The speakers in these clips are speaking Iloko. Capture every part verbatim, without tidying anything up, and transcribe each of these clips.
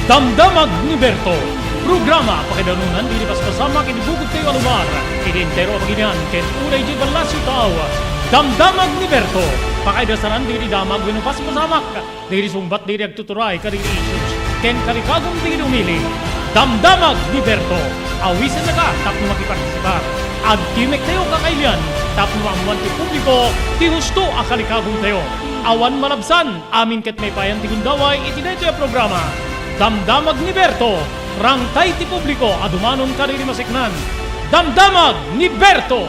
Damdamag ni Berto, programa a pakaidarunan dagiti paspasamak iti bukod tayo a lugar, iti entero a bagilian ken uray idiay ballasiw tao. Damdamag ni Berto, pakaidasaran dagiti damag wenno paspasamak dagiti sungbat dagiti agtuturay kadagiti issues ken kalikagum dagiti umili. Damdamag ni Berto, awisennaka tapno makipartisipar. Agtimek tayo kakailian tapno maammoan ti publiko ti husto a kalikagum tayo. Awan malabsan, amin ket maipayan ti gundaway iti daytoy a programa. Damdamag ni Berto, rangtay ti publiko a dumanon kadagiti maseknan. Damdamag ni Berto!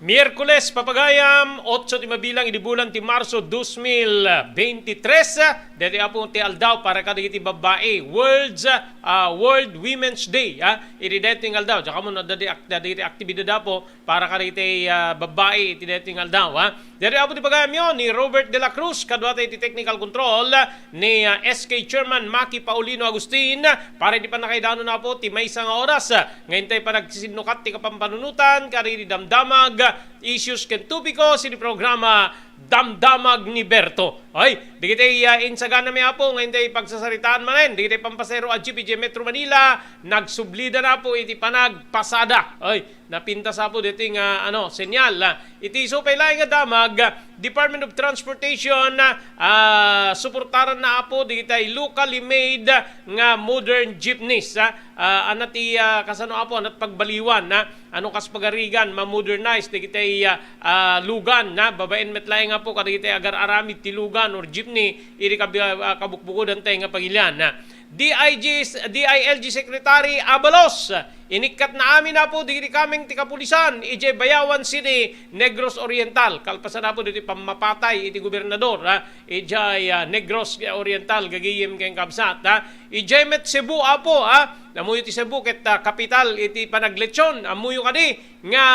Miyerkules, papagayam, otso ti mabilang idi bulan ti Marso dos mil beintitres. Daytoy, Apo, ti aldaw para kadagiti babbai, World's, ah, World Women's Day, ah, idi daytoy nga aldaw. Diak ammo no adda di ak-, adda di aktibidad, Apo, para kadagiti, ah, babbai iti daytoy nga aldaw, ah. Daytoy, Apo, ti pagayamyo ni Robert de la Cruz, kaduata iti technical control ni, ah, S K Chairman Maki Paulino Agustin, para iti pannakaidanon, Apo, ti maysa nga oras, ah, nga intay panagsisinnukat ti kapampanunotan kadagiti damdamag, issues ken topiko sini programa Damdamag ni Berto. Ay, dagiti, ah, insaganami, Apo, nga intay pagsasaritaan manen dagiti pampasahero a jeep idiay Metro Manila, nagsublida na, Apo, iti panagpasada. Ay, napintas, Apo, daytoy nga, ano, senyal, ah. Iti isu pay laeng nga damag, Department of Transportation, ah, suportaran na, Apo, dagiti locally made nga modern jeepneys, ah. Ah, ania ti, ah, kasano, Apo, ania ti pagbaliwan, ah, ano kas pagarigan, ma-modernize dagiti, ah, ah, lugan, ah, babaen met laeng, Apo, kadagiti agar-aramid ti lugan or jeepney, iti kabi-, ah, kabukbukodantay nga pagilian, ah. D I G, D I L G Secretary Abalos, inikkatna amin, Apo, dagiti kameng ti kapulisan idiay Bayawan City, Negros Oriental. Kalpasan, Apo, dagiti pammapatay iti gobernador, ah, idiay, ah, Negros Oriental, gagayem ken kabsat, ah. Idiay met Cebu, Apo, ah, ammoyo ti Cebu ket, ah, kapital iti panaglechon. Ammoyo kadi nga,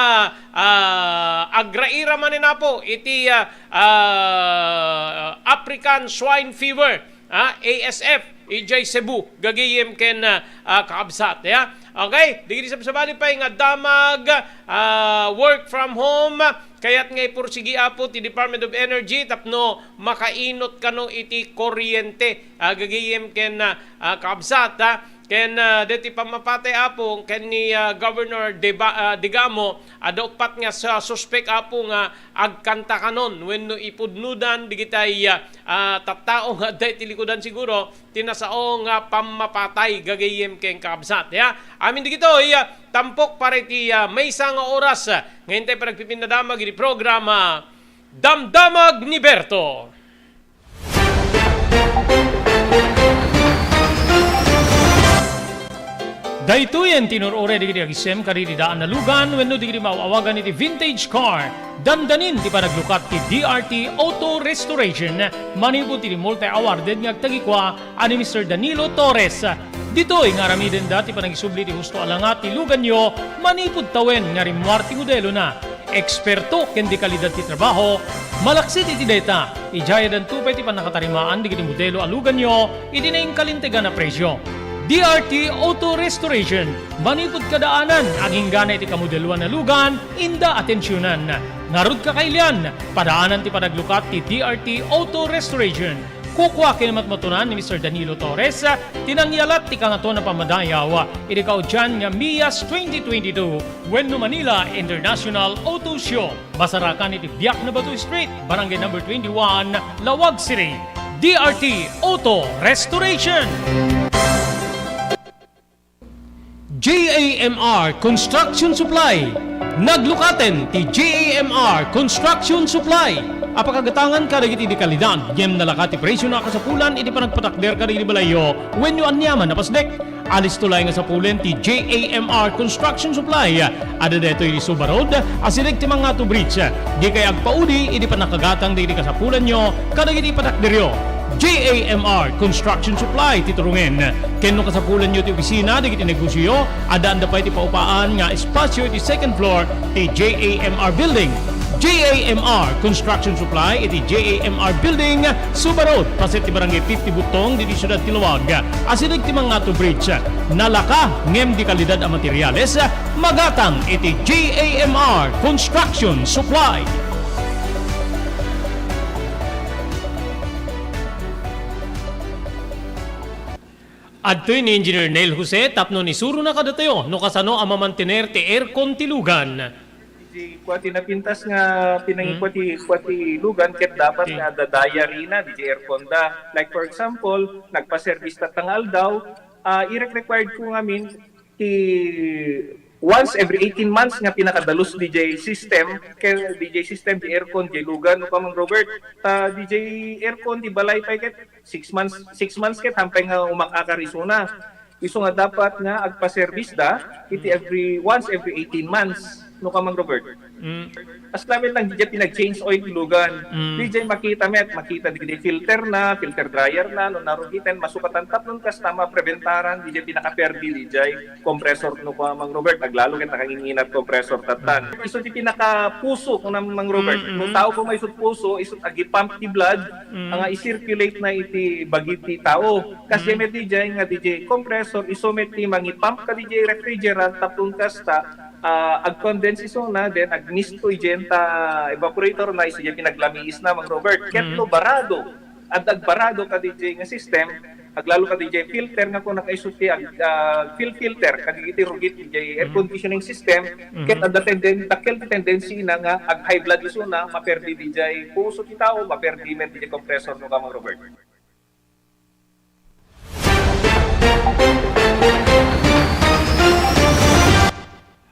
ah, agraira manen, Apo, iti, ah, ah, African Swine Fever, ah, A S F, idiay Cebu, gagayem ken, ah, ah, kakabsat, ya. Okay, dagiti sabsabali pay nga damag, ah, work from home, kayat nga ipursigi, Apo, ti Department of Energy tapno makainut kano iti kuryente, ah, gagayem ken, ah, ah, kakabsat, ah. Ken, ah, deti pammapatay, Apo, ken ni, ah, Governor Deba-, ah, Degamo, adda uppat nga sa suspek, Apo, nga agkantakanon wenno ipudnodan digitay, ah, ah, tattao nga adda iti likudan siguro ti nasao nga pammapatay gagayem ken kakabsat. Ya, amin digitoy, ah, tampok para iti, ah, maysa nga oras, ah, nga intay panagpipinnadamag iti programa Damdamag ni Berto. Daytoyen ti inur-uray dagiti agisem kadagiti daan a lugan wenno dagiti maaw-awagan iti vintage car. Dandanin ti panaglukat ti D R T Auto Restoration manipud ti multi-awarded nga agtagikua a ni Mister Danilo Torres. Ditoy nga aramidenda ti panangisubli ti husto a langa ti luganyo manipud tawen nga rimmuar ti modelona. Eksperto ken de kalidad ti trabaho, malaksid iti dayta, idiay addanto pay ti pannakatarimaan dagiti modelo a luganyo iti nainkalintegan a presio. D R T Auto Restoration, manipud kadaanan, aginggana iti kamodeloan a lugan, inda atensionan. Ngarud, kakailian, padaanan ti panaglukat ti D R T Auto Restoration. Kukua ken matmatunan ni Mister Danilo Torres ti nangyalat ti Kangatoan a Pammadayaw iti kaudian nga MIAS twenty twenty-two wenno Manila International Auto Show. Masarakan iti Biak na Bato Street, Barangay Number twenty-one, Laoag City. D R T Auto Restoration. J A M R Construction Supply. Naglukaten ti J A M R Construction Supply a pakagatangan kadagiti de kalidad ngem nalaka ti presio a kasapulan iti panagpatakder kadagiti balayyo wenno aniaman a pasdek. Alisto laeng a sapulen ti J A M R Construction Supply. Adda daytoy iti Suba Road, asideg ti Mangatu Bridge. Dikay agpaudi iti pannakagatang dagiti kasapulanyo kadagiti patakderyo. J A M R Construction Supply ti turongen. Ken no kasapulanyo ti opisina dagiti negosioyo, addaanda pay ti paupaan nga espasio iti second floor ti J A M R Building. J A M R Construction Supply iti J A M R Building, Suba Road, paset ti Barangay fifty Butong, ditoy siudad ti Laoag. Asideg ti Mangatu Bridge, nalaka ngem de kalidad a materiales, magatang iti J A M R Construction Supply. Adtoy ni Engineer Neil Jose tapno isurona kadatayo no kasano a mamantener ti aircon ti lugan. Di kua ti napintas nga pinangikua ti, kua ti lugan ket dapat nga adda diary na, di aircon da. Like for example, nagpa-service tatta nga aldaw, ah, irek-required ko ngamin ti once every eighteen months nga pinakadalus D J system, kay D J system, di aircon, di lugan, no, Kamang Robert. Ta D J aircon, di balay pay ket six months, six months ket hampay nga umak-akar isuna. Isu nga dapat nga agpa-service da, iti every, once every eighteen months, no, Kamang Robert. Mm. As lamet lang, di jay pinag-change oil ti lugan. Mm. Di jay makita met, makita di filter na, filter dryer na, no, narugiten, masukatan tapnon kasta mapreventaran, di jay pinakaperdi, di jay compressor, no, Kamang Robert, aglalo ket nakangingina ti compressor tattan. Isu ti pinakapuso, kuna Mang Robert. Mm, mm. No tao ko maisut puso, isut agi-pump ti blood, Mm. nga i-circulate na iti bagi ti tao. Kas Mm. met di jay nga di jay compressor, isu met ti mangi-pump ka di jay refrigerant, tapno kasta, ah, ag-condense isuna, then agmisto ijay ta evaporator na, isu jay pinaglamiis na, Mang Robert. Ket Mm. no barado, adda agbarado ka di jay nga system, aglalo ka di jay filter nga kuna kaisu ti ag-, ah, fil-, filter, kadagiti rugit di jay air Mm. conditioning system, Mm. ket adda tenden-, dakkel ti tendency na nga ag-high blood isuna, maperdi di jay puso ti tao, maperdi met di jay compressor, no, Kamang Robert.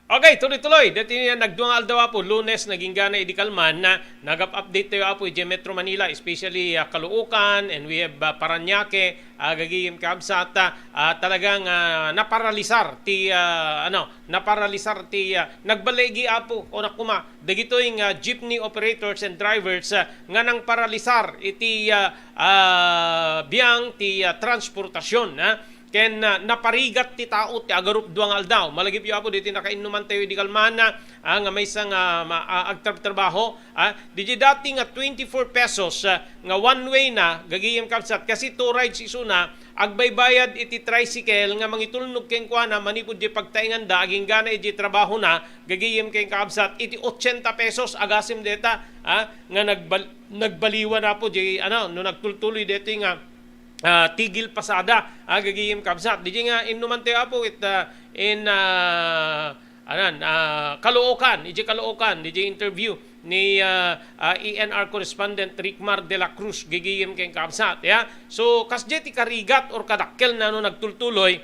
Okay, tuloy-tuloy. Deti nga nagdua nga aldaw, Apo, Lunes, nagingga na idi kalman, na nagap-update tayo, Apo, iti Metro Manila, especially, ah, Caloocan, and we have, ah, Parañaque, ah, gagayem kakabsat, ah, ah, talagang, ah, naparalisar ti, ah, ano, naparalisar ti, ah, nagbaligi, Apo, o nakuma, dagitoy nga jeepney operators and drivers, ah, nga nangparalisar iti, ah, ah, biang ti, ah, transportasyon, ah. Ken, ah, naparigat ti tao ti agarupdua nga aldaw. Malagipyo, Apo, ditoy nakainnuman tayo idi kalman, ah, nga maysa nga ma-, ah, agtrabtrabaho, ah, di dati nga twenty-four pesos, ah, nga one way na, gagayem kabsat, kasi two rides isuna, agbaybayad iti tricycle nga mangitulnog kenkuana manipud di pagtainganda, aginggana iti trabahona, gagayem ken kakabsat, iti ochenta pesos, agasem deta, ah, nga nagbal-, nagbaliwan, Apo, di, ano, no nagtultuloy deti nga ah, tigil pasada, ah, gagayem kabsat. Di nga innuman tayo, Apo, it, ah, in, ah, anan, ah, Caloocan, iti Caloocan, iti interview ni, ah, ah, E N R correspondent Rickmar de la Cruz, gagayem ken kabsat, ya. So, kasdiay ti karigat or kadakkel na no nagtultuloy,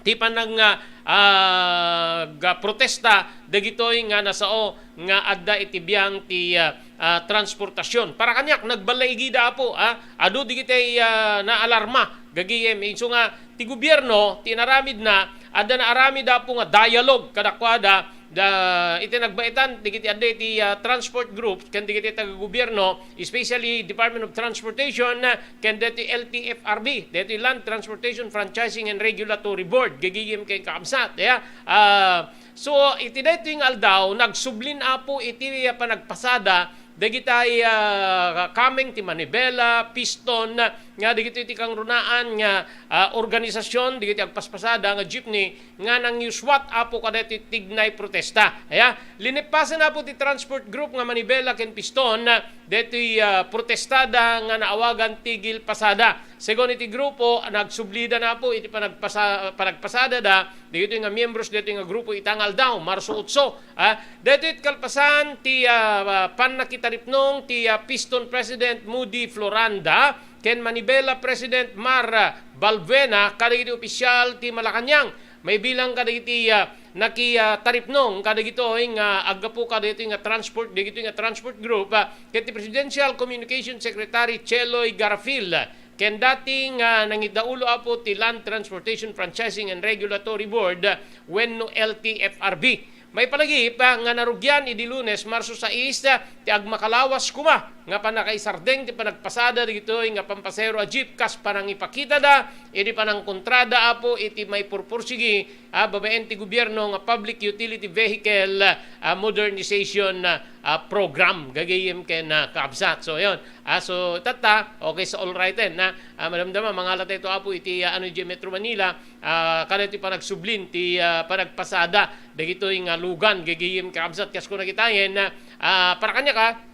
ti panang, ah, ah, ga-, protesta dagitoy nga nasao nga adda iti biang ti, ah, ah, transportasyon. Para kaniak, nagballaigida, Apo, ah, adu dagiti, ah, naalarma, gagayem. Isu nga ti gobierno, ti inaramidna, adda naaramid, Apo, nga dialogue kadakuada, da, iti nagbaetan, dagiti adda iti, ah, transport groups, ken dagiti taga-gobierno, especially Department of Transportation, ah, ken deti L T F R B, deti Land Transportation Franchising and Regulatory Board, gagayem ken kakabsat, ya. Ah, so, iti daytoy nga aldaw, nagsublin, Apo, iti, ah, panagpasada dagitay, ah, kameng ti manibela, piston, nga dagitoy ti kangrunaan nga, ah, organisasyon, dagiti agpaspasada nga jeepney, nga nangyuswat, Apo, kadaytoy tignay protesta. Aya, linippasen, Apo, ti transport group nga manibela ken piston, daytoy, ah, protestada nga naawagan tigil pasada. Segun iti grupo, nagsublida, Apo, iti panagpasa-, panagpasadada, dagitoy nga miyembros daytoy nga grupo ita nga aldaw, Marso otso. Ah, daytoy kalpasan ti, ah, ah, pannakitaripnong ti, ah, Piston President Moody Floranda ken Manibela President Mar, ah, Balbuena kadagiti opisyal ti Malacañang. Maibilang kadagiti, ah, naki, ah, taripnong kadagitoy nga aggapu kadagitoy nga transport, dagitoy nga transport group, ah, ket ti Presidential Communication Secretary Cheloy Garafil, ken dati nga nangidaulo, Apo, ti Land Transportation Franchising and Regulatory Board, ah, wenno L T F R B. Maipalagip, ah, nga narugian idi Lunes, Marso sais, ah, ti agmakalawas koma nga pannakaisardeng ti panagpasada dagitoy nga pampasahero a jeep kas panangipakitada idi panangkontrada, Apo, iti maipurpursigi, ah, babaen ti gobierno nga Public Utility Vehicle, ah, Modernization, ah, Program, gagayem ken, ah, kabsat. So, yun. Ah, so, tatta, okay, so all right then, ah, ah, madamdama, mangala tayo, Apo, iti, ah, ano, iti Metro Manila, ah, kada iti panagsublin ti, ah, panagpasada dagitoy nga lugan, gagayem kakabsat, kas kuna kitaen, ah, ah, para kaniak,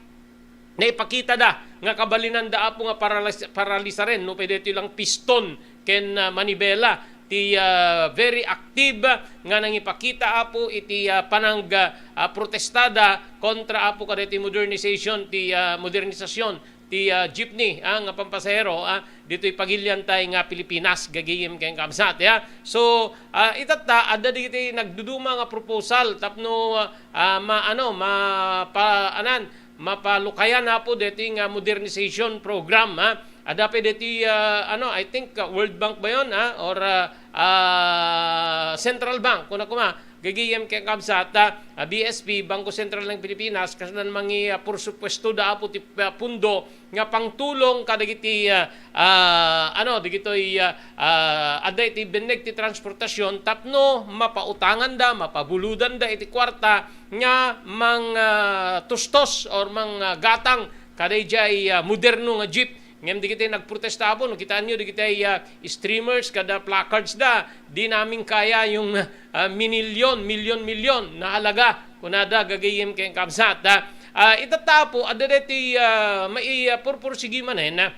naipakita da nga kabalinanda, Apo, nga paralis-, paralisaren, no, pwede ito lang piston, ken, ah, Manibela ti, ah, very active nga nangipakita, Apo, iti, ah, panang, ah, protestada kontra, Apo, kadaytoy modernization ti, ah, modernisasyon ti, ah, jeepney, ah, nga pampasahero, ah, ditoy pagiliantay nga Pilipinas, gagayem ken kabsat, ya. So, ah, itatta, adda dagiti nagduduma nga proposal tapno, ah, ma-, ano, mapa-, anan, mapalukayan, Apo, daytoy nga modernization program, ha. Adda pay daytoy, ah, ano, I think, ah, World Bank ba yon, ha? Or, ah, ah, Central Bank, kuna koma, gagayem ken kabsat, ah, ah, B S P, Bangko Sentral ng Pilipinas, kasla mangi, ah, porsupuesto da, Apo, ti, ah, pundo nga pangtulong kadagiti, ah, ah, ano, dagitoy, ah, ah, adda iti binneg ti transportasyon tapno mapautanganda, mapabulodanda iti kuarta nga mang, ah, tustos or mang, ah, gatang kadaydiay, ah, moderno nga jeep. Ngem dagiti nagprotesta, Apo, no, kitaenyo dagiti, ah, streamers kada placards da, "Di namin kaya yung, ah, minilyon, milyon-milyon na halaga," kunada, gagayem ken kabsat, ah. Ah, itatta, Apo, adda daytoy, ah, mai-, ah, purpursigi manen, ah,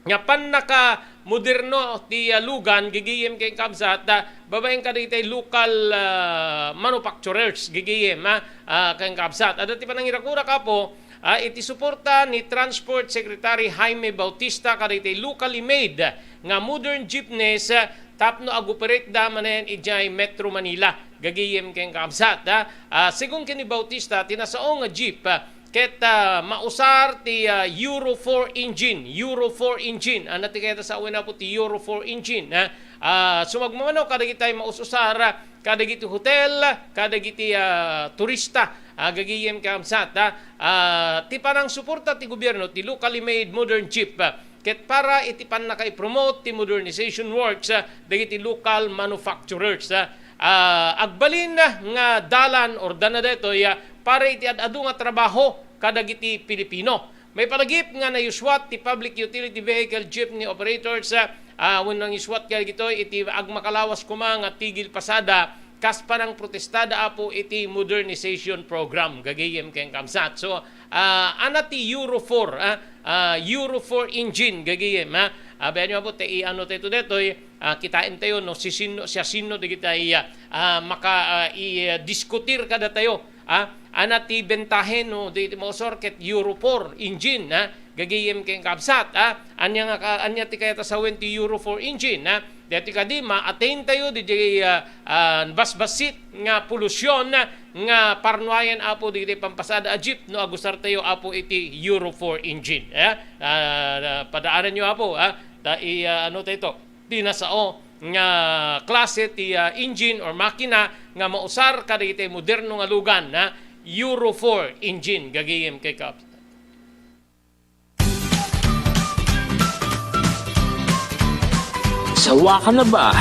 nga pannakamoderno ti, ah, lugan, gagayem ken kabsat, ah, babaen kadagiti local, ah, manufacturers, gagayem, ah, ah, ken kabsat. Adda ti panangirakurak, Apo, ah, iti suporta ni Transport Secretary Jaime Bautista kadagiti locally made nga modern jeepneys, ah, tapno ag-operate da manen idiay Metro Manila, gagayem ken kabsat, ah. Ah, segun ken ni Bautista, ti nasao nga jeep, ah, ket, ah, mausar ti, ah, Euro four engine, Euro four engine. Ania ti kayat a sawen, Apo, ti Euro four engine, ah? Ah, sumagmamano kadagiti maus-usar, ah, kadagiti hotel, kadagiti, ah, turista, ah, gagayem ken kabsat, ah. Ah, ti panangsuporta ti gobierno ti locally made modern jeep, ah, ket para iti pannakaipromote ti modernization works, ah, dagiti local manufacturers, ah. Ah, agbalin, ah, nga dalan or dana daytoy, ah, para iti ad-adu nga trabaho kadagiti Pilipino. Maipanagip nga nayuswat ti public utility vehicle jeepney operators, ah, ah, wenno nangisuat kadagitoy iti agmakalawas koma nga tigil pasada kas panangprotestada, Apo, iti modernization program, gagayem ken kabsat. So, ah, ania ti Euro four, ah, ah, Euro four engine, gagayem, ha? Ah, bayanyo, Apo, ti i-ano tayo daytoy, ah, kitaentayo no siasino, siasino dagiti, ah, ah, maka, ah, i-, ah, diskutir kadatayo, ah, ania ti bentahen no di mausar ket Euro four engine, ah, gagayem ken kabsat, ah, ania nga ka-, ania ti kayat a sawen ti Euro four engine, ah? Daytoy kadi, ma-attain tayo didiay, ah, ah, basbasit nga polusyon nga parnuayen, Apo, dagiti pampasada a jeep no agusar tayo, Apo, iti Euro four engine, eh? Ah, padaananyo, Apo, ah, ta i-, ah, ano tayo ito? Ti nasao nga klase ti, ah, engine or makina nga mausar kadagiti moderno nga lugan, ah, Euro four engine, gagayem ken kab-, Sawa ka na ba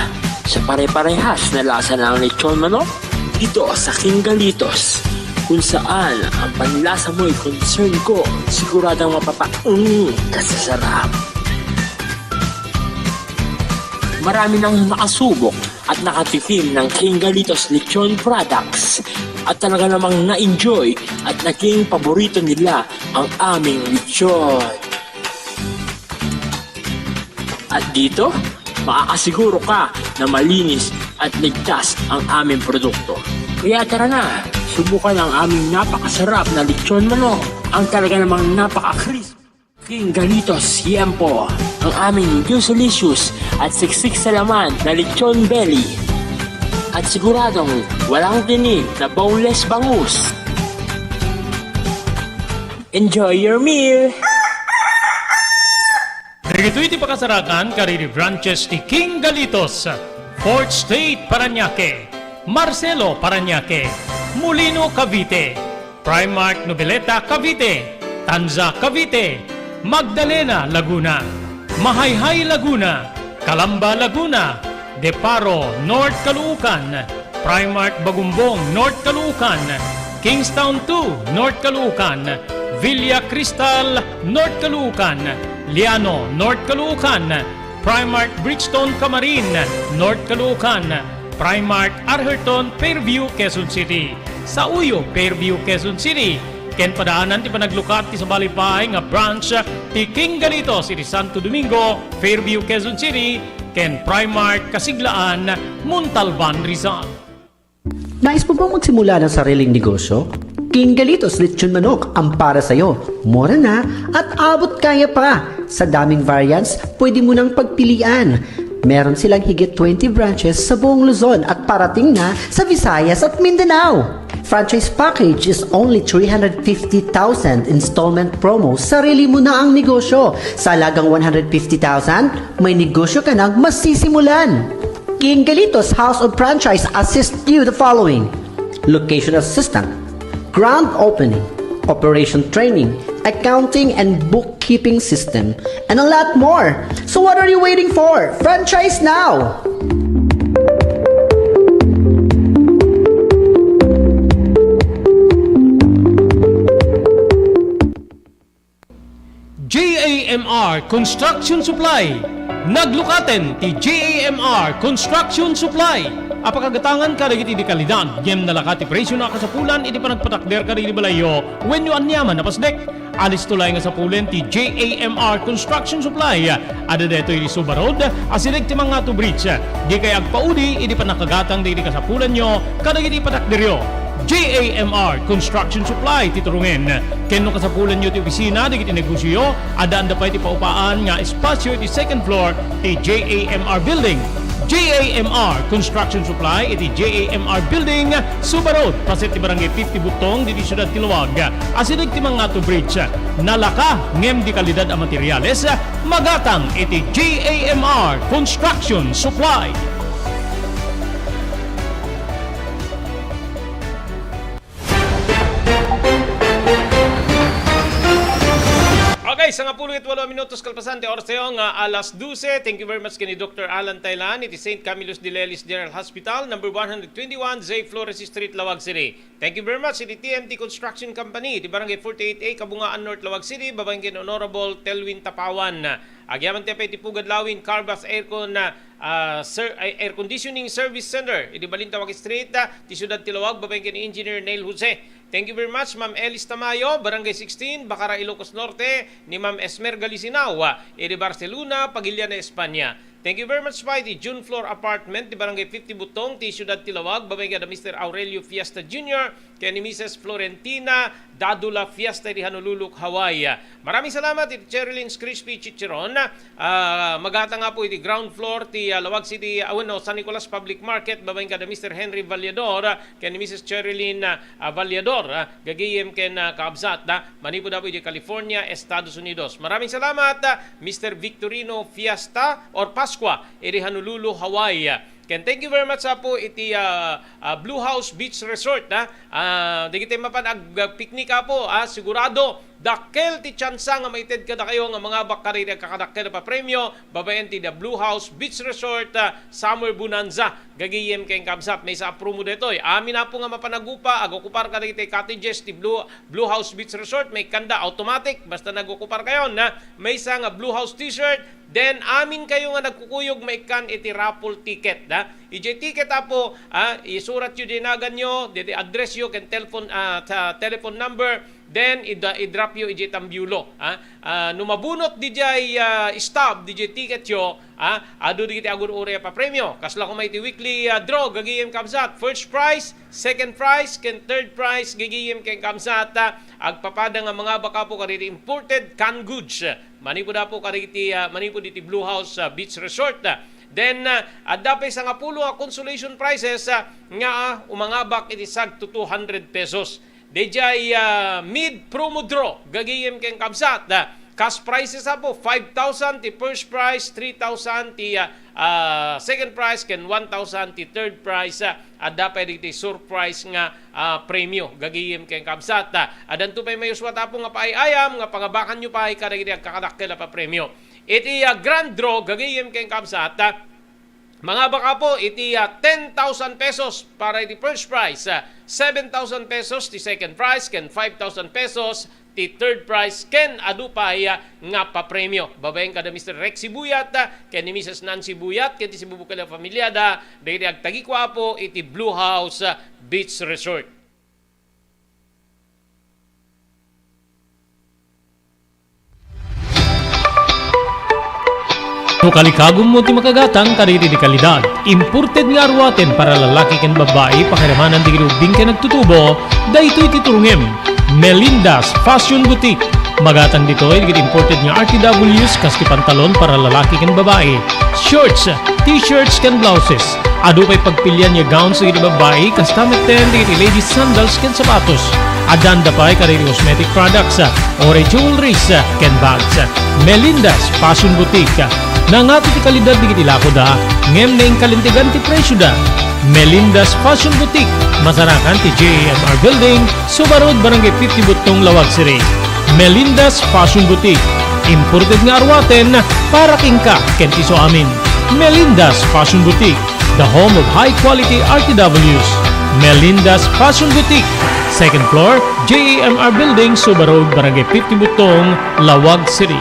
sa pare-parehas na lasa ng lechon manok? Dito sa King Galitos, kung saan ang panlasa mo'y concern ko, siguradong mapapaung ka sa sarap. Marami nang nakasubok at nakatikim ng King Galitos Lechon Products at talaga namang na-enjoy at naging paborito nila ang aming lechon. At dito, makakasiguro ka na malinis at ligtas ang aming produkto. Kaya tara na, subukan ang aming napakasarap na lechon manok, ang talaga namang napaka-crispy. King Galitos Siempo, ang aming juicy-licious at siksik sa laman na lechon belly. At siguradong walang tinik na boneless bangus. Enjoy your meal! Dagitoy ti pakasarakan kadagiti branches ti King Galitos, Fourth Street, Parañaque, Marcelo, Parañaque, Molino, Cavite, Primark Noveleta, Cavite, Tanza, Cavite, Magdalena, Laguna, Mahayhay, Laguna, Calamba, Laguna, Deparo, North Caloocan, Primark Bagumbong, North Caloocan, Kingstown two, North Caloocan, Villa Cristal, North Caloocan, Liano, North Caloocan, Primark Bridgestone Camarin, North Caloocan, Primark Arherton, Fairview, Quezon City. Sauyo, Fairview, Quezon City. Ken padaanan ti panaglukat ti sabali pay nga branch ti King Galitos iti Santo Domingo, Fairview, Quezon City, Ken Primark Kasiglaan, Montalban, Rizal. Nais mo bang magsimula ng sariling negosyo? King Galitos Lechon Manok ang para sa'yo. Mura na at abot kaya pa. Sa daming variants, pwede mo nang pagpilian. Meron silang higit twenty branches sa buong Luzon at parating na sa Visayas at Mindanao. Franchise package is only three hundred fifty thousand, installment promo, sarili mo na ang negosyo. Sa halagang one hundred fifty thousand, may negosyo ka nang masisimulan. King Galitos House of Franchise assist you the following: location assistant, grand opening, operation training, accounting and bookkeeping system, and a lot more. So what are you waiting for? Franchise now! J A M R Construction Supply. Naglukaten ti J A M R Construction Supply a pakagatangan kadagiti di kalidad ngem nalaka ti presio a kasapulan idi panagpatakder kadagiti balayyo wenno aniaman a pasdek. Alisto laeng a sapulen ti J A M R Construction Supply. Adda daytoy idi Suba Road, asideg ti Mangato Bridge. Dikay agpaudi idi pannakagatang dagiti kasapulanyo kadagiti patakderyo. J A M R Construction Supply ti turongen. Ken no kasapulanyo ti opisina dagiti negosioyo, addaanda pay ti paupaan nga espasio iti second floor ti J A M R Building. J A M R Construction Supply iti J A M R Building, Suba Road, paset ti Barangay fifty Butong, diti siudad ti Laoag. Asideg ti Mangato Bridge. Nalaka ngem di kalidad a materials, magatang iti J A M R Construction Supply. Okay, sangapulo ket walo a minutos kalpasan ti oras tayo nga alas dose. Thank you very much kini Doctor Alan Taylan iti Saint Camillus de Lelis General Hospital, number one hundred twenty-one J Flores Street, Laoag City. Thank you very much iti T M T Construction Company iti Barangay forty-eight A, Kabungaan North, Laoag City, babaen ken Honorable Telwin Tapawan. Agyaman ti pay ti Pugad Lawin Carbass Aircon, ah, ah, sir, ay, Air Conditioning Service Center iti Balintawak Street, ah, ti siudad ti Laoag, babaen ken Engineer Neil Jose. Thank you very much, Ma'am Elis Tamayo, Barangay sixteen, Bacara, Ilocos Norte, ni Ma'am Esmer Galisinao, ah, iti Barcelona, Pagiliana, Espanya. Thank you very much pay ti June Floor Apartment, ti Barangay fifty Butong, ti siudad ti Laoag, babaen kada Mister Aurelio Fiesta Junior, ken ni Missus Florentina Dadula Fiesta, iti Honolulu, Hawaii. Maraming salamat iti Cherylyn's Crispy Chicharon. Ah, magatang nga po iti ground floor ti, ah, Laoag City, ah, wenno, San Nicolas Public Market, babaen kada Mister Henry Vallador, ah, ken ni Missus Cherylyn, ah, ah, Vallador, ah, gagayem ken, ah, kaabsat, ah, manipud apo iti California, Estados Unidos. Maraming salamat, ah, Mister Victorino Fiesta or Pascua, iti Honolulu, Hawaii. Ken thank you very much, apo, iti, ah, ah, Blue House Beach Resort, ah. Ah, dagiti mapan ag-, agpiknik, apo, ah, sigurado dakkel ti tsansa nga maited kadakayo nga mangabak kadagiti agkakadakkel a papremio babaen ti The Blue House Beach Resort, ah, Summer Bonanza. Gagayem ken kaabsat, maysa a promo daytoy. Amin, apo, nga mapan agupa, agokupar kadagiti cottages ti Blue, Blue House Beach Resort, maikkanda automatic basta nagokupar kayo na maysa nga Blue House T-shirt. Then, amin kayo nga nagkukuyog maikkan iti raffle ticket, da. Ijay ticket, apo, ah, isuratyo di naganyo, diti addressyo, ken telephone, ah, sa telephone number, then ida-, idropyo ijay tambiulo, ah. Ah, no mabunot dijay, ah, stub, dijay ticketyo, ah, adu dagiti agur-uray a papremio. Kasla koma iti weekly, ah, draw, gagayem kaabsat, first prize, second prize, ken third prize, gagayem ken kaabsat, ah, agpapada nga mangabak, apo, kadagiti imported canned goods. Manipud, apo, kadagiti, ah, manipud iti Blue House, ah, Beach Resort, ah. Then, ah, adda pay sangapulo a consolation prizes, ah, nga, ah, umangabak iti sagto two hundred pesos. Dayjay, ah, mid promo draw, gagayem ken kaabsat, ah, cash prizes, apo, five thousand ti first prize, three thousand ti, ah, ah, second prize, ken one thousand ti third prize, ah. Adda pay dagiti surprise nga, ah, premio, gagayem ken kaabsat, ah. Addanto pay mayuswat, apo, nga paay-ayam nga pangabakanyo pay kadagiti agkakadakkel a papremio. Iti, ah, grand draw, gagayem ken kaabsat, ah, mangabak, apo, iti, ah, ten thousand pesos para iti first prize, ah, seven thousand pesos ti second prize, ken five thousand pesos ti third prize ken adu pay, ah, nga papremio. Babaen kada Mister Rexy Buyat, ah, ken ni Missus Nancy Buyat, ken ti sibubukel a familiada, dagiti agtagikua, apo, iti Blue House, ah, Beach Resort. Kalikagummo ti makagatang kadagiti kalidad. Imported nga aruaten para lalaki ken babbai, pakiramanan dagiti ubbing ken agtutubo, daytoy ti turongem. Melinda's Fashion Boutique. Magatang ditoy dagiti imported nga R T Ws kas ti pantalon para lalaki ken babbai, shorts, t-shirts ken blouses. Adu pay pagpilian nga gowns dagiti babbai, kasta metten dagiti ladies sandals ken sapatos. Addaan da pay kadagiti cosmetic products, uray jewelries, ken bags. Melinda's Fashion Boutique. Nangato ti kalidad dagiti lakoda, ngem naingkalintegan ti presioda. Melinda's Fashion Boutique, masarakan ti J A M R Building, Suba Road, Barangay fifty Buttong, Laoag City. Melinda's Fashion Boutique. Imported nga aruaten para kenka ken ti isuamin. Melinda's Fashion Boutique, the home of high quality R T Ws. Melinda's Fashion Boutique, second floor, J A M R Building, Suba Road, Barangay fifty Buttong, Laoag City.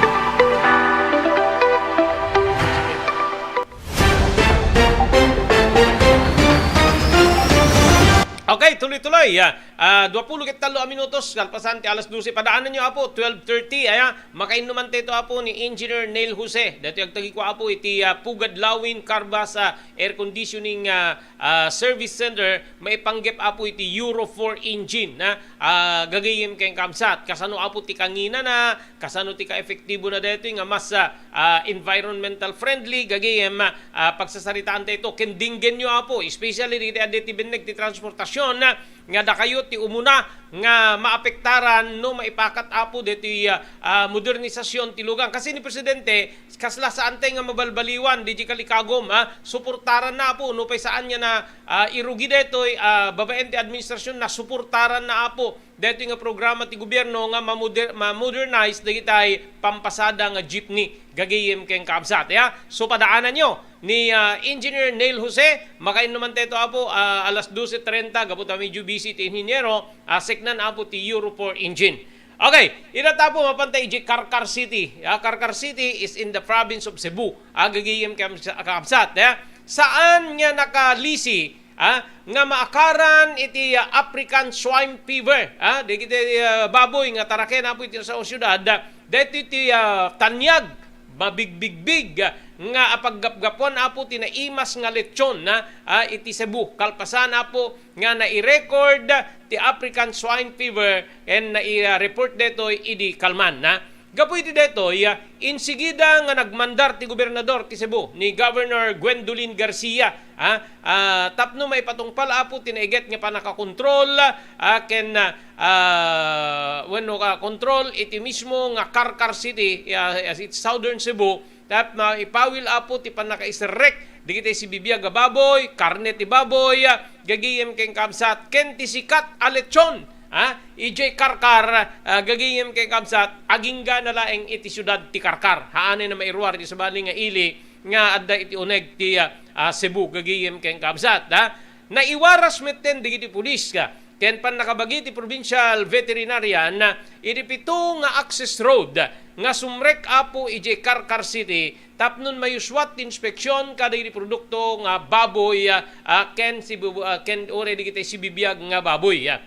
Okay, tuloy-tuloy. Ah, ah, duapulo ket tallo a minutos, kalpasan ti alas dose. Padaananyo, Apo, twelve thirty, aya, makainnuman tayo, Apo, ni Engineer Neil Jose. Daytoy agtagikua, Apo, iti, ah, Pugad Lawin Carbas, ah, Air Conditioning, ah, ah, Service Center, maipanggep, Apo, iti Euro four engine, ah, ah, gagayem ken kabsat. Kasano, Apo, ti kanginana, kasano ti kaepektibona daytoy nga mas, ah, ah, environmental friendly, gagayem, ah, pagsasaritaan tayo ken dinggenyo, Apo, especially dagiti adda iti benneg ti transportasyon, ah, nga dakayo ti umuna nga maapektaran no maipakat, Apo, daytoy, ah, ah, modernisasyon ti lugan. Kasi ni Presidente, kasla saan tayo nga mabalbaliwan, di kalikagum, ah, suportaran na, Apo, no pay saan nga na, ah, irugi daytoy, ah, babaen ti administrasyon na suportaran na, Apo, daytoy nga programa ti gobierno nga mamoder-, ma-modernize dagitay pampasada nga jeepney, gagayem ken kabsat, ya. So, padaananyo ni, ah, Engineer Neil Jose, makainnuman tayo, Apo, ah, alas dose trenta, gapu ta medyo busy ti inhinyero, ah, seknan, Apo, ti Euro four engine. Okay, ida ta, Apo, mapanta iti Carcar City. Ah, Carcar City is in the province of Cebu. Ah, gagayem ken kabsat, ya. Saan nga nakalisi ah, nga maakaran iti, ah, African swine fever, ah, dagiti, ah, baboy nga taraken, Apo, iti sao siudad, ah, daytoy ti, ah, taniag, mabigbigbig, ah, nga apaggapgapuan, Apo, ti naimas nga lechon, ah, ah, iti Cebu. Kalpasan, Apo, nga nai-record ti African swine fever ken nai-, ah, report daytoy idi kalman, ah. Gapu iti daytoy, ah, insigida nga nagmandar ti gobernador ti Cebu, ni Governor Gwendolyn Garcia, ah, ah, tapno maipatungpal, Apo, ti naiget nga pannakakontrol, ah, ken, ah, ah, wenno, ah, kontrol iti mismo nga Carcar City, ah, as iti Southern Cebu, tapno maipawil, Apo, ti pannakaiserrek dagiti sibibiag a baboy, karne ti baboy, ah, gagayem ken kabsat, ken ti sikat a lechon, ah, idiay Carcar, ah, gagayem ken kabsat, agingga na laeng iti siudad ti Carcar. Haanay na mairuar iti sabali nga ili nga adda iti uneg ti, ah, ah, Cebu, gagayem ken kabsat, ah. Naiwaras metten dagiti pulis, ah, ken pannakabagi ti provincial veterinarian, ah, iti pito nga access road nga sumrek, Apo, idiay Carcar City tapno mayuswat ti inspeksion kadagiti produkto nga baboy, ah, ah, ken sibu-, ah, ken uray dagiti sibibiag nga baboy, ah.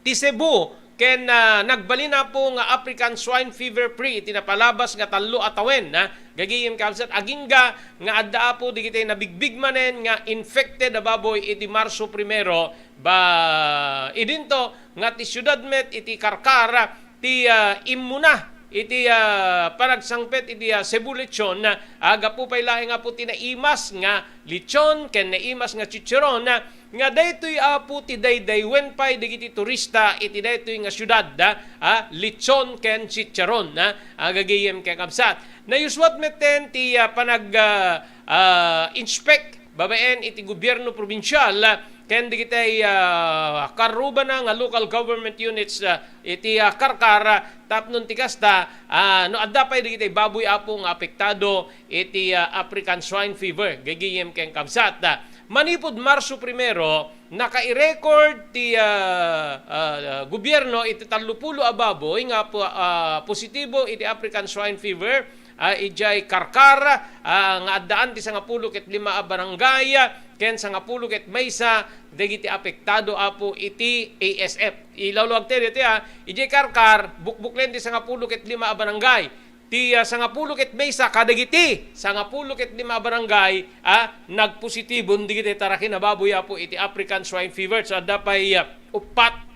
Ti Cebu ken, ah, nagbalin, Apo, nga African Swine Fever Free iti napalabas nga tallo a tawen, ah, gagayem kabsat, agingga nga adda, Apo, dagiti nabigbig manen nga infected a baboy iti Marso primero, ba, idinto nga ti siudad met iti Carcar ti, ah, immuna iti, ah, panagsangpet iti, ah, Cebu lechon, ah, gapu pay laeng, Apo, ti naimas nga lechon ken naimas nga chicharon, ah, nga daytoy, Apo, ti daydaywen pay dagiti turista iti daytoy nga siudad, ah, lechon ken chicharon, ah, agagayem ken kabsat. Nayuswat metten ti, ah, panag, ah, ah, inspect babaen iti gobierno probinsial, ah, ken dagiti, ah, karrubana nga local government units, ah, iti, ah, Carcar, ah, tapno ti kasta, ah, no adda pay dagiti baboy, Apo, nga apektado iti, ah, African swine fever, gagayem ken kabsat. Ah, manipud Marso primero, nakairecord ti, ah, ah, gobierno iti tallopulo a baboy nga po-, ah, positibo iti African swine fever, ah, idiay Carcar, ah, nga addaan ti sangapulo ket lima a barangay, ah, ken sangapulo ket maysa dagiti apektado, Apo, iti A S F. Ilawlawag tayo ditoy, ah, idiay Carcar, bukbuklen ti sangapulo ket lima a barangay. ti, ah, sangapulo ket maysa kadagiti sangapulo ket lima a barangay, ah, nagpositibo dagiti taraken a baboy, apo, iti African Swine Fever. So, adda pay, ah, uppat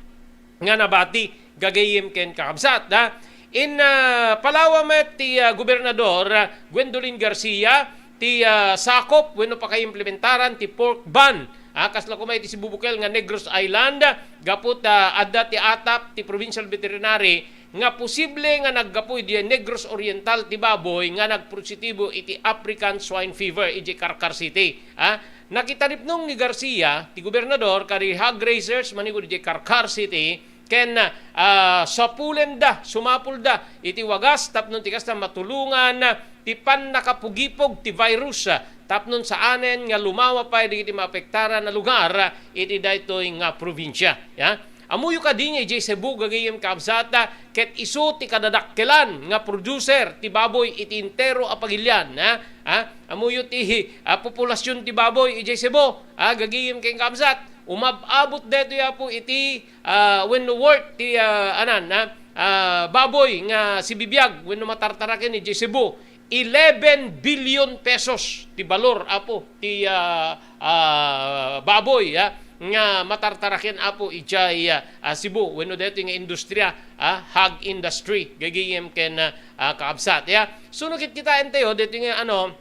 nga nabati, gagayem ken kakabsat, ah. In, ah, Palawa met ti, ah, Gobernador, ah, Gwendolyn Garcia, ti, ah, sakop wenno pakaimplementaran ti pork ban, ah, kasla koma iti Cebu bukel nga Negros Island, gapu ta adda ti atap ti provincial veterinary nga posible nga naggapu idiay Negros Oriental ti baboy nga nagpositibo iti African Swine Fever idiay Carcar City, ah. Nakitaripnong ni Garcia, ti gobernador, kadi hog raisers manipud idiay Carcar City, ken, ah, sapulenda, sumapulda iti wagas tapno ti kasta matulongan ti pannakapugipog ti virus, ah, tapno saanen nga lumawa pay dagiti maapektaran a lugar, ah, iti daytoy nga probinsia. Ya? Ammoyo kadi nga idiay Cebu, gagayem, kabsat, ah, ket isu ti kadadakkelan nga producer ti baboy iti entero a pagilian, ha? Ha? Ammoyo ti, ah, populasion ti baboy idiay Cebu, ha? Gagayem ken kabsat, umab-abot daytoy, apo, iti, ah, wenno worth ti, ah, anan, ha? Ah, baboy nga sibibiag wenno matartaraken idiay Cebu, eleven billion pesos ti balor, apo, ti, ah, ah, baboy, ah, nga matartaraken, apo, idiay, ah, ah, Cebu wenno daytoy nga industria, ah, hog industry, gagayem ken, ah, ah, kaabsat. Ya, so, no kitkitaentayo daytoy nga, ano,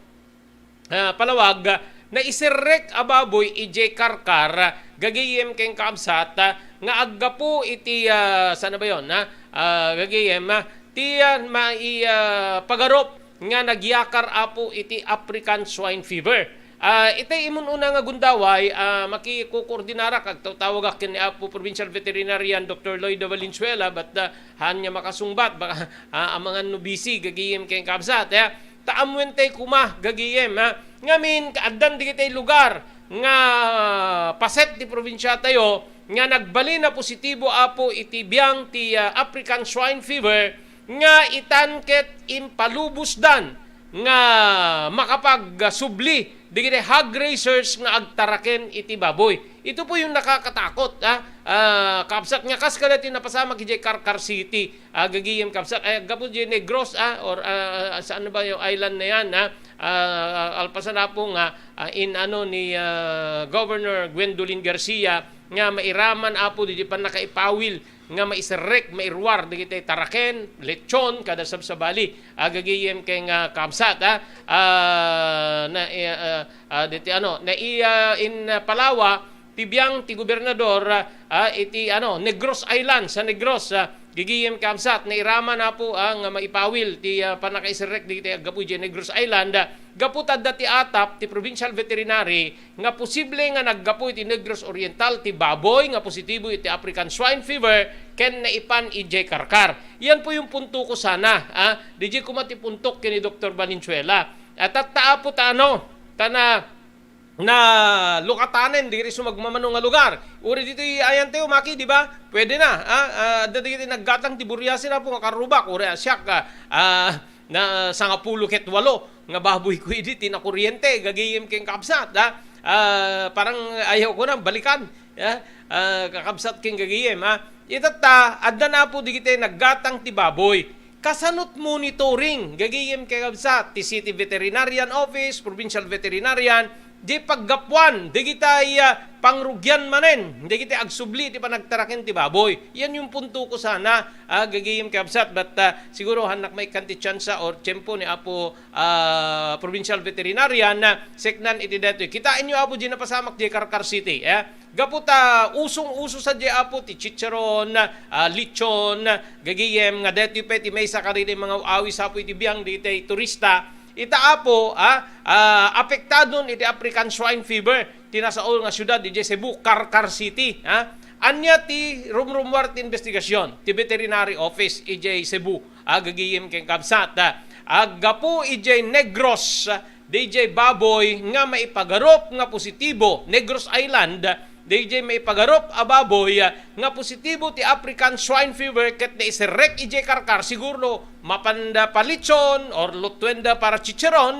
ah, palawag, ah, naiserrek a baboy idiay Carcar, ah, gagayem ken kaabsat, ah, nga aggapu iti, ah, saan na ba yon, ah? Ah, gagayem, ah, ti, ah, mai-, ah, pagarup nga nagyakar, apo, iti African Swine Fever. Ah, itay imun-una nga gundaway, ah, makikukoordinarak, agtawtawagak ken ni Apo Provincial Veterinarian Doctor Lloyd Valenzuela, but, ah, haan nga makasungbat, baka, ah, amangan no busy, gagayem ken kabsat, eh. Ta ammoentayo koma, gagayem, ha? Ngamin, addan dagiti lugar nga paset ti probinsiatayo nga nagbalin a positibo, apo, iti biang ti, ah, African Swine Fever, nga itan ket impalubosdan nga makapagsubli dagiti hog raisers nga agtaraken iti baboy. Ito po yung nakakatakot, ah, ah, kabsat, nga kas kadati napasamak idiay Carcar City, ah, gagayem, kabsat, ay, aggapu idiay Negros, ah, or, ah, saan na ba yung island na yan, ah? Ah, alpasan, apo, nga, ah, in, ano, ni, ah, Governor Gwendolyn Garcia nga mairaman, apo, di pannakaipawil nga maiserrek, mairuar dagiti taraken, lechon, kada sabsabali, ah, gagayem ken, ah, kabsat, ah, ah, na, eh, ah, ah, diti, ano, na iya in, ah, Palawa, ti biang ti gobernador, ah, ah, iti, ano, Negros Island, sa Negros, ah, gagayem, kabsat, nairaman, apo, ah, nga maipawil ti, ah, pannakaiserrek dagiti aggapu idiay Negros Island, ah, gapu ta adda ti atap ti provincial veterinary nga posible nga naggapu iti Negros Oriental ti baboy nga positibo iti African Swine Fever ken naipan idiay Carcar. Yan po yung punto ko sana, ah. Didiay koma ti puntok ken ni Doktor Valenzuela. At tatta, apo, ta, ano, ta na, na lukatanen diri sumagmamano nga lugar. Uri ditoy ayantayo, Maki, di ba? Pwede na, ah, ah, adda dagiti naggatang ti buriasin, apo, nga karrubak, uri a siak, ah, ah, na sangapulo ket walo nga baboy ko idi ti nakuriente, gagayem ken kabsat, ha? Ah, parang ayaw ko na balikan, ha? Ah, kakabsat ken gagayem, ha? Itatta, adda na, apo, dagiti naggatang ti baboy. Kasanot monitoring, gagayem ken kabsat, ti City Veterinarian Office, Provincial Veterinarian, di paggapuan, dagiti, ah, pangrugian manen, dagiti agsubli ti panagtaraken ti baboy. Yan yung punto ko sana, ah, gagayem, kabsat, but, ah, siguro hannak maikkan ti tsansa or tiyempo ni Apo, ah, Provincial Veterinarian, ah, seknan iti daytoy. Kitaenyo, apo, di napasamak di Carcar City, eh. Gapu ta usong-uso sa di, apo, ti chicharon, ah, lechon, gagayem, nga daytoy pay ti maysa kadagiti mga awis, apo, iti biang dagiti turista. Ita, apo, ah, ah, apektadon iti African Swine Fever ti nasao nga siudad idiay Cebu, Carcar City, ha? Ania ti rumrumuar ti investigasyon ti Veterinary Office idiay Cebu, a gagayem ken kabsat, a aggapu idiay Negros, diay baboy nga maipagarup nga positibo, Negros Island, diay maipagarup a baboy nga positibo ti African Swine Fever ket naiserrek idiay Carcar, siguro mapanda pa lechon or lutuenda para chicharon,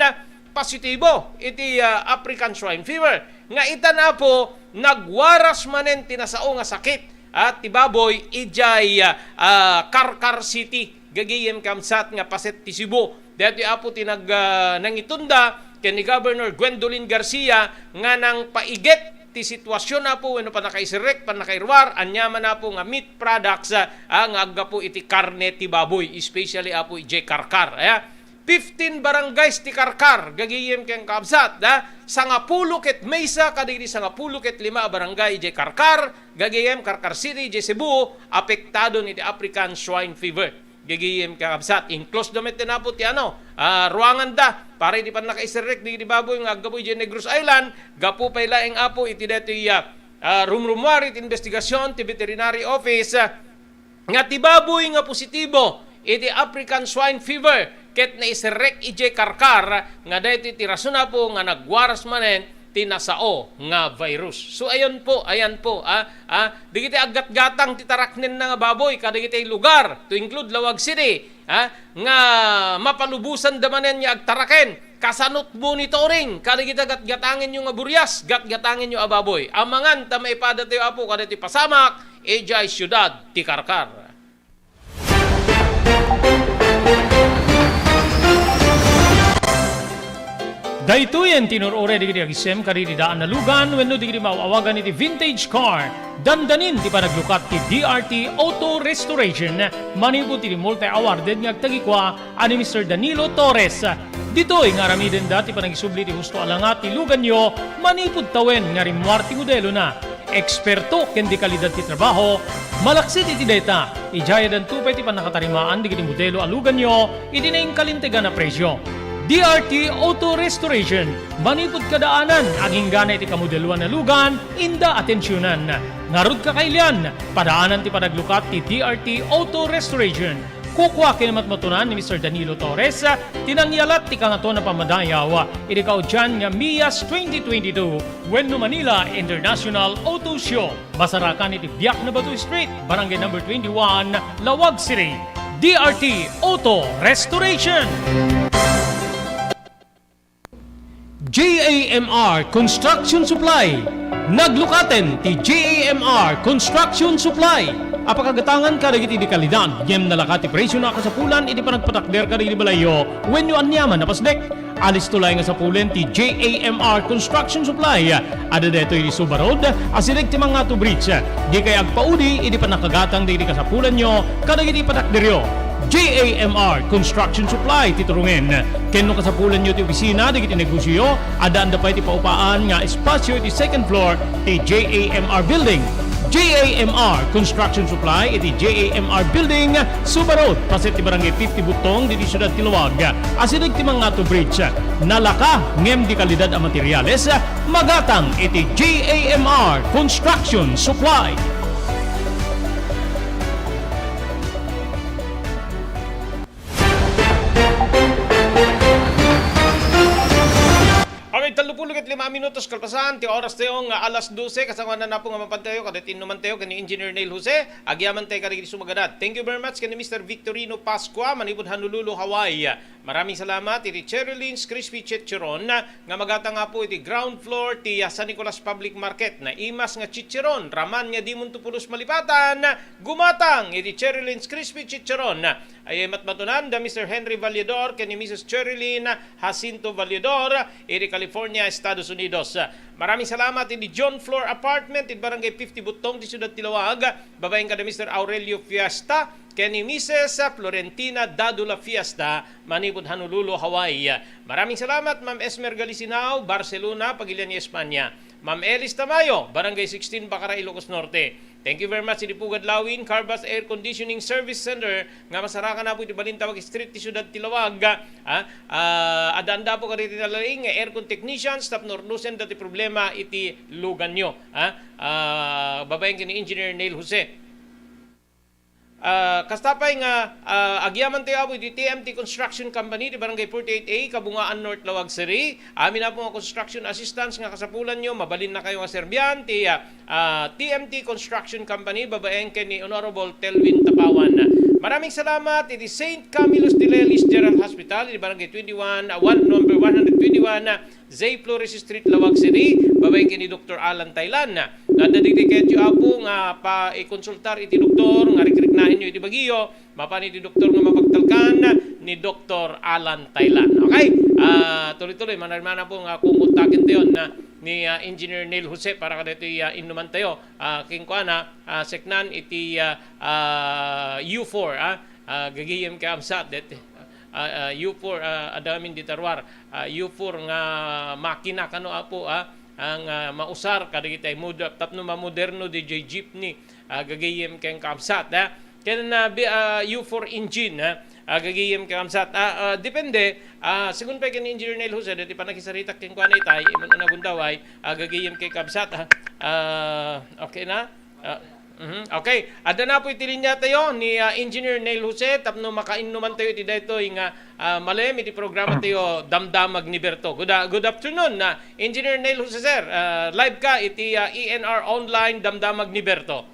positibo iti, ah, African Swine Fever. Nga ita, apo, nagwaras manen ti nasao nga sakit, ah, ti baboy idiay, ah, Carcar City. Gagayem, kabsat, nga paset ti Cebu. Daytoy, Apo, ti nag-, ah, nangitunda ken ni Governor Gwendolyn Garcia nga nangpaiget ti sitwasyon, Apo, wenno pannakaiserrek, pannakairuar, aniaman, Apo, nga meat products, ah, ah, nga aggapu iti karne ti baboy, especially, Apo, idiay Carcar. Aya, fifteen barangays ti Carcar, gagayem ken kabsat, ah, sangapulo ket maysa kadagiti sangapulo ket lima a barangay idiay Carcar, gagayem, Carcar City, idiay Cebu, apektadon iti African Swine Fever. Gagayem, kakabsat, inclose da met, Apo, ti ano, ah, ruangan da para iti pannakaiserrek dagiti baboy nga aggapu idiay Negros Island, gapu pay laeng, Apo, iti daytoy, ah, ah, rumrumuar iti investigasyon ti Veterinary Office, ah, nga ti baboy nga positibo iti African Swine Fever ket naiserrek idiay Carcar nga daytoy ti rason, Apo, nga nagwaras manen ti nasao nga virus. So, ayon po, ayan po, ah, ah, dagiti aggatgatang ti taraknenna nga baboy kadagiti lugar, to include Laoag City, ah, nga mapalubosan da manen nga agtaraken. Kasanot monitoring kadagiti gatgatangenyo nga burias, gatgatangenyo a baboy. Amangan ta maipadatayo, Apo, kadagiti pasamak idiay siudad ti Carcar. Daytoyen ti inur-uray dagiti agisem kadagiti daan a lugan wenno dagiti maaw-awagan iti vintage car. Dandanin ti panaglukat ti D R T Auto Restoration manipud iti multi-awarded nga agtagikua a ni Mister Danilo Torres. Ditoy nga aramidenda ti panagisubli ti husto a langa ti luganyo manipud tawen nga rimmuar ti modelona. Eksperto ken dekalidad ti trabaho, malaksid iti dayta, idiay addanto pay ti pannakatarimaan dagiti modelo a luganyo iti nainkalintegan a presio. D R T Auto Restoration, manipud kadaanan, agingga iti kamodeloan a lugan, inda atensionan. Ngarud, kakailian, padaanan ti panaglukat ti D R T Auto Restoration. Kukua ken matmatunan ni Mister Danilo Torres ti nangyalat ti Kangatoan a Pammadayaw iti kaudian nga MIAS twenty twenty-two wenno Manila International Auto Show. Masarakan iti Biak na Bato Street, Barangay Number twenty-one, Laoag City. D R T Auto Restoration. J A M R Construction Supply. Naglukaten ti J A M R Construction Supply a pakagatangan kadagiti dekalidad ngem nalaka ti presio a kasapulan iti panagpatakder kadagiti balayyo wenno aniaman a pasdek. Alisto laeng a sapulen ti J A M R Construction Supply. Adda daytoy iti Suba Road, asideg ti Mangato Bridge. Dikay agpaudi iti pannakagatang dagiti kasapulanyo kadagiti patakderyo. J A M R Construction Supply ti turongen. Ken no kasapulanyo ti opisina dagiti negosioyo, addaanda pay ti paupaan nga espasio iti second floor ti J A M R Building. J A M R Construction Supply iti J A M R Building, Suba Road, paset ti Barangay fifty Buttong, ditoy siudad ti Laoag, asideg ti Mangato Bridge. Nalaka ngem dekalidad a materiales, magatang iti J A M R Construction Supply. Okay, tallopulo ket lima minutos kalpasan ti oras tayo nga alas dose. Kasangoanan, Apo, nga mapantayo kadagiti innumantayo ken ni Engineer Neil Jose. Agyamantayo kadagiti sumaganad. Thank you very much ken ni Mister Victorino Pascua manipud Honolulu, Hawaii. Maraming salamat iti Cherry Lynn's Crispy Chicharon nga magatang, Apo, iti ground floor ti, ah, San Nicolas Public Market. Naimas nga chicharon, raman nga dimonto pulos malipatan, gumatang iti Cherry Lynn's Crispy Chicharon. Ay matmatunan da Mister Henry Valledor ken ni Missus Cherilyn Jacinto Valledor iti California, Estados Unidos. Maraming salamat iti John Floor Apartment iti Barangay fifty Buttong ti Siudad ti Laoag, babaen kada Mister Aurelio Fiesta ken ni Missus Florentina Dadula Fiesta manipud Honolulu, Hawaii. Maraming salamat, Ma'am Esmer Galisinao, Barcelona, pagilian ni Espanya. Ma'am Elis Tamayo, Barangay sixteen, Bacara, Ilocos Norte. Thank you very much iti Pugad Lawin Carbas Air Conditioning Service Center nga masarakan, Apo, iti balin Tawag Street ti Siudad ti Laoag. Ah, ah, addaanda, Apo, kadagiti nalaing nga aircon technicians tapno urnosen dati problema iti luganyo. Ah, ah, babaen ken ni Engineer Neil Jose. Ah, kasta pay nga, ah, agyamantayo, Apo, iti T M T Construction Company ti Barangay forty-eight A, Kabungaan North, Laoag City. Amin, Apo, nga construction assistance nga kasapulanyo, mabalinnakayo nga serbian ti, ah, ah, T M T Construction Company babaen ken ni Honorable Telvin Tapawan. Maraming salamat iti Saint Camillus de Lelis General Hospital, iti Barangay twenty-one, ah, one, number one hundred twenty-one, ah, Zay Flores Street, Laoag City, babaen ken ni Doktor Alan Taylan. No adda dagiti kayatyo, Apo, nga paikonsultar iti doktor nga rikriknaenyo iti bagiyo, mapan iti doktor nga mapagtalkan ni Doktor Alan Taylan. Okay? Ah, tuloy-tuloy, manarimana po nga kukontaken tayo na ni, ah, Engineer Neil Jose para kadaytoy, ah, innuman tayo. Ah, kenkuana, ah, seknan iti, ah, ah, U four, ah, ah, gagayem ken kabsat, det-, ah, ah, U four, ah, adda amin dita ruar, ah, U four nga makina kano, Apo, ah, nga mausar kadagiti moder-, tapno mamoderno diay jeepney, ah, gagayem ken kabsat, ah. Ken, ah, bi-, ah, U four engine, ah, ah, gagayem ken kabsat. Ah, ah, depende, ah, sigun pay ken ni Engineer Neil Jose, deti panakisaritak kenkuana itay, imon a nagundaway, ah, gagayem ken kabsat, ah. Ah, okay na? Ah, mhm. Okay. Adda na po iti linya tayo ni, ah, Engineer Neil Jose tapno makainnuman tayo iti daytoy nga, ah, malem iti programa tayo, Damdamag ni Berto. Good, ah, good afternoon, na Engineer Neil Jose, sir. Ah, live ka iti, ah, E N R Online, Damdamag ni Berto.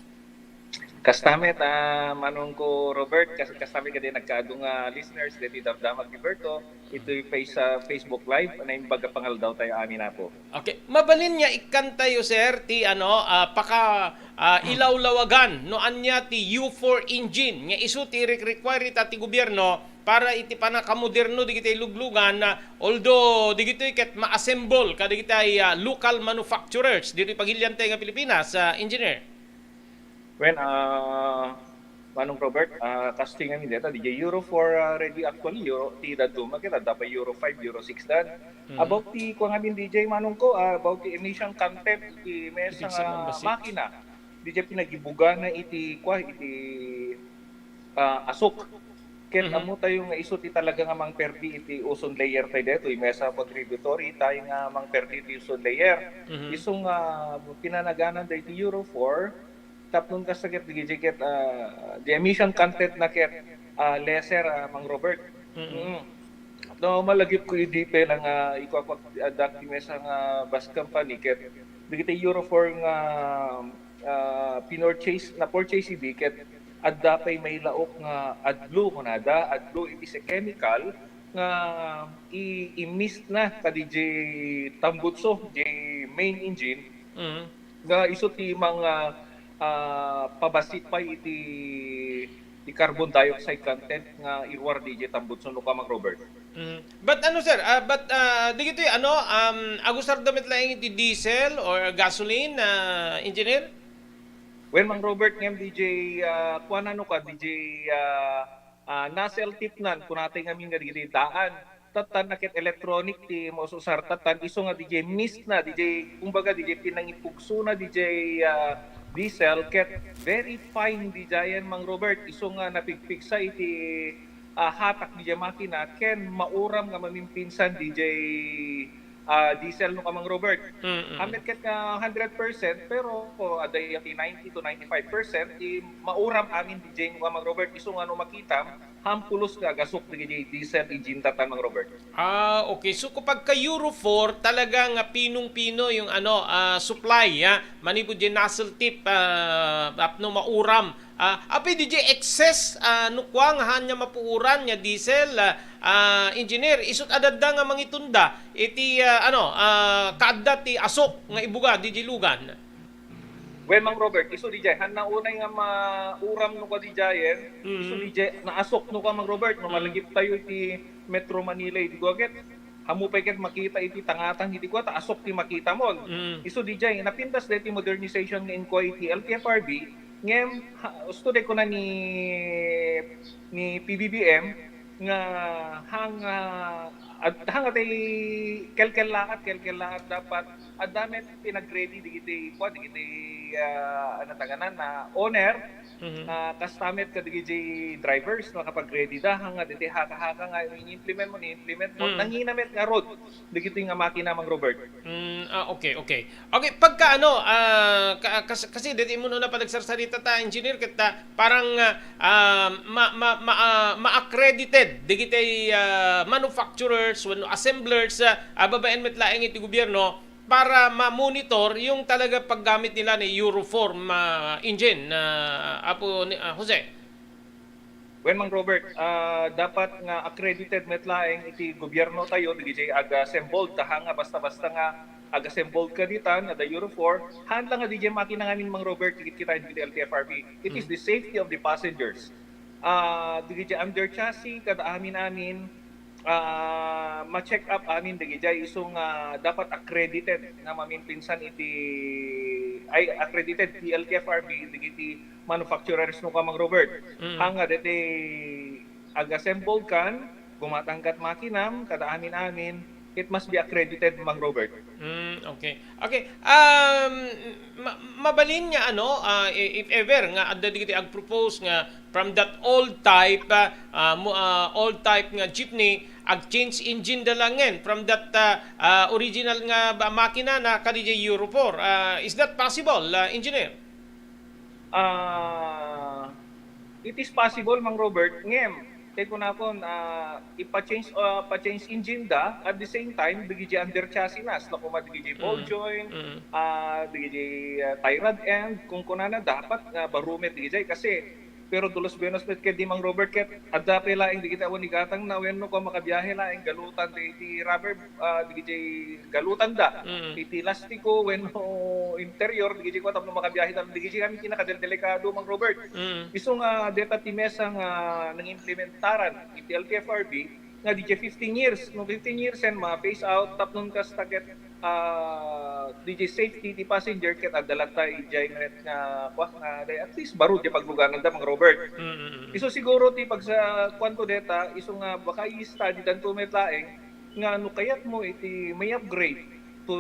Kasta met, ah, Manong ko Robert, kas-, kasta met kadi nagkaadu nga listeners deti Damdamag ni Berto, itoy face, ah, Facebook Live, naimbag a pangaldaw tayo amin, Apo. Okay. Mabalin nga ikkan tayo, sir, ti ano, ah, paka, ah, ilawlawagan no ania ti U four engine nga isu ti re-, require ita ti gobierno para iti panakamoderno digiti luglugan, ah, although digitoy ket ma-assemble kadagiti, ah, local manufacturers ditoy pagilian tayo nga Pilipinas, ah, engineer. Wen, ah, Manong Robert, ah, kas ti ngamin deta, diay Euro four, ah, ready actually, Euro, ti dadduma ket adda pay Euro five, Euro six dan. Mhm. About ti kua ngamin diay Manong ko, ah, about ti emission content iti mesa nga makina. Diay pinagibugan iti kua, iti, ah, asok. Ket ammo tayo nga isu ti talaga nga mangperdi iti ozone layer tayo detoy, mesa contributory tayo nga mangperdi iti ozone layer. Mhm. Isu nga pinanaganan daytoy Euro four, tapno kasta ket diay ket, ah, the emission content na ket, ah, lesser, ah, Mang Robert. Mm. Mm. No, malagip ko idi pay lang, ah, ikuakuak, ah, dati mesa nga bus company ket dagiti Euro four nga, ah, pinurchase, na-purchase idi ket adda pay mailaok nga AdBlue, kunada, AdBlue iti sa chemical nga i-, i-mist na kadi diay tambutso, diay main engine. Mm. Nga isu ti mang, ah, ah, pabasi pay iti, ti carbon dioxide content nga iruar diay tambutso no kua, Mang Robert. Mm. But ano, sir, ah, but, ah, digitoy ano, um, agusarda met laeng iti diesel or gasoline, ah, engineer? Well, Mang Robert, ngem diay, ah, kuana no kua, diay, ah, ah, nozzle tip nan, kunatay ngamin nga diay daan. Tattan a ket electronic ti maus-usar, tattan isu nga diay mist na, diay, kumbaga, diay pinangipugsona diay, ah, diesel, ket very fine diay, Mang Robert, isu nga napigpigsa iti, ah, hatak diay makina, ken mauram nga mamimpinsan diay, ah, diesel no kua, Mang Robert. Mm-mm. Amet ket nga hundred percent, pero adda iti ninety to ninety-five percent, ti mauram amin diay no kua, Mang Robert, isu nga no makitam, hampulos nga agasok dagiti diesel engine tattan, Mang Robert. Ah, okay. So, kapag ka Euro four, talaga nga pinong-pino yung ano, ah, supply, ah, manipud diay nozzle tip, ah, tapno mauram. Ah, apay diay excess, ah, no kua nga haan nga mapuoran nga diesel, ah, ah, engineer, isut adda nga mangitunda iti, ah, ano, ah, kaadda ti asok nga ibuga diay lugan. Well, Mang Robert, isu diay, haan na unay nga mauram no kua diay, mm, isu diay, naasok no kua, Mang Robert, no, mm, malagip tayo iti Metro Manila, idi kua ket, ammo pay ket makita iti tangatang, idi kua, ta asok ti makitamon. Mm. Isu diay, napintas daytoy modernization nga inkua iti L T F R B, ngem, ha, usto diay kuna ni, ni P B B M, nga hang, ah, ad-, hang atay kelkellaat, kelkellaat dapat adda met pinag-ready digiti, kua, digiti, ah, ano tanganan, na owner, mhm, ah, kasta met kadagiti drivers, makapag-ready da, hang diti haka-haka nga i-implement mo, i-implement mo, mm, nangina met ngarud digiti nga makina, Mang Robert. Mm, ah, okay, okay. Okay, pagka ano, ah, ka-, kas-, kasi deti mo na panagsarsarita ta, engineer, ket ta, parang, ah, ah, ma-, ma-, ma-, ah, ma-accredited dagiti, ah, manufacturers wenno assemblers, ah, a babaen met laeng iti gobierno para ma-monitor yung talaga paggamit nila ni Euro four, ah, engine, ah, Apo ni, ah, Jose. Wen, Mang Robert, ah, dapat nga accredited met laeng iti gobyerno tayo, dagiti aga-assembled, ta haan nga basta-basta nga aga-assembled ka ditan, adda Euro four, haan lang nga dagiti makina ngamin, Mang Robert, ti kitkitaen dagiti L T F R B. It is Mm. the safety of the passengers. Ah, dagiti under chassis, kada amin-amin, ah, ma-check up amin dagiti isu nga dapat accredited nga maminpinsan iti, ay, accredited ti L T F R B dagiti manufacturers no ka, Mang Robert. Mm. Haan nga deti aga-assembled kan, gumatang kat makinam, kada amin-amin, it must be accredited, Mang Robert. Mm, okay. Okay. Um, ma- mabalin nga ano, ah, i- if ever nga adda digiti ag-propose nga from that old type, ah, ah, mo- ah, old type nga jeepney, ag-change engine da langen from that, ah, ah, original nga ba- makina na kadi Euro four. Ah, is that possible, ah, engineer? Ah, it is possible, Mang Robert, ngem, kay kunakon, ah, ipa-change, ah, pa-change engine da, at the same time, dagiti under chassis na, sla koma dagiti ball Mm. joint, Mm. ah, dagiti, ah, tie rod end, kung kunana, dapat nga baro met dagiti, kasi, pero dulos buenos met ket di, Mang Robert, ket adda pay laeng dagiti awan igatang na, wenno kung makabiyahe laeng galutan ti, ti rubber, ah, dagiti galutan da. Mm. Iti lastiko wenno interior, dagiti kua tapno makabiyahe tayo. Dagiti kami kinakadeldelikado, Mang Robert. Mm. Isu nga deta ti mesa nga nangimplementaran iti L T F R B nga digi fifteen years, no fifteen years and ma-phase out tapno kasta ket, ah, digi safety ti passenger ket adda latta idiay met nga, kua, nga at least baro di paglugananda, Mang Robert. Mm, mm, mm. Isu siguro ti pagsa-, kuanto deta, isu nga baka i-study danto met laeng, nga no kayatmo iti may upgrade to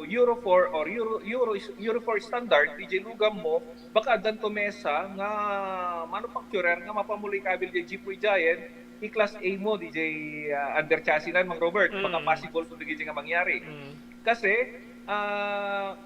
Euro four or Euro, Euro, Euro four standard, diay lugammo, baka addanto mesa nga manufacturer nga mapamuloy kabil diay Jeepway Giant, i-class A mo diay, ah, under chassis nan, Mang Robert. Baka Mm. possible to diay nga mangyari. Mm. Kasi, ah,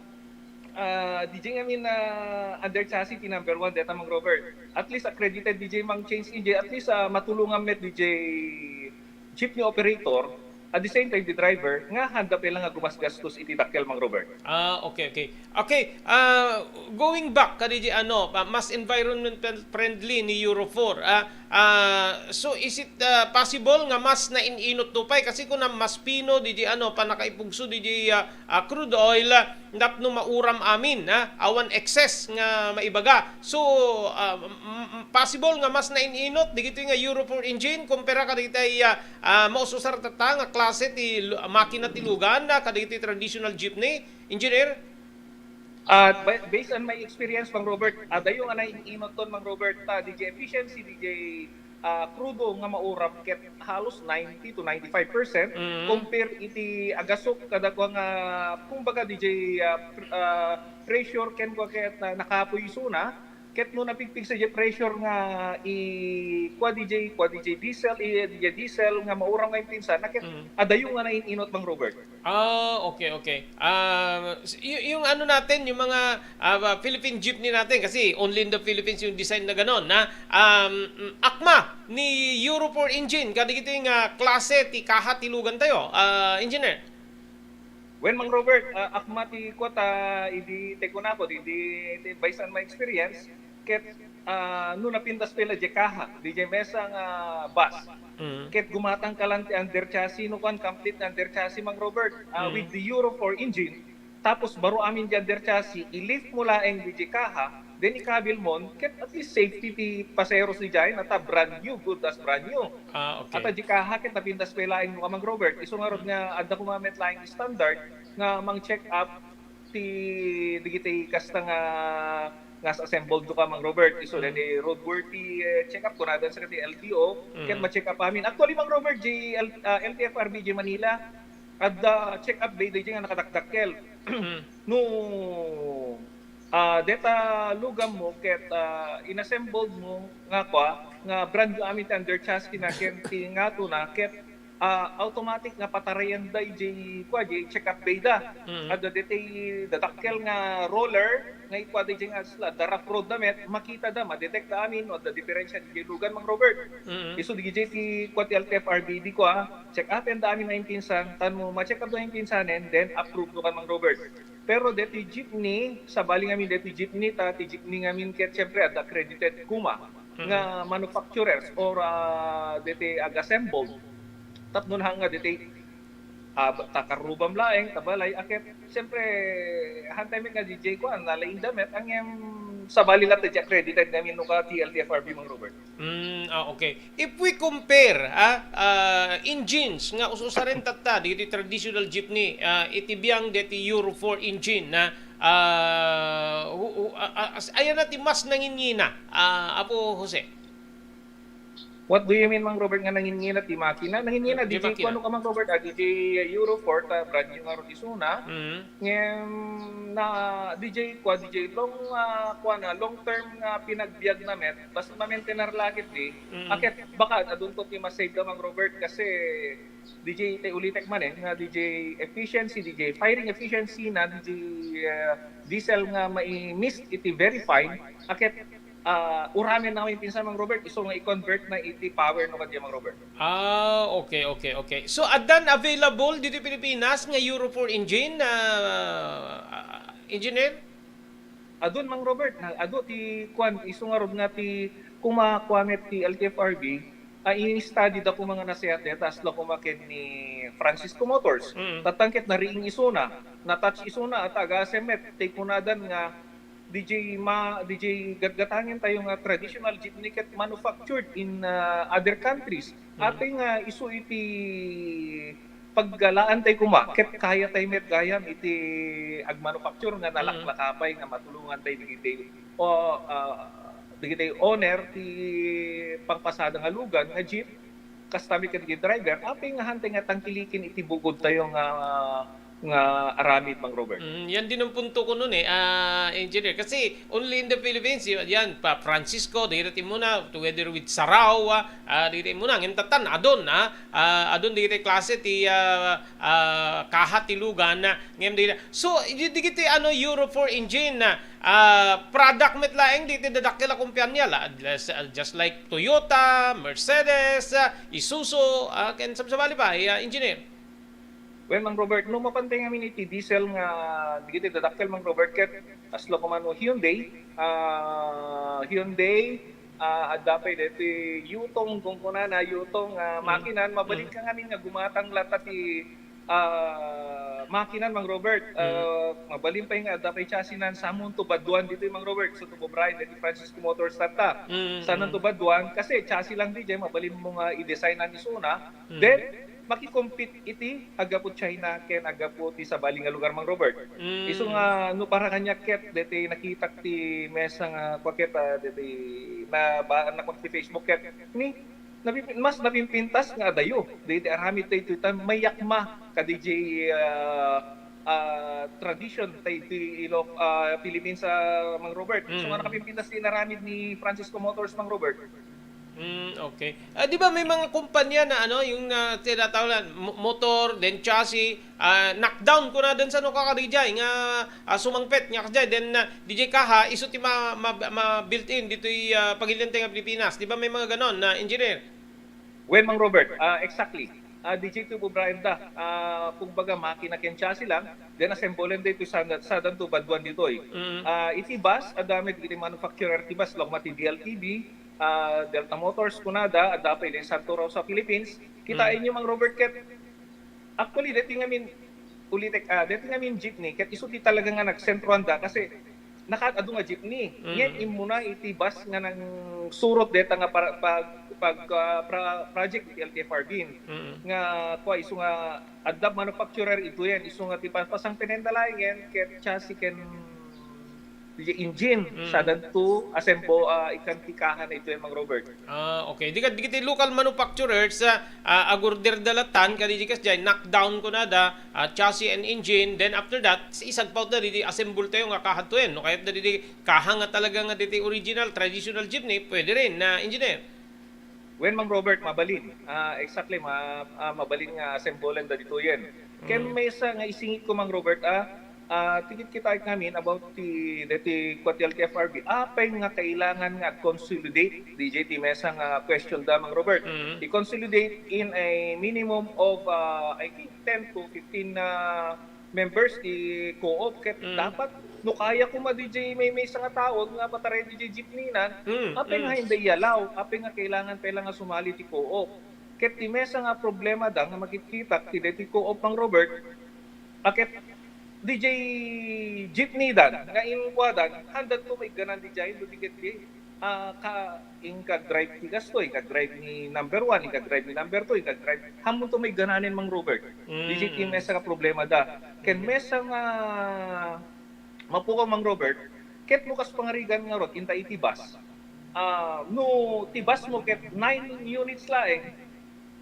ah, diay ngamin, ah, under chassis ti number one deta, Mang Robert. At least accredited diay mang change engine, at least, ah, matulongan met diay jeepney operator, at the same time, the driver, nga handa pay lang nga gumasgastos iti dakkel, Mang Robert. Ah, okay, okay. Okay, ah, going back kadi ano, pa- mas environment friendly ni Euro four. Ah, ah, so is it, ah, possible nga mas nain-inot to pay? Kasi kuna mas pino diay ano, pannakaipugso diay, ah, ah, crude oil, ah, tapno mauram amin, ah, awan excess nga maibaga. So, ah, m- m- possible nga mas nain-inot digitoy nga Euro four engine kumpara kadagitoy, ah, ah, maususar tatta nga klase ti lu- makina ti lugan, ah, kadagitoy traditional jeepney, engineer? Ah, ba- based on my experience, Mang Robert, adayo nga nain-inot ton, Mang Robert, ta diay efficiency diay, ah, krudo nga mauram ket halos ninety to ninety-five percent Mm. compare iti agasok kada kua nga, kumbaga, diay, ah, pr- ah, pressure ken kua ket na, nakapuy isuna, ket no napigpigsa diay pressure nga i-, kua diay, kua diay diesel, i-, diay diesel nga mauram nga impinsan na ket Mm. adayo nga nain-inot, Mang Robert. Ah, okay, okay. Ah, s- y- yung ano natin, yung mga, ah, Philippine jeepney natin, kasi only in the Philippines yung design na ganon, na, um, akma ni Euro four engine, kadagitoy nga klase ti kaha ti lugan tayo, ah, engineer. Wen, Mang Robert, ah, akma ti kua ta idi, ti kunako, idi, ti, based on my experience, ket, ah, no napintas pay la diay kaha, diay mesa nga bus. Mm. Ket gumatang ka lang ti under chassis, no, kuan, complete nga under chassis, Mang Robert, ah, Mm. with the Euro four engine, tapos baro amin diay under chassis, i-lift mo laeng diay kaha, then ikabil mon, ket at least safety ti pasaheros diay, nata brand new, good as brand new. Ah, okay. Ata diay kaha ket napintas pay laeng no ka, Mang Robert. Isu ngarud nga adda koma met laeng standard nga mang-check up ti digiti kasta nga, nga assembled to ka, Mang Robert. Isu Mm. daydi roadworthy, eh, check up, kunada sa ti L T O, ket Mm. ma-check up amin. Actually, Mang Robert, diay L-, ah, L T F R B diay Manila, adda check up bay daydi nga nakadakdakkel. Mm. No, ah, deta lugammo ket, ah, inassembled mo nga kua, nga brand new amin ti under chassis na ken ti ngatona ket, ah, automatic nga patarayan da idiay kua, diay check up bay da. Mm. Adda deti dadakkel nga roller nga ikua da idiay nga sla, da rough road da met, makita da, ma-detect da amin no adda diferensya diay lugan, Mang Robert. Mm. Isu diay ti kua ti L T F R B D kua, check upen da amin nga impinsan, tan no ma-check up da impinsanen, then approve no kan, Mang Robert. Pero deti jeepney, sabali ngamin deti jeepney, ta ti jeepney ngamin ket siyempre adda accredited koma. nga manufacturers or, ah, diti ag-assembled. Tapno nga diti, ah, ta karrubam laeng, ta balay, a ket, siyempre, hantay met nga D J kuan, nalaingda met, ngem sabali latta diay accredited ngamin no ka T L T F R B, Mang Robert. Mm, ah, okay. If we compare, ah, ah, engines nga us-usaren tatta, diti traditional jeepney, ah, iti biang diti Euro four engine, ah, ah, hu-, hu-, ah, ah, as-, ayan na ti mas nanginngina, ah, Apo Jose? What do you mean, Mang Robert, nga nanginngina ti makina? Nanginngina, Di D J, makina. Kuano ka, Mang Robert, ah, D J Euro four, ta brand new nga ro ti isuna. Mm. Ngem na, D J, kua, D J, long, ah, kuan na, long term nga pinagbiag na met, basta ma-maintain la ketdi, Mm. a ket baka adunto ti ma-save da, Mang Robert, kasi D J, tay ulitek manen nga D J efficiency, D J firing efficiency na, D J, ah, diesel nga mai-mist iti very fine, a ket, ah, uramen na maminsan, Mang Robert, isu nga i-convert na iti power no kadi, Mang Robert. Ah, okay, okay, okay. So, addan available dito Pilipinas nga Euro four engine, ah, ah, engineer? Adun, Mang Robert, na, adu ti kuan, isu ngarud nga ti kumakua met ti L T F R B, ah, i-study da koma nga nasayaat dayta, asla koma ken ni Francisco Motors. Mm. Tattang ket nariing isuna, na-touch isuna, at agasem met, tay kunadan nga, D J ma-, D J gatgatangen tayo nga traditional jeepney ket manufactured in, ah, other countries. Mm. Apay nga isu iti paggalaan tayo koma, ket kaya tayo met gayam iti agmanufacture nga Mm. nalaklakapay nga matulongan tayo digiti, o, ah, digiti owner ti pangpasada nga lugan nga jeep, kasta met kadagiti driver, apay nga hantay nga tangkiliken iti bugod tayo nga, nga aramid, Mang Robert. Mm, yan din ang punto ko nun eh, ah, engineer. Kasi only in the Philippines, y-, yan, pa Francisco, diri ti muna, together with Sarao, ah, ah, diri ti muna, ngem tattan, adun, ah, ah, adun diri klase ti, ah, ah, kaha ti lugan, ah, ngem diri. So, di-, digiti, ano, Euro four engine, ah, ah, product met laeng diti dadakkel a kompanya, la, just, just like Toyota, Mercedes, ah, Isuzu, ah, ken sabsabali pa, eh, ah, engineer. Well, Mang Robert, no mapan tayo ngamin iti diesel nga, digiti dadakkel, Mang Robert, ket asla koma no Hyundai, ah, Hyundai, ah, adda pay deti Yutong, kunkunana, Yutong, ah, Mm. makinan, mabalin Mm. ka ngamin nga gumatang latta ti, ah, makinan, Mang Robert. Mm. Ah, mabalin pay nga adda pay chassis nan, samonto baduan ditoy, Mang Robert, so tubo Brian, deti Francisco Motors tatta. Mm, Sanon mm. to baduan, kasi chassis lang di jay, mabalin mo nga i-design nan isuna. Mm. Then, makikompete iti aggapu China ken aggapu ti sabali nga lugar, Mang Robert. Mm. Isu nga, no, para kaniak ket, deti nakitak ti mesa nga, kua ket, ah, deti na, ba, na, ti Facebook ket, ni, napipi-, mas napimpintas nga adayo. Deti aramid tayo iti tan mayakma, kadi jay, ah, ah, tradition tayo iti Ilok-, ah, Philippines, ah, Mang Robert. So, Mm. nga nakapimpintas ti inaramid ni Francisco Motors, Mang Robert. Mm, okay. Ah, di ba may mga kumpanya na ano, yung, ah, tinatawag na mo-, motor, then chassis, ah, knockdown kuna den sa no kakadijay nga, ah, sumangpet nga kadijay, then, ah, D J kaha, isu ti ma-, ma-, ma-built in ditoy, ah, pagilian tayo nga Pilipinas. Di ba may mga ganon na engineer? Well, Mang Robert, ah, exactly. Ah, D J Tubo Brian da, ah, kumbaga makina ken chassis lang, then assemble-en da ito sa, sa danto baduan ditoy. Mm. Ah, iti bus, adda met iti manufacturer ti bus, lokma ti D L T V, ah, Delta Motors, kunada, adda pay iti Santo Rosa, Philippines. Kitain Mm. nyo, Mang Robert, ket actually, deti ngamin, ulitek, ah, deti ngamin jeepney, ket isu ti talaga nga nagsentroan da, kasi nakaad-adu nga jeepney. Mm. Ngem immuna iti bus nga nangsurot deta nga para, pag, pag, ah, pra-, project iti L T F R B. Mm. Nga, kua, isu nga adda manufacturer ito yan, isu nga ti pa-, pasangpeten da laengen, ket chassis ken Di engine, Mm. sadanto, asembo, ah, ikan ti kahan ito yan, Mang Robert. Ah, okay. Di ka, di kiti local manufacturers, ah, ah, agorder da latan, kadi di kas jay, knock down ko na da, ah, chassis and engine, then after that, isagpaw da, di, di assemble tayo nga kahan to yan, no? Kaya da, di, di kahan nga talaga nga di, di original, traditional jeepney, pwede rin na engineer. Wen, Mang Robert, mabalin. Ah, exactly, ma-, ah, mabalin nga assemble-en da ditoyen. Ken Mm. maysa nga isingit ko, Mang Robert, ah, ah, tikit kita ngamin about ti, deti, kua ti L T F R B. Apay nga kailangan nga consolidate, D J, ti maysa nga question da, Mang Robert. Mm. I-consolidate in a minimum of, ah, I think, ten to fifteen, ah, members ti co-op. Ket Mm. dapat no kaya koma diay maymaysa nga tao nga pataray diay jeepney-nan, Mm, apay nga mm. hindi iyalaw, apay nga kailangan pay la nga sumali ti co-op. Ket ti maysa nga problema da nga makitkitak ti daytoy co-op, Mang Robert, a ket diay jeepney-dan nga inkuadan, handanto maigganan diay, no di ket di, ah, ka, inka drive ti kastoy, inka drive ni number one, inka drive ni number two, inka drive, hammonto maiggananen, Mang Robert. Mm. Diay ti maysa nga problema da. Ken Mm. maysa nga mapukaw, Mang Robert, ket no kas pangarigan ngarud, inta iti bus. Ah, no ti bus mo ket nine units laeng,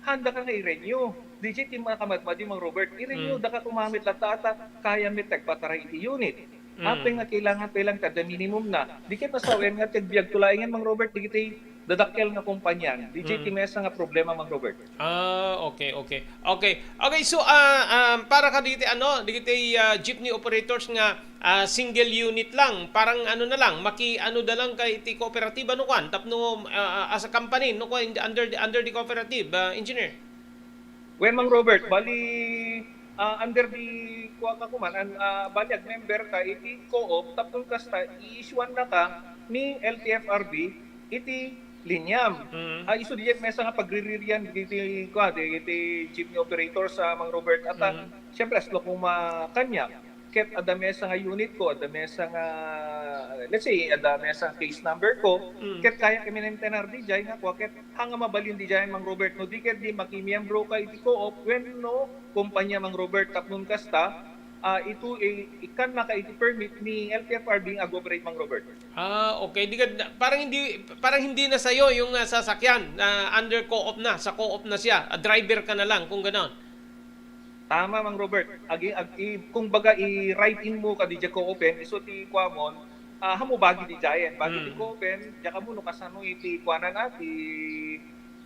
handa ka nga i-renew. Diay ti makamadmadi, Mang Robert. I-renew Mm. da ka koma met latta ta kaya met ti agpataray iti unit. Mm. Apay nga kailangan pay lang ti adda minimum na. Di ket nasawen nga ti agbiagto laengen, Mang Robert, dagiti dadakkel nga kompanian. Diay ti Mm. maysa nga problema, Mang Robert. Ah, okay, okay. Okay. Okay, so, ah, um, para kadagiti, ano, dagiti, ah, jeepney operators nga, ah, single unit lang, parang ano na lang, maki-, ano da lang kay iti kooperatiba no kuan, tapno, ah, ah, as a company, no kuan, in the, under the, under the cooperative, ah, engineer? Well, Mang Robert, bali, ah, under the kuan ka kuman, an-, ah, bali, ag-member ka iti co-op, tapno kasta, i-issuean na ka ni L T F R B iti liniam. Mm. Ah, isu diay maysa nga pagriririan dagiti, kua, dagiti jeepney operators, ah, Mang Robert, at, ah, Mm. siyempre, as no koma kaniak, ket adda maysa nga unit ko, adda maysa nga, let's say, adda maysa nga case number ko, Mm. ket kaya kami maintenar diay nga kua, ket haan nga mabalin diay, Mang Robert, no di ket di makimiyembro ka iti co-op, wenno kompanya, Mang Robert, tapno kasta, ah, ito, eh, ikkan na ka iti permit ni L T F R B nga ag-operate, Mang Robert. Ah, okay. Di ka, parang hindi, parang hindi na sa'yo yung, ah, sasakyan, ah, under co-op na, sa co-op na siya. Ah, driver ka na lang, kung ganon. Tama, Mang Robert. Agi-, ag-, i-, kumbaga, i-write-in mo kadi diay co-open, isu ti kuamon, ah, haanmo bagi diay, bagi ti Mm. co-open, diak ammo no kasano iti kuanan, ah, ti,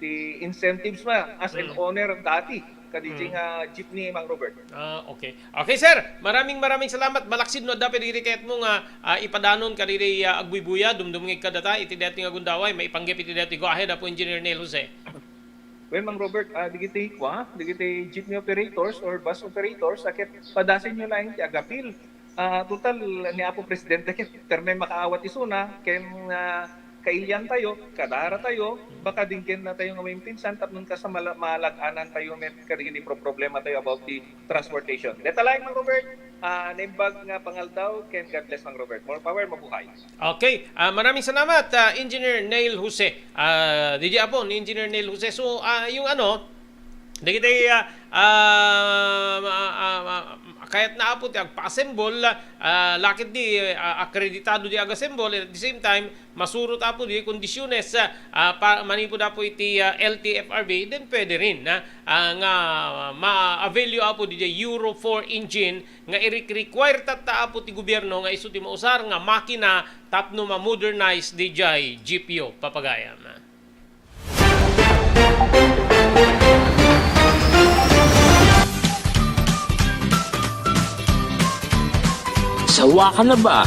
ti incentives na as an Mm. owner dati, kadi diay Mm. nga jeepney, Mang Robert. Ah, okay. Okay, sir. Maraming, maraming salamat. Malaksid no adda pay dagiti kayatmo nga, ah, ipadanon kadagiti, ah, agbuybuya, dumdumngeg kadata iti daytoy nga gundaway, maipanggep iti daytoy. Go ahead, Apo Engineer Neil Jose. Well, Mang Robert, ah, dagiti kua, dagiti jeepney operators or bus operators, a ket padasenyo laeng ti agapil. Ah, total, ni Apo Presidente ket permi makaawat isuna, ken, ah, kailiantayo, kadaratayo, baka denggen natayo nga maimpinsan tapno kasta mala-, malag-anantayo met kadagiti pro-, problematayo about the transportation. Dayta laeng, Mang Robert, ah, naimbag nga pangaldaw, ken God bless, Mang Robert. More power, mabuhay. Okay, ah, maraming salamat, ah, Engineer Neil Jose. Ah, diay apo ni Engineer Neil Jose. So, ah, yung ano, dagiti, ah, ah, ma-, ah, ma-, kayatna, apo, ti agpa-assemble, ah, la ket di, ah, akreditado diay ag-assemble, and at the same time, masurot, apo, diay kondisyones, ah, ah, pa-, manipud, apo, iti, ah, L T F R B, then pwede rin, ah, ah, nga ma-avail-yo, apo, diay Euro four engine nga iri-require tatta, apo, ti gobierno nga isu ti mausar nga makina tapno ma-modernize diay jeepyo, papagayam. Sawa ka na ba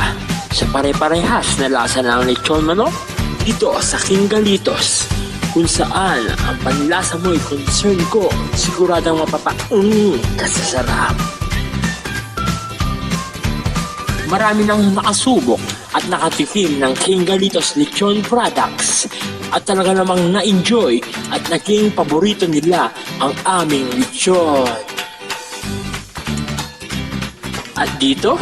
sa pare-parehas na lasa ng lechon manok? Dito sa King Galitos, kung saan ang panlasa mo'y concern ko, siguradong mapapaung ka sa sarap. Marami nang nakasubok at nakatikim ng King Galitos Lechon Products at talaga namang na-enjoy at naging paborito nila ang aming lechon. At dito,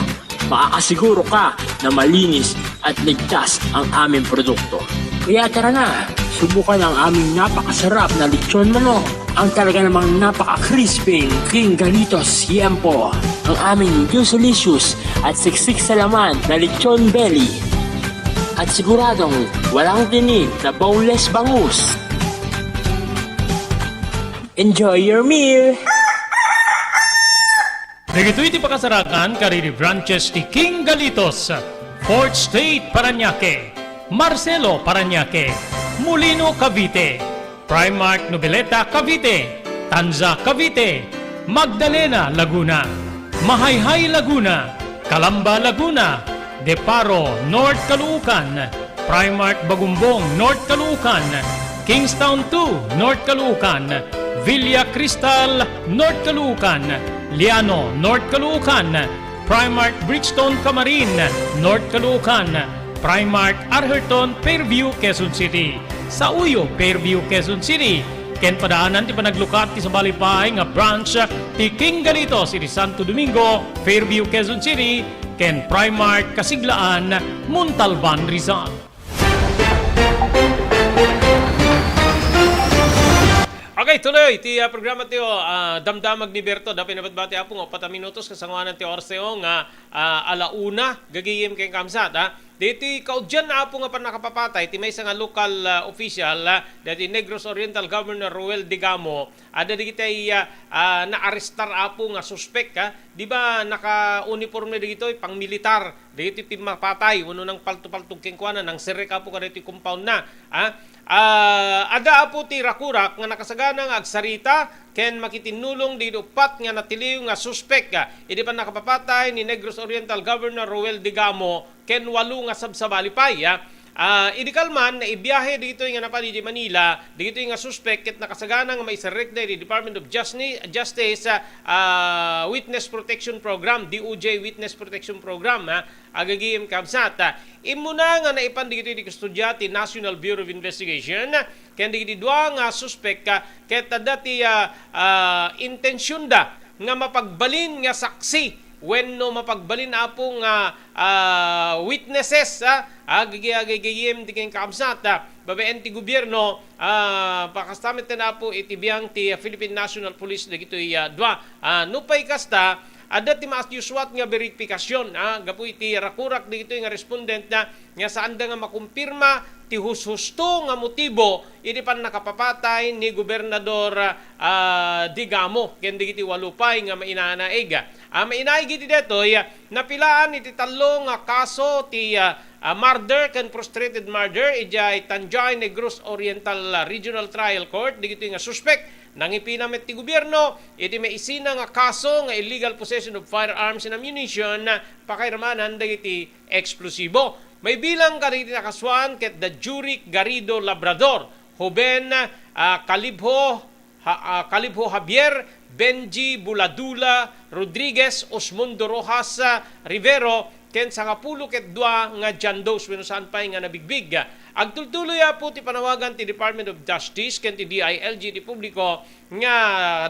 makakasiguro ka na malinis at ligtas ang aming produkto. Kaya tara na, subukan ang aming napakasarap na lechon manok, ang talaga namang napaka-crispy King Galitos Yempo, ang aming juicy-licious at siksik sa laman na lechon belly. At siguradong walang tinik na boneless bangus. Enjoy your meal! Dagitoy ti pakasarakan kadagiti branches ti King Galitos, Fourth Street, Parañaque, Marcelo, Parañaque, Molino, Cavite, Primark, Noveleta, Cavite, Tanza, Cavite, Magdalena, Laguna, Mahayhay, Laguna, Calamba, Laguna, Deparo, North Caloocan, Primark Bagumbong, North Caloocan, Kingstown two, North Caloocan, Villa Cristal, North Caloocan, Liano, North Caloocan, Primark Brixton Camarin, North Caloocan, Primark Arherton Fairview, Quezon City, Sauyo, Fairview, Quezon City, ken padaanan ti panaglukat ti sabali pay nga branch ti King Galitos iti Santo Domingo, Fairview, Quezon City, ken Primark Kasiglaan, Montalban, Rizal. Okay, tuloy ti, ah, programa tayo, ah, Damdamag ni Berto. Dapay nabatbati, Apo, nga upat a minutos kasangoanan ti oras tayo nga, ah, ala una, gagayem ken kamsat, ah. Ditoy kaudian, Apo, nga pannakapapatay ti maysa nga local, ah, official, ah, dati Negros Oriental Governor Roel Degamo, adda dagiti, ah, ah, naarestar, Apo, nga suspek, ah. Di ba naka-uniforme dagitoy pangmilitar? Dagiti pimmapatay wenno nangpaltupaltog kenkuana, nangserrek, Apo, kadagiti compound na, ah. Ah, adda, Apo, ti rakurak nga nakasagana nga agsarita ken makitinnulong dagiti uppat nga natiliw nga suspek, ah, idi pannakapapatay ni Negros Oriental Governor Roel Degamo ken walo nga sabsabali pay, ah. Ah, idi kalman, naibiahe dagitoy nga napan idiay Manila, dagitoy nga suspek ket nakasagana nga maiserrek daydi Department of Jusni-, Justice, ah, ah, Witness Protection Program, D O J Witness Protection Program, ah. Agagayem, kabsat, ah, immuna nga naipan dagitoy ti kustodia ti National Bureau of Investigation ken dagiti dua nga suspek, ah, ket adda ti, ah, ah, intensionda nga mapagbalin nga saksi wenno mapagbalin, Apo, nga, ah, witnesses, ah, agagi-, agagayem ti ken, kabsat, ah, babaen ti gobierno, ah, pakasta met, Apo, iti biang ti, ah, Philippine National Police dagitoy, ah, dua. Ah, nupay kasta, adda ti maayuswat nga beripikasion, ah, gapu iti rakurak dagitoy nga respondent na nga saanda nga makumpirma ti hushusto nga motibo iti pannakapapatay ni Gobernador, ah, Degamo ken dagiti walo pay nga mainaig. Ah, mainaig iti daytoy, napilaan iti tallo nga kaso ti, ah, ah, murder ken frustrated murder idiay Tanjay, Negros Oriental, ah, Regional Trial Court dagitoy nga suspek. Nangipina met ti gobierno iti maisina nga kaso nga illegal possession of firearms and ammunition, pakairamanan dagiti eksplosibo. Maibilang kadagiti nakasuan ket da Juric Garrido Labrador, Joven, ah, Kalibho, ha-, ah, Kalibho Javier, Benji Buladula Rodriguez, Osmundo Rojas, ah, Rivero, ken sangapulo ket dua nga John Does wenno saan pay nga nabigbig. Agtultuloy, Apo, ti panawagan ti Department of Justice ken ti D I L G ti publiko nga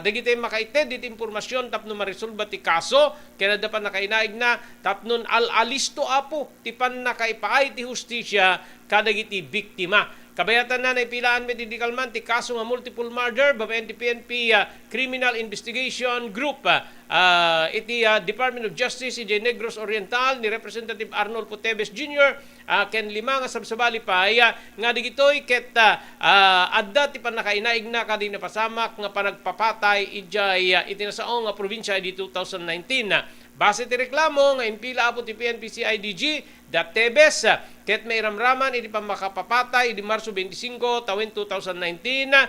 dagiti makaited iti impormasion tapno maresolba ti kaso ken adda pannakainaigna tapno al-alisto, Apo, ti pannakaipaay ti hustisia kadagiti biktima. Kabayatanna, naipilaan met idi kalman ti kaso nga multiple murder babaen ti P N P, ah, Criminal Investigation Group, ah, ah, iti, ah, Department of Justice idiay Negros Oriental ni Representative Arnolfo Teves Junior, ah, ken lima nga sabsabali pay, ah, nga dagitoy ket, ah, ah, adda ti pannakainaigna kadi napasamak nga panagpapatay idiay, ah, iti nasao nga probinsia idi two thousand nineteen. Base ti reklamo nga impila, Apo, ti P N P C I D G, da Teves, ah, ket mairamraman iti pammakapapatay idi Marso twenty-five tawen two thousand nineteen, ah,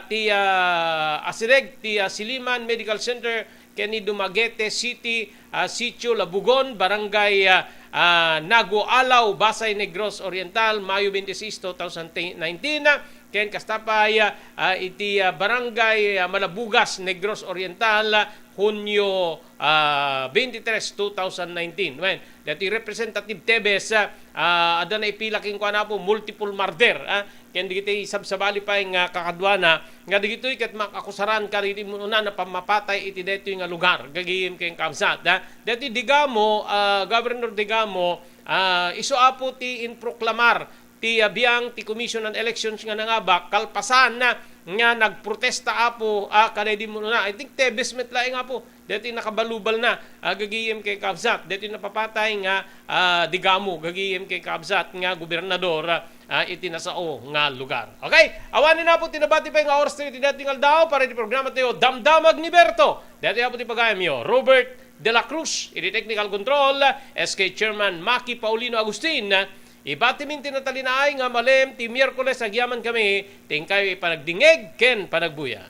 ti, ah, asideg ti, ah, Siliman Medical Center ken ni Dumaguete City, ah, Sitio Labugon, Barangay, ah, ah, Nago Alaw, Basay, Negros Oriental, Mayo twenty-six, two thousand nineteen, ah, ken kasta pay, ah, ah, iti, ah, Barangay, ah, Malabugas, Negros Oriental, ah, Hunyo, ah, twenty-three, two thousand nineteen. Wen, dati Representative Teves, ah, ah, adda naipila kenkuana, Apo, multiple murder, ah, ken dagiti sabsabali pay nga kakaduana, nga dagitoy ket makakusaran kadagiti umuna nga pammapatay iti daytoy nga lugar, gagayem ken kabsat, ah. Daytoy Degamo, ah, Governor Degamo, ah, isu, Apo, ti improklamar ti, ah, biang ti Commission on Elections nga nangabak kalpasan nga nagprotesta, Apo, ah, kadaydi umuna. I think Teves met laeng, Apo, daytoy nakabalubalna, ah, gagayem ken kabsat, daytoy napapatay nga, ah, Degamo, gagayem ken kabsat nga gobernador, ah, iti nasao nga lugar. Okay, awanen, Apo, ti nabati pay nga oras tayo iti daytoy nga aldaw para iti programa tayo, Damdamag ni Berto. Daytoy, Apo, ti pagayamyo, Robert de la Cruz, iti technical control, S K Chairman Maki Paulino Agustin. Ibatimin ti natalinaay nga malem ti Miyerkules, agyamankami ti inkayo panagdingeg ken panagbuya.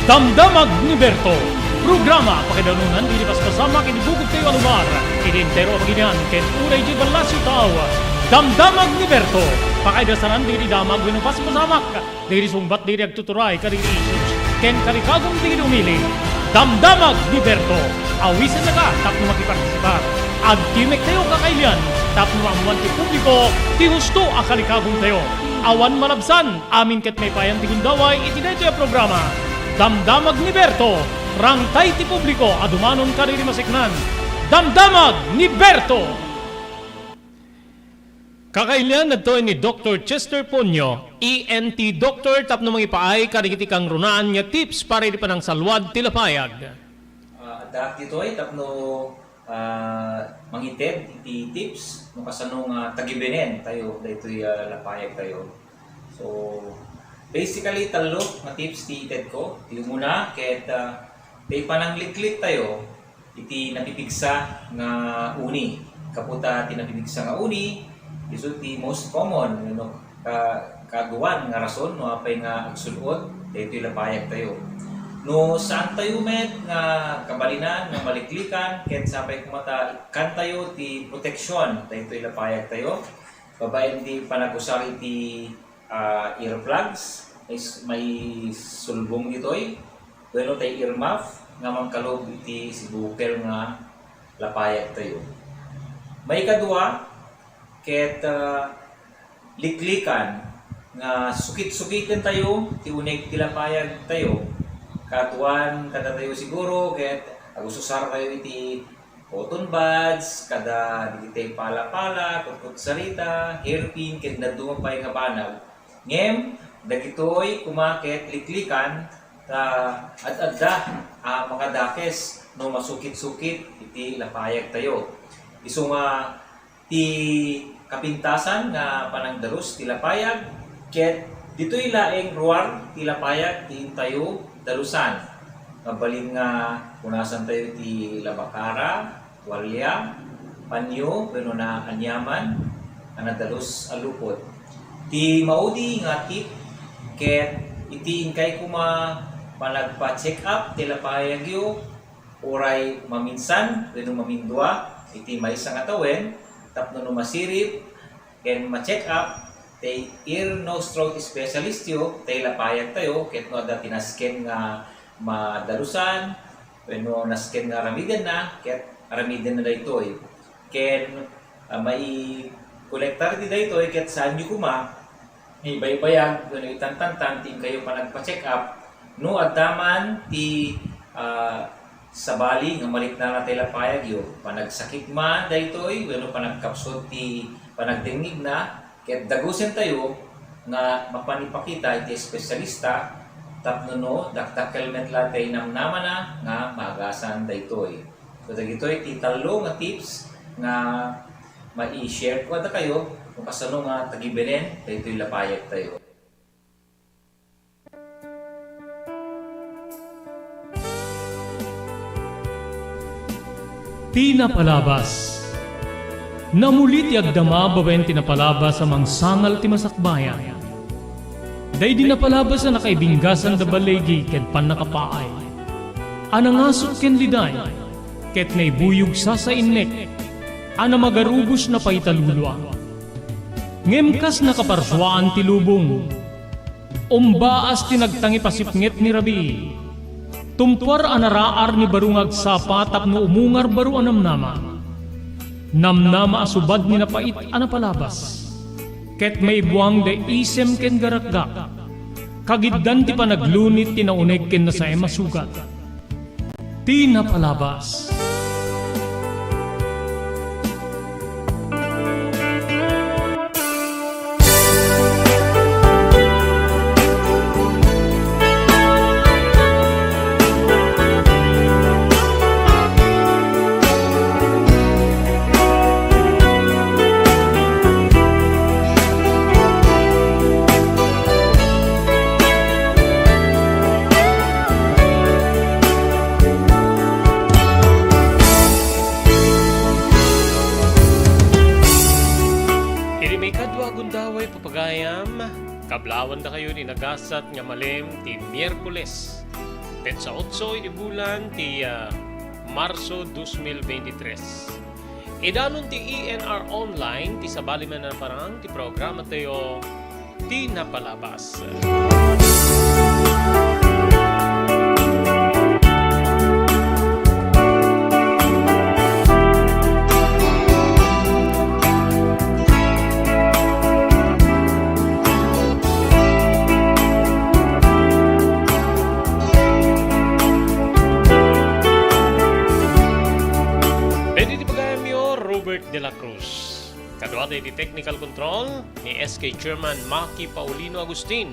Damdamag ni Berto, programa pakaidanunan iti paspasamak iti bukod tayo a lugar, iti entero a baginian ken unay iti ballasiw tao. Damdamag ni Berto, pakaidasanan iti damag wenno paspasamak, dagiti sungbat, dagiti agtuturay kadagiti issues. ken kalikagum dagiti umili. Damdamag ni Berto. Awisennaka tapno makipartisipar. Agtimek tayo kakailian tapno maammoan ti publiko ti husto a kalikagum tayo. Awan malabsan, amin ket maipayan ti gundaway iti daytoy a programa. Damdamag ni Berto. Rangtay ti publiko a dumanon kadagiti maseknan. Damdamag ni Berto. Kakailian daytoy ni Doktor Chester Ponyo, E N T doctor, tapno mangipaay kadagiti kangrunaan nga tips para iti panangsalwad ti lapayag. Ah, addaak ditoy tapno, ah, mangited iti tips no kasano nga tagibenen tayo daytoy, ah, lapayag tayo. So, basically, tallo nga tips ti itedko. Ti umuna, ket, ah, ti panangliklik tayo iti napipigsa nga uni. Gapu ta ti napipigsa nga uni, isu ti most common, no, ka-, kaaduan nga rason no apay nga agsud-ot daytoy lapayag tayo. No saan tayo met nga kabalinan nga maliklikan, ket sapay koma ta ikkan tayo ti proteksyon daytoy lapayag tayo, babaen ti panagusar iti ah, earplugs, is-, maisulbong ditoy, wenno tay earmuff nga mangkalub iti sibukel nga lapayag tayo. Maikadua, ket, ah, liklikan nga sukit-sukiten tayo ti uneg ti lapayag tayo. Kaaduan kadatayo siguro, ket agususar tayo iti cotton buds, kada dagiti pala-pala, kutkutsarita, hairpin, ken dadduma pay nga banag. Ngem, dagitoy koma ket liklikan ta ad-adda a makadakes no masukit-sukit iti lapayag tayo. Isu nga ti kapintasan nga panangdalus ti lapayag, ket ditoy laeng ruar ti lapayag ti intayo dalusan. Mabalin nga punasan tayo ti labakara, tualya, panyo, wenno naaniaman a nadalus a lupot. Ti maudi nga tip ket iti inkay koma panagpa-check up ti lapayagyo, uray maminsan wenno mamindua iti maysa nga tawen, tapno no masirib ken ma-check up ti ear, nose, throat specialist yo, ti lapayag tayo, ket no adda ti nasken nga madalusan, wenno nasken nga aramidenna, ket aramidenna daytoy. Ken, ah, maikolektar ti daytoy, ket saanyo koma ibaybayag wenno itantantan ti inkayo panagpa-check up no adda man ti, ah, sabali nga maliknana ti lapayagyo. Panagsakit man daytoy wenno panagkapsut ti panagdengngegna, ket dagusentayo nga mapan ipakita iti espesyalista tapno no dakdakkel met la ti namnamana nga maagasan daytoy. So, dagitoy ti tallo nga tips nga mai-share ko kadakayo no kasano nga tagibenen daytoy lapayag tayo. Ti napalabas. Namuli ti agdama babaen ti napalabas a mangsangal ti masakbayan. Daydi napalabas a nakaibinggasan da baligi ken pannakapaay. A nangasut ken liday, ket naibuyog sasainnek, a namagarubos napaitalulua. Ngem kas nakaparsuaan ti lubong, umbaas ti nagtangipasipnget ni rabii. Tumpuar a naraar ni baro nga agsapa tapno umungar baro a namnama. Namnama a subad ni napait a napalabas. Ket maibuang da isem ken garakgak. Kagiddan ti panaglunit ti nauneg ken nasaem a sugat. Ti napalabas. Iti maikadua a gundaway, papagayam, kablawandakayo ti nagasat nga malem ti Miyerkules, petsa otso iti bulan ti, ah, Marso dos mil veintitrés. Idanon ti E N R Online ti sabali man a parang ti programa tayo, Ti Napalabas. de la Cruz. Kaduada iti technical control ni S K Chairman Maki Paulino Agustin.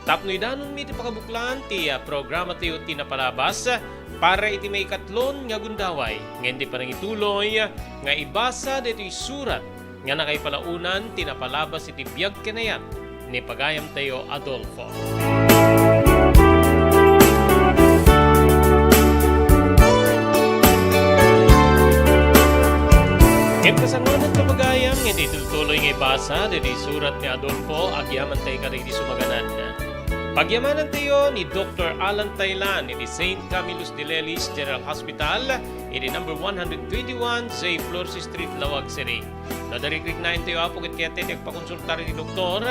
Tapno idanonmi ti pakabuklan ti, ah, programatayo ti napalabas, ah, para iti maikatlon nga gundaway, ngem ti panangituloy, ah, nga ibasa daytoy surat nga nakaipalaonan ti napalabas iti biag ken ayat ni pagayamtayo Adolfo. Ket kasangoanan, kapagayam, nga iti tultuloy nga ibasa daytoy surat ni Adolfo, agyamantay kadagiti sumaganad. Pagyamanantayo ni Doktor Alan Taylan iti Saint Camillus de Lelis General Hospital, iti number one hundred twenty-one J Flores Street, Laoag City. No adda rikriknaentayo, Apo, ket kayatyo ti agpakonsultar iti doktor,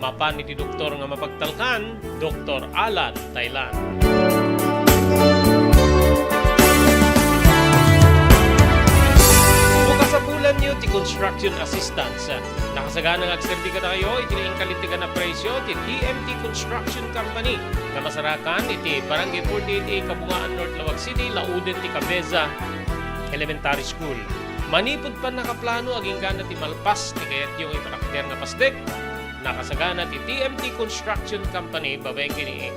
mapan iti doktor nga mapagtalkan, Doktor Alan Taylan. No kasapulanyo ti construction assistance, nakasagana nga agserbi kadakayo iti naingkalintegan a presio ti T M T Construction Company nga masarakan iti Barangay forty-eight A, Kabungaan North, Laoag City, lauden ti Cabeza Elementary School. Manipud pannakaplano agingga ti malpas ti kayatyo nga ipanakder nga pasdek, nakasagana ti T M T Construction Company babaen ken ni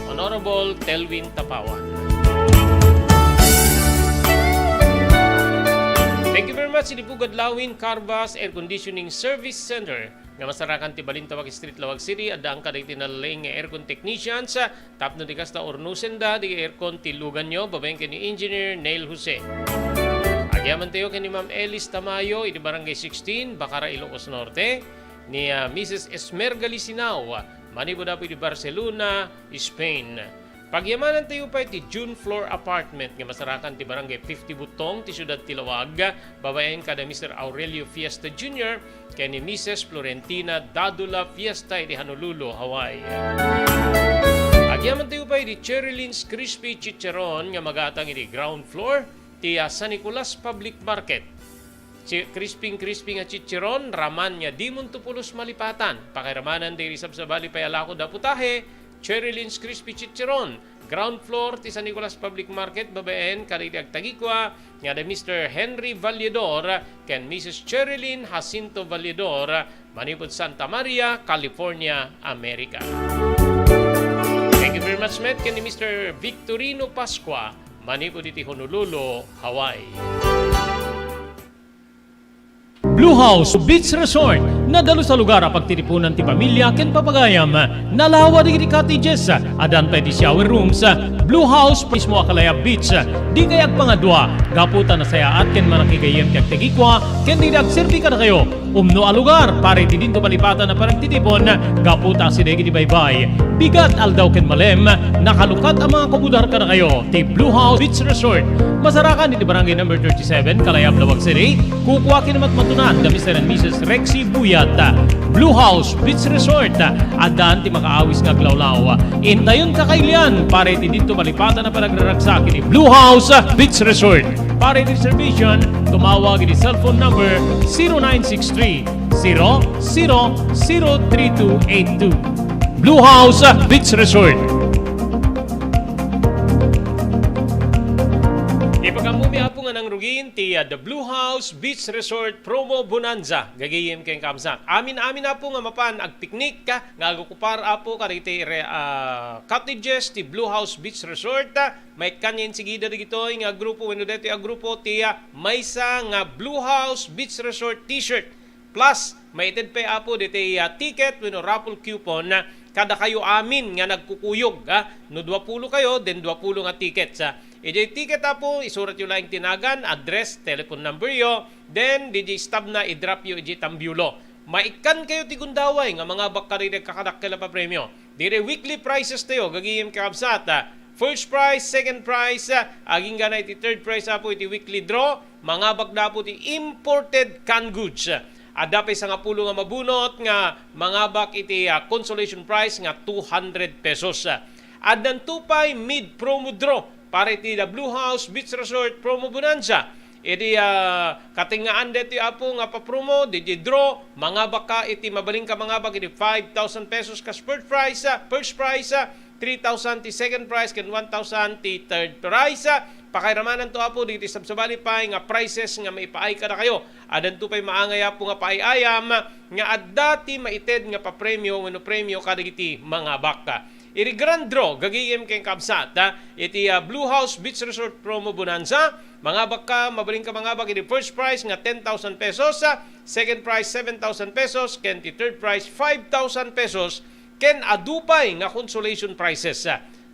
Honorable Telvin Tapawan. Thank you very much, iti Pugad Lawin Carvas Air Conditioning Service Center nga masarakan ti Balintawak Street, Laoag City. Addaan kadagiti nalaing nga aircon technicians, ah, tapno di kasta, urnosenda di aircon ti luganyo, babaen ken ni Engineer Neil Jose. Agyamantayo ken ni Ma'am Elis Tamayo iti Barangay sixteen, Bacara, Ilocos Norte, ni, ah, Missus Esmerga Lisinao, ah, manipud Apo iti Barcelona, Spain. Pagyamanantayo pay ti June Floor Apartment nga masarakan ti Barangay fifty Butong ti siudad ti Laoag, babaen kada Mister Aurelio Fiesta Junior ken ni Missus Florentina Dadula Fiesta iti Honolulu, Hawaii. Agyamantayo pay ti Cherry Lynn's Crispy Chicharon nga magatang iti ground floor ti, ah, San Nicolas Public Market. Chi-, crisping-crispy nga chicharon, raman nga dimonto pulos malipatan. Pakiramanan daydi sabsabali pay a lako da putahe, Cherry Lynn's Crispy Chicharon, ground floor ti San Nicolas Public Market, babaen kadagiti agtagikua nga da Mister Henry Valledor ken Missus Cherry Lynn Jacinto Valledor, manipud Santa Maria, California, America. Thank you very much met ken ni Mister Victorino Pascua, manipud iti Honolulu, Hawaii. Blue House Beach Resort, nadalus a lugar a pagtitipunan ti pamilya ken papagayam. Nalawa dagiti cottages, addan pay ti shower rooms. Blue House mismo a kalayab beach. Dikay agpangadua, gapu ta nasayaat ken manakigayyem ti agtagikua ken dagiti agserbi kadakayo. Umno a lugar para iti dinto malipatan a panagtitipon, gapu ta asideg iti baybay, bigat aldaw ken malem, nakalukat a mga komodar kadakayo ti Blue House Beach Resort. Masarakan iti Barangay Number thirty-seven, Kalayab, Laoag City. Kukua ken matmatunan da Mister and Missus Rexy Buyat. Blue House Beach Resort, addan ti makaawis nga aglawlaw. Intayon kakailian para iti dinto malipatan a panagraragsak iti Blue House Beach Resort. Para iti reservation, tumawag iti cellphone number zero nine six three, zero zero zero three two eight two. Blue House Beach Resort. Ipakaammomi, Apo, nga nangrugin ti, ah, The Blue House Beach Resort Promo Bonanza. Gagayem ken kakabsat. Amin-amin, Apo, nga mapan agpiknik, ah, nga agokupar, Apo, kadagiti re-, ah, cottages ti Blue House Beach Resort, ah, maikkan nga insigida dagitoy nga grupo wenno daytoy a grupo ti, ah, maysa nga Blue House Beach Resort T-shirt. Plus, maited pay, Apo, ditoy, ah, ticket wenno raffle coupon, ah, kadakayo amin nga nagkukuyog, ah. No dua pulo kayo, then dua pulo nga tickets, ah. Idiay ticket, Apo, isuratyo laeng ti nagan, address, telephone number yo, then, didiay stub na, i-drop yo idiay tambiulo. Maikkan kayo ti gundaway nga mangabak kadagiti agkakadakkel a papremio. Diri weekly prizes tayo, gagayem kakabsat, ah, first prize, second prize, ah, agingga na iti third prize, Apo, iti weekly draw, mangabak da, Apo, ti imported canned goods. Adda pay sangapulo nga mabunot nga mangabak iti, ah, consolation prize nga two hundred pesos. Addanto pay mid-promo draw para iti The Blue House Beach Resort Promo Bonanza. Idi, ah, katengngaan daytoy, Apo, nga papromo, didiay draw, mangabak ka iti, mabalinka mangabak iti five thousand pesos kas first prize, ah, first prize, ah, three thousand ti second prize, ken one thousand ti third prize, ah, Pakairamananto, Apo, dagiti sabsabali pay nga prizes nga maipaay kadakayo. Adanto pay maangay, Apo, nga paay-ayam nga adda ti maited nga papremio wenno premio kadagiti mangabak. Iti grand draw, gagayem ken kabsat, ah, iti, ah, Blue House Beach Resort Promo Bonanza, mangabakka, mabalinka mangabak iti first prize nga ten thousand pesos, ah, second prize seven thousand pesos, ken ti third prize five thousand pesos, ken adu pay nga consolation prizes.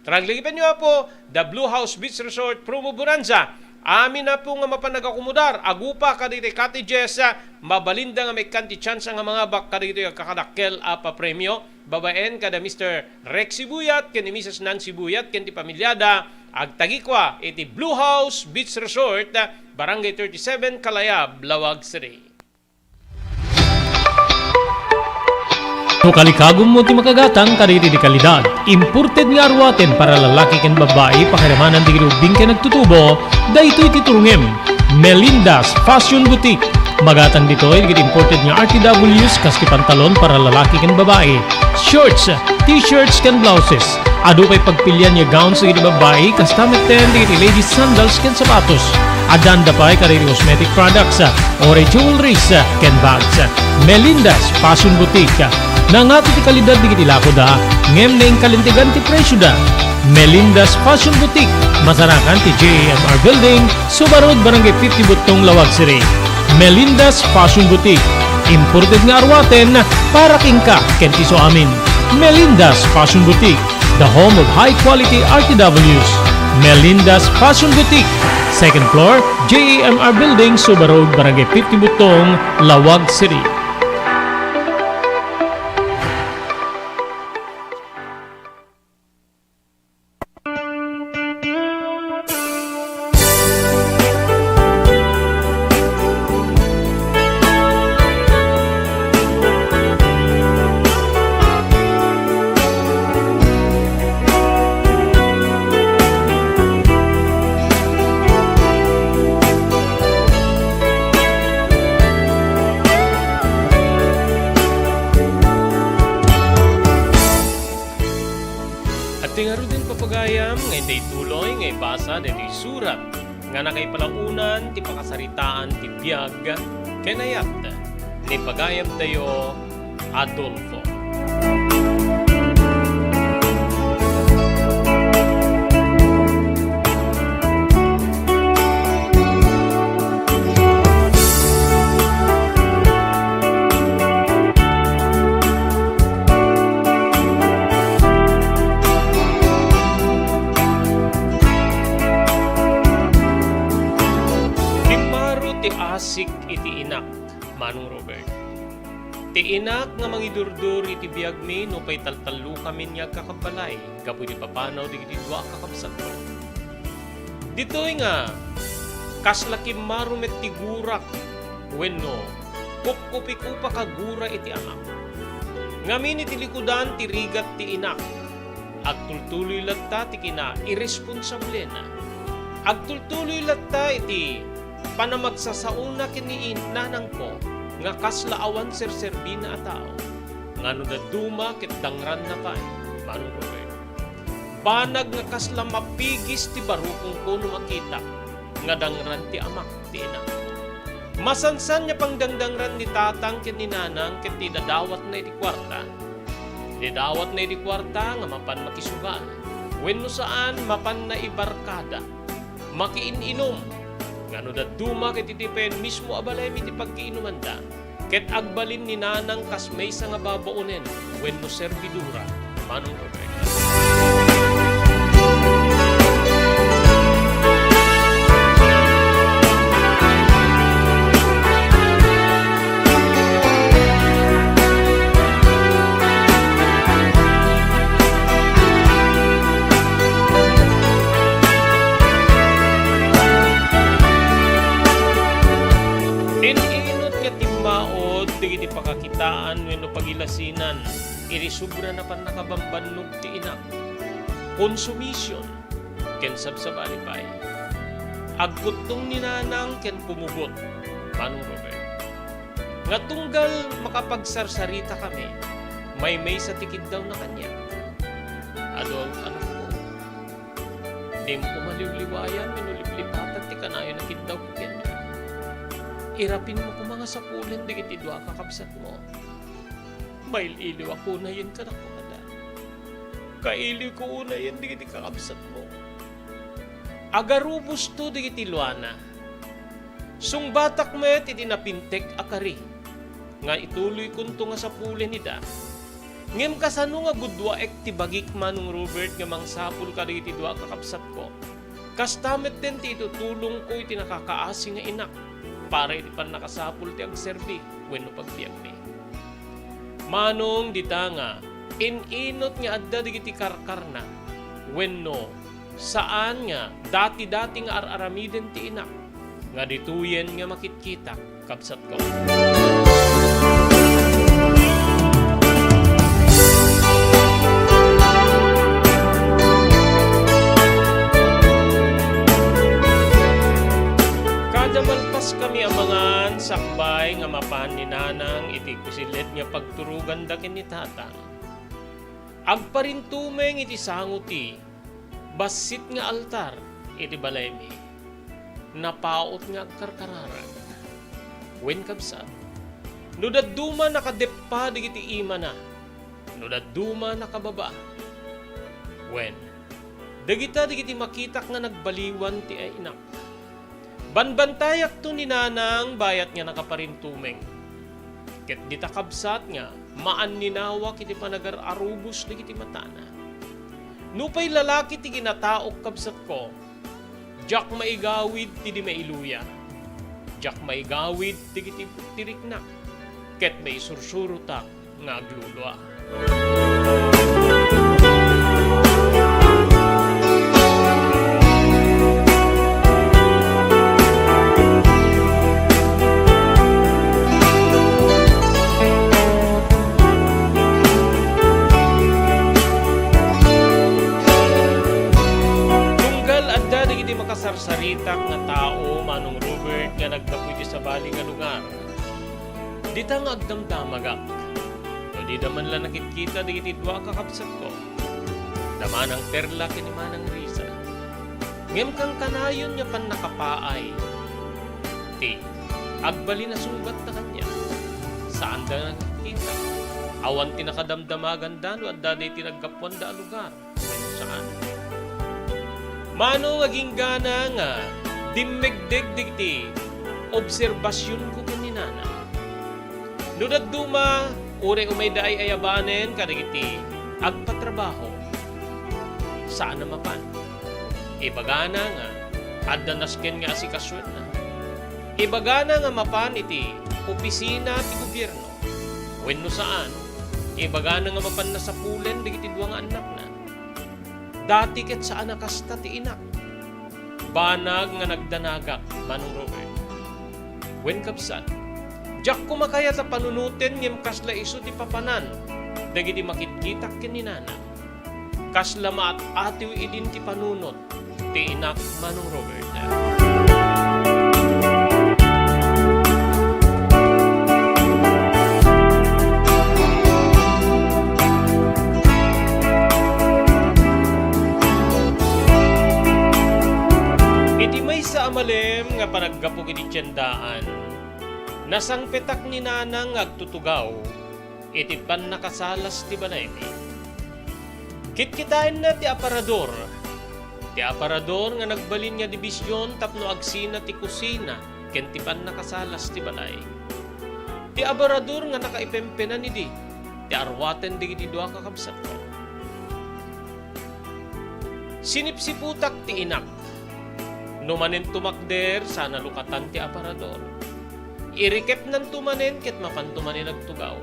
Taraglagipenyo, Apo, the Blue House Beach Resort Promo Bonanza. Amin, Apo, nga mapan nagakomodar, agupa kadagiti cottages, ah, mabalinda nga maikkan ti tsansa nga mangabak kadagitoy agkakadakkel a papremio, babaen kada Mister Rex Sibuyat ken ni Missus Nancy Buyat ken ti pamilyada, agtagikua iti Blue House Beach Resort, Barangay thirty-seven, Kalayab, Laoag City. No kalikagummo ti makagatang kadagiti kalidad, imported nga aruaten para lalaki ken babbai, pakiramanan dagiti ubbing ken agtutubo, daytoy ti turongem. Melinda's Fashion Boutique. Magatang ditoy dagiti imported nga R T Ws kas ti pantalon para lalaki ken babai, shorts, t-shirts ken blouses. Adu pay pagpilian nga gowns dagiti babbai, kasta metten dagiti ladies sandals ken sapatos. Addaanda pay kadagiti cosmetic products, uray jewelries, ken bags. Melinda's Fashion Boutique. Nangato ti kalidad dagiti lakoda, ngem naingkalintegan ti presioda. Melinda's Fashion Boutique, masarakan ti J A M R Building, Suba Road, Barangay fifty Buttong, Laoag City. Melinda's Fashion Boutique, imported nga aruaten para kenka ken ti isuamin. Melinda's Fashion Boutique, the home of high quality R T Ws. Melinda's Fashion Boutique, second floor, J A M R Building, Suba Road, Barangay fifty Buttong, Laoag City. Adtoy ngaruden, papagayam, nga intay tuloy nga ibasa daytoy surat nga nakaipalaonan ti pakasaritaan ti biag ken ayat ni pagayamtayo, Adolfo. Kimmaro ti asik iti inak, Manong Robert. Ti inak nga mangidurdur iti biagmi nupay taltallokamin nga agkakabbalay gapu iti papanaw dagiti dua a kakabsatko. Ditoy nga, kasla kimmaro met ti gurak wenno kupkupikupaka gura iti amak. Ngamin iti likudan ti rigat ti inak, agtultuloy latta ti kinairesponsablena. Agtultuloy latta iti panamagsasaona ken ni nanangko nga kasla awan serserbina a tao. Nga no dadduma ket dangranna pay, Manong Robert. Banag nga kasla mapigis ti barukongko no makitak nga dangran ti amak ti inak. Masansan nga pangdangdangran ni tatang ken ni nanang ket ti idadawatna iti kuarta. Idadawatna iti kuarta nga mapan makisugal, wenno saan, mapan naibarkada, makiin-inum. Nga no dadduma ket iti payen mismo a balay iti pagkiinumanda, ket agbalin ni nanang kas maysa nga babaonen wenno servidora, Manong Robert. In-inut nga timmaud dagiti pakakitaan wenno pagilasinan iti sobra na pannakabambannog ti inak. Konsumision ken sabsabali pay. Agkuttong ni nanang ken pumugot, Manong Robert, nga tunggal makapagsarsaritakami, maymaysa ti kiddawna kaniak. Adolf, anakko, Dimo koma liwliwayan wenno liplipatan ti kanayon a kiddawko kenka. Irapinmo koma nga sapulen dagiti dua a kakabsatmo. Mail-iliwak unayen kadakada. Kailiwko unayen dagiti kakabsatmo. Agarubosto dagiti luana. Sungbatak met iti napintek a kari nga ituloykonto nga sapulen ida. Ngem kasano nga gudduaek ti bagik, Manong Robert, nga mangsapul kadagiti dua a kakabsatko? Kasta metten ti itutulongko iti nakakaasi nga inak para iti pannakasapul ti agserbi wenno pagbiagmi. Manong dita nga in-inut nga adda dagiti karkarna wenno saan nga dati-dati nga ar-aramiden ti inak nga ditoyen nga makitkitak, kabsatko. Kada malpaskami a mangan, sakbay nga mapan ni Nanang iti kusilet nga pagturoganda ken ni Tatang, agparintumeng iti sango ti bassit nga altar iti balaymi. Napaut nga agkarkararag. Wen, kabsat, no dadduma nakadeppa dagiti imana, no dadduma nakababa, wen, dagita dagiti makitak nga nagbaliwan ti inak. Banbantayakto ni Nanang bayat nga nakaparintumeng. Ket dita, kabsat, nga maanninawak iti panagar-arubos dagiti matana. Nupay lalaki ti ginataok, kabsatko, diak maigawid ti di mailuya. Diak maigawid dagiti tirikna. Ket maisursurotak nga aglulua. Tunggal adda dagiti makasarsaritak nga tao, Manong Robert, nga naggapu iti sabali nga lugar, dita nga agdamdamagak. No dida man la nakitkita dagiti dua a kakabsatko, da Manang Perla ken ni Manang Risa. Ngem kankanayon nga pannakapaay ti agbalin a sungbatta kaniak. Saanda nga nagkita. Awan ti nakadamdamaganda no adda daytoy naggapuanda a lugar. Saan. Mano nga ginggana nga dimmegdeg dagiti obserbasionko ken ni Nana. No dadduma, uray umayda ay ayabanen kadagiti agpatrabaho, saan a mapan. Ibagana nga adda nasken nga asikasoenna. Ibagana nga mapan iti opisina ti gobierno. Wenno saan, ibagana nga mapan nasapulen dagiti dua nga annakna. Dati ket saan a kasta ti inak. Banag nga nagdanagak, Manong Robert. Wen, kabsat, diak koma kayat a panunoten ngem kasla isu ti papanan dagiti makitkitak ken ni Nana. Kasla maat-atiw idin ti panunot ti inak, Manong Robert. Iti maysa a malem nga panaggapu iti tiendaan, nasangpetak ni Nanang nga agtutugaw iti pannakasalas ti balaymi. Kitkitaenna ti aparador. Ti aparador nga nagbalin nga dibision tapno agsina ti kusina ken ti pannakasalas ti balay. Ti aparador nga nakaipempenan idi ti arwaten dagiti dua a kakabsatko. Sinipsiputak ti inak. No manen tumakder, sana lukatan ti aparador. Irikepnanto manen ket mapanto manen agtugaw.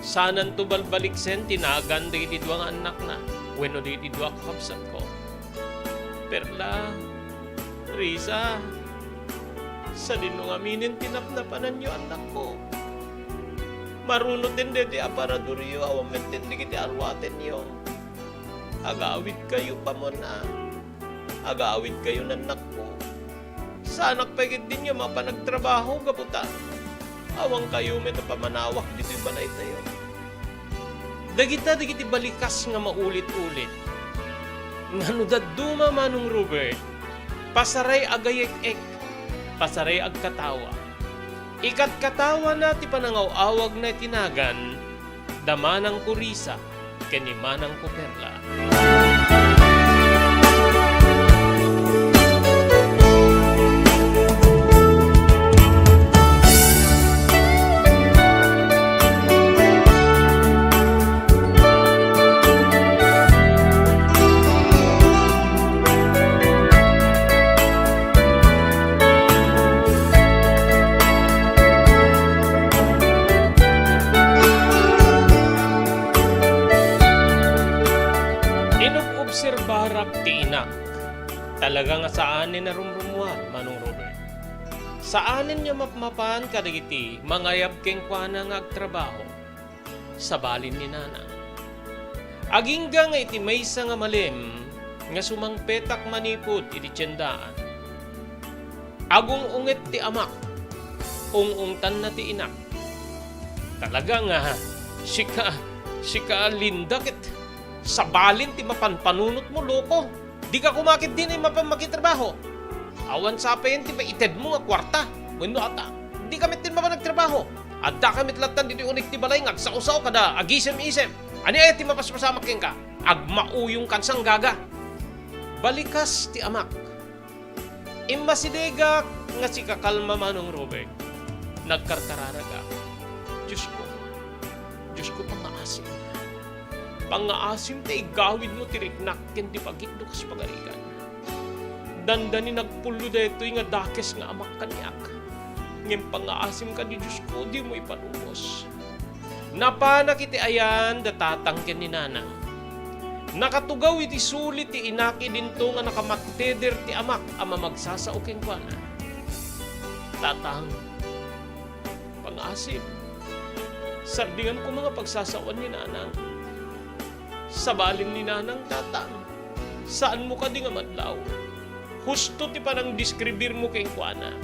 Sananto balbaliksen ti nagan dagiti dua nga annakna wenno dagiti dua a kakabsatko. Perla, Risa, sadino ngaminen ti napnapananyo, annakko. Marunoten daydi aparadoryo, awan metten dagiti arwatenyo. Agawidkayo, pamon a. Agawidkayo, nannakko. Saanak pay ketdin nga mapan agtrabaho gapu ta awankayo met a pamanawak ditoy balaytayo. Dagita dagiti balikas nga maulit-ulit. Nga no dadduma, Manong Robert, pasaray agayek-ek, pasaray agkatawa. Ikatkatawana ti panangaw-awagna iti nagan da Manang Kurisa ken ni Manang Kuperla. Inobserbarak ti inak. Talaga nga saanen a rumrummuar, Manong Robert. Saanen nga mapmapan kadagiti mangayab kenkuana nga agtrabaho. Sabalin ni Nanang. Agingga nga iti maysa nga malem nga sumangpetak manipud iti tiendaan, agung-unget ti amak, ung-ungtanna ti inak. Talaga nga, sika, sika, Linda, ket sabalin ti mapanpanunotmo, loko. Dika koma ketdi mapan makitrabaho. Awan sa payen ti maitedmo nga kuarta. Wenno ata, dika met mapan agtrabaho. Addaka met latta ditoy unik ti balay nga agsao-sao kada agisem-isem. Ania aya ti mapaspasamak kenka? Agmauyongkan sanggaga. Balikas ti amak. Immasidegak nga sikakalma, Manong Robert. Nagkarkararagak. Diosko, Diosko, pangngaasim. Pangngaasim ta igawidmo ti riknak ken ti bagik no kas pagarigan. Dandani nagpullo daytoy nga dakes nga amak kaniak. Ngem pangngaasim kadi, Diosko, dimo ipanubos. Napanak iti ayan da tatang ken ni nanang. Nakatugaw iti suli ti inak idinto nga nakamatteder ti amak a mamagsasao kenkuana. Tatang, pangngaasim, sardinganko nga pagsasaoan ni nanang. Sabalin ni nanang, tatang, saanmo kadi nga madlaw? Husto ti panangdeskribirmo kenkuana.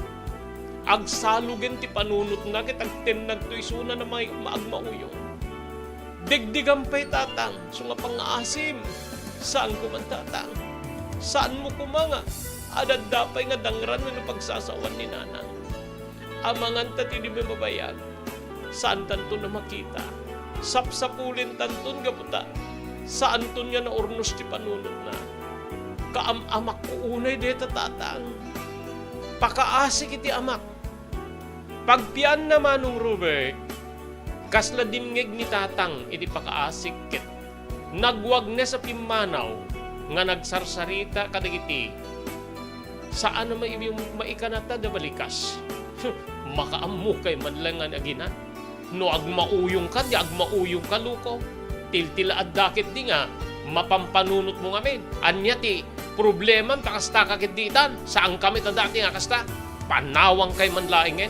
Agsalogen ti panunotna ket agtennagto isuna a may-, maagmauyong. Degdegan pay, tatang, isu nga pangngaasim. Saanko man, tatang. Saanmo koma nga adda pay nga dangran wenno pagsasaoan ni nanang. Amangan ta ti di mabayag, saantanton a makita. Sapsapulentanton gapu ta saanton nga naurnos ti panunotna. Kaam-amakko unay dayta, tatang. Pakaasik iti amak. Pagpianna, Manong Robert, kasla dimngeg ni tatang iti pakaasik ket nagwagnes a pimmanaw nga nagsarsarita kadagiti saan a mai-, maikanata da balikas. Makaammokay man laeng nga aginan. No agmauyongka, di agmauyongka, loko. Tiltilaadda ketdi nga mapampanunotmo ngamin. Ania ti problemam ta kastaka ketdi itan? Saankami ta dati nga kasta? Panawangkay man laengen.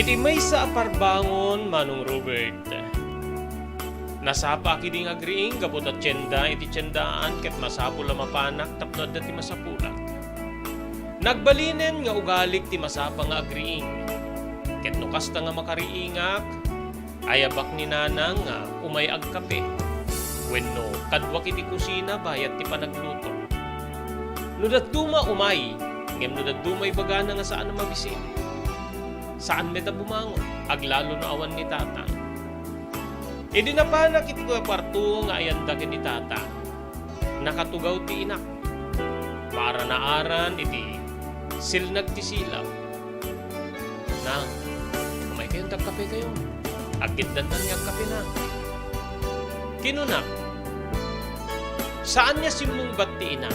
Iti maysa a parbangon, Manong Robert, nasapaak idi nga agriing gapu ta tienda iti tiendaan ket masapul a mapanak tapno adda ti masapulak. Nagbalinen nga ugalik ti masapa nga agriing. Ket no kasta nga makariingak, ayabak ni nanang nga umay agkape. Wenno, kaduak iti kusina bayat ti panagluto. No dadduma, umay, ngem no dadduma, ibagana nga saan a mabisin. Saan met a bumangon, aglalo no awan ni tatang. Idi napanak iti kuarto nga ayanda ken ni tatang, nakatugaw ti inak. Maarnaaran iti silnag ti silaw. "Nang, umaykayon ta agkapekayon." Agkiddantan nga agkape, nang. Kinuna, saan nga simmungbat ti ina.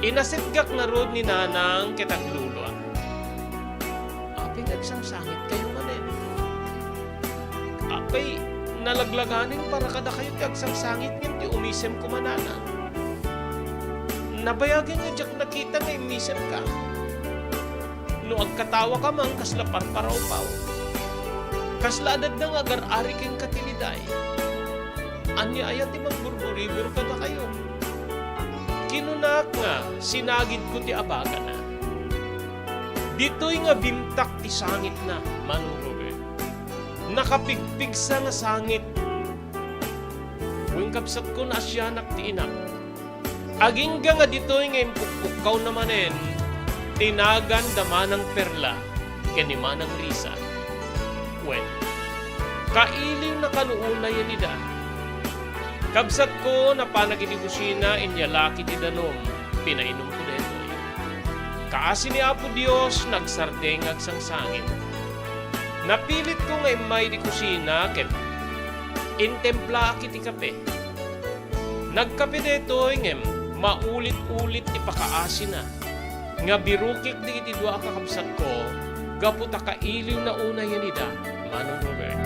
Inasitgak ngarud ni nanang ket agluluak. Apay nga agsangsangitkayo manen? Apay, Nalaglaganen para kadakayo ti agsangsangit ngem ti umisem koma nana. Nabayagen nga diak nakita nga immisemka. No agkatawaka man, kasla parparawpaw. Kasla adda nga agar-ari kenka ti liday. Ania aya ti mangburburibur kadakayo? Kinunak nga sinagidko ti abagana. Ditoy nga bimtak ti sangitna, Manong Robert. Nakapigpigsa nga sangit. Wen, kabsatko, naasianak ti inak. Agingga nga ditoy nga impukpukkawna manen ti nagan da Manang Perla ken ni Manang Risa. Wen, kailiwna kano unay a nida. Kabsatko, napanak iti kusina, inyalak iti danum, pinainumko daytoy. Kaasi ni Apo Dios, nagsardeng nga agsangsangit. Napilitko nga immay iti kusina ket intemplaak iti kape. Nagkape daytoy ngem maulit-ulit ti pakaasina nga birukek dagiti dua a kakabsatko gapu ta kailiwna unay a nida, Manong Robert.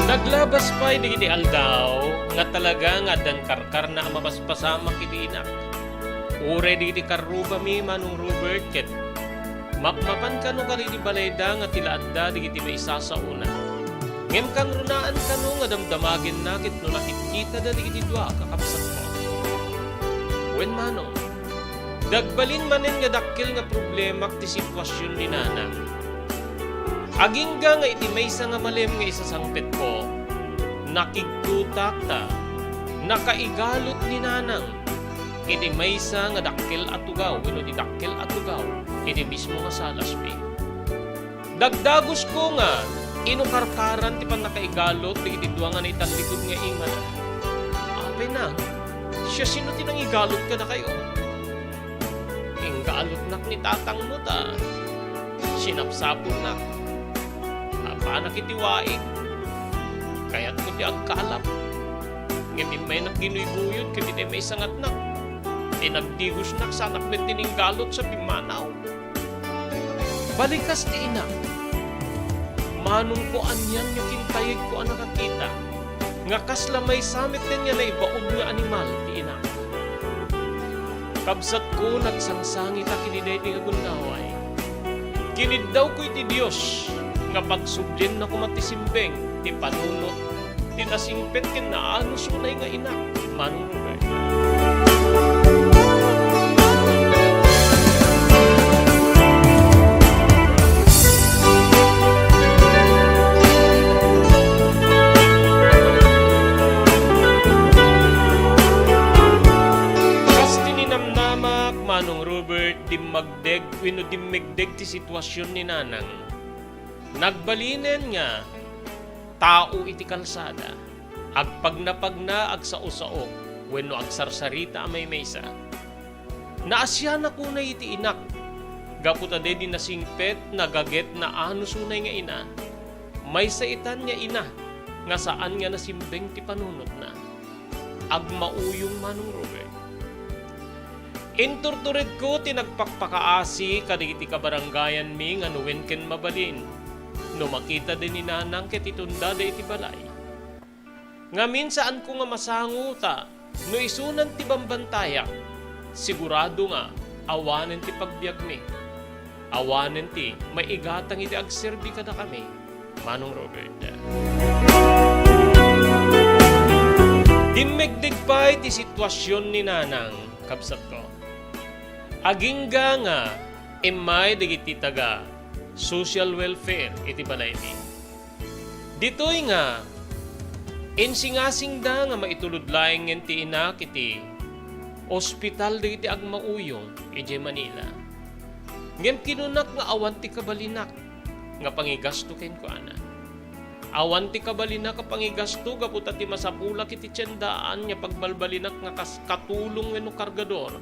Naglabas pay dagiti aldaw nga talaga nga addan karkarna a mapaspasamak iti inak. Uray dagiti karrubami, Manong Robert, ket mapmapan kano kadagiti balayda nga ti la adda dagiti maisasaona. Ngem kangrunaan kano nga damdamagenna ket no nakitkitada dagiti dua a kakabsatko. Wen, Manong, dagbalin manen nga dakkel nga problemak ti situasion ni Nanang. Agingga nga iti maysa nga malem nga isasangpetko, nakigtotak ta nakaigalot ni Nanang iti maysa nga dakkel a tugaw wenno ti dakkel a tugaw iti mismo nga salasmi. Dagdagusko nga inukarkaran ti pannakaigalot dagiti dua nga naitallikud nga imana. Apay, Nang, siasino ti nangigalot kadakayo? Inggalotnak ni tatangmo ta sinapsapulnak. Napanak iti waig. Kayatko ti agkalap. Ngem immaynak ginuyguyod ket itay maisangatnak. Inagdigosnak, saanak met ti ninggalot sa pimmanaw. Balikas ti inak. Manongko, anian nga kintayegko a nakakita nga kasla maysa metten nga naibaud nga animal ti inak. Kabsatko, nagsangsangitak idi daydi nga gundaway. Kiniddawko iti Dios nga pagsublienna koma ti simbeng ti panunot ti nasingpet ken naanus unay nga inak, Manong Robert. Kas ti ninamnamak, Manong Robert, dimmagdeg wenno dimmegdeg ti situasion ni Nanang. Nagbalinen nga tao iti kalsada, agpagnapagna, agsao-sao, wenno agsarsarita a maymaysa. Naasianak unay iti inak, gapu ta daydi nasingpet, nagaget, naanus unay nga ina. Maysa itan nga ina nga saan nga nasimbeng ti panunotna. Agmauyong, Manong Robert. Inturturedko ti nagpakpakaasi kadagiti kabarangayanmi nga no wen ken mabalin, no makitada ni Nanang ket itundada iti balay. Ngamin, saanko nga masango ta no isunan ti bambantayak, sigurado nga awanen ti pagbiagmi. Awanen ti maigatang iti agserbi kadakami, Manong Robert. Dimmegdeg pay ti situasion ni Nanang, kabsatko. Agingga nga immay dagiti taga social welfare iti balaymi. Ditoy nga insingasingda nga maitulod laengen ti inak iti ospital dagiti agmauyong idiay Manila. Ngem kinunak nga awan ti kabalinak nga pangigasto kenkuana. Awan ti kabalinak a pangigasto gapu ta ti masapulak iti tiendaan nga pagbalbalinak nga kas katulong wenno kargador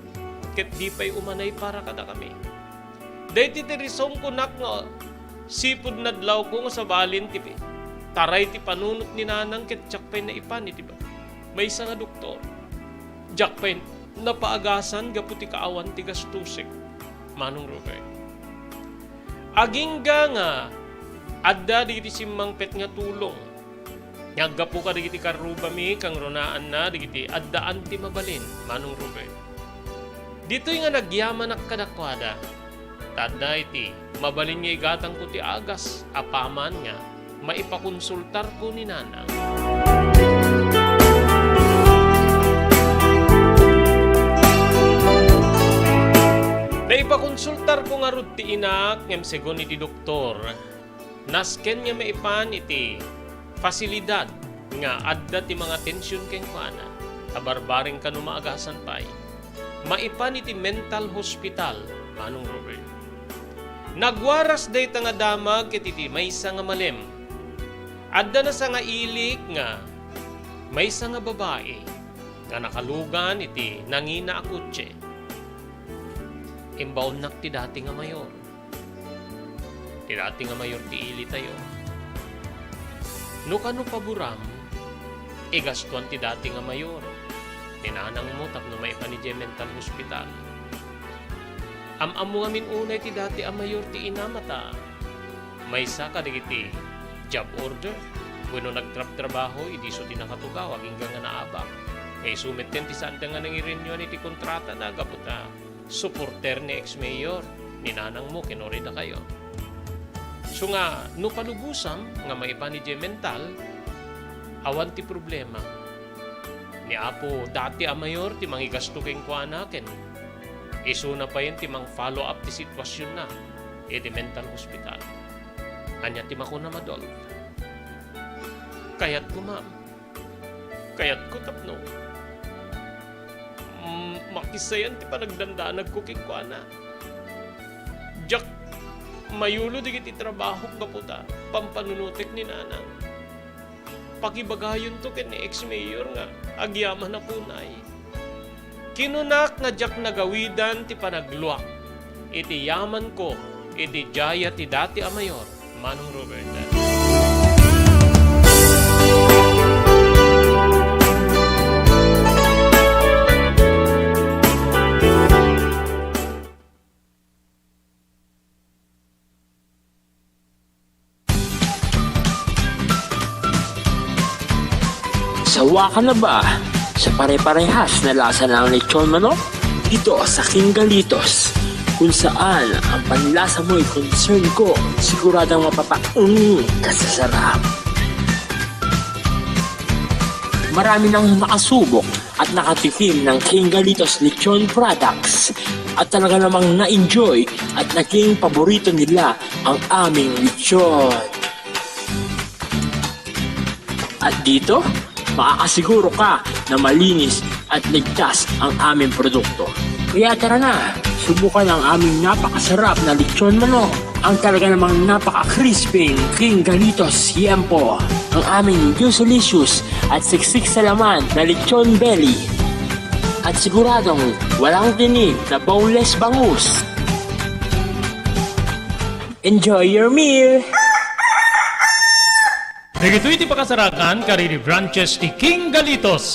ket di pay umanay para kadakami. Daytoy ti reason kunak nga sipud nadlawko nga sabalin ti pi-, taray ti panunot ni nanang ket diak pay naipan iti ba-, maysa nga doktor. Diak pay napaagasan gapu ti kaawan ti gastusek, Manong Robert. Agingga nga adda dagiti simmangpet nga tulong nga aggapu kadagiti karrubami, kangrunaanna dagiti addaan ti mabalin, Manong Robert. Ditoy nga nagyamanak kadakuada, ta adda iti mabalin nga igatangko ti agas apaman nga maipakonsultarko ni Nanang. Naipakonsultarko ngarud ti inak, ngem segun iti doktor, nasken nga maipan iti pasilidad nga adda ti mangatension kenkuana, ta barbareng kano maagasan pay. Maipan iti mental hospital, Manong Robert. Nagwaras dayta nga damag ket iti maysa nga malem, adda nasangailik nga maysa nga babai nga nakalugan iti nangina a kotse. Imbaonnak ti dati nga mayor. Ti dati nga mayor ti ilitayo. No kano paboram, igastuan ti dati nga mayor ni nanangmo tapno maipan idiay mental hospital. Am-ammo ngamin unay ti dati a mayor ti inam a ta maysa kadagiti job order wenno nagtrabtrabaho idi isu ti nakatugaw agingga nga naabak. Nga isu metten ti saanda nga nangirenewan iti kontratana gapu ta suporter ni ex-mayor ni nanangmo ken uray dakayo. So nga, no palubosam nga maipan idiay mental, awan ti problema. Ni Apo dati a mayor ti mangigasto kenkuana ken isuna payen ti mang-follow up ti situasionna iti mental hospital. Ania ti makunam, Adolf? Kayatko, ma'am. Kayatko tapno, mm, makisayan ti panagdandanagko kenkuana. Diak mayulo dagiti trabahok gapu ta pampanunotek ni nanang. Pakibagayonto ken ni ex-mayor nga agyamanak unay. Kinunak nga diak nagawidan ti panagluak iti yamanko iti diay ti dati a mayor, Manong Roberta. Sawa ka na ba sa pare-parehas na lasa ng lechon manok? Dito sa King Galitos, kung saan ang panlasa mo'y concern ko, siguradong mapapaung ka sa sarap. Marami nang nakasubok at nakatikim ng King Galitos Lechon Products at talaga namang na-enjoy at naging paborito nila ang aming lechon. At dito, makakasiguro ka na malinis at ligtas ang aming produkto. Kaya tara na, subukan ang aming napakasarap na lechon manok, ang talaga namang napaka-crispy King Galitos Yempo, ang aming juicy-licious at siksik sa laman na lechon belly. At siguradong walang tinik na boneless bangus. Enjoy your meal! Dagitoy ti pakasarakan kadagiti branches ti King Galitos,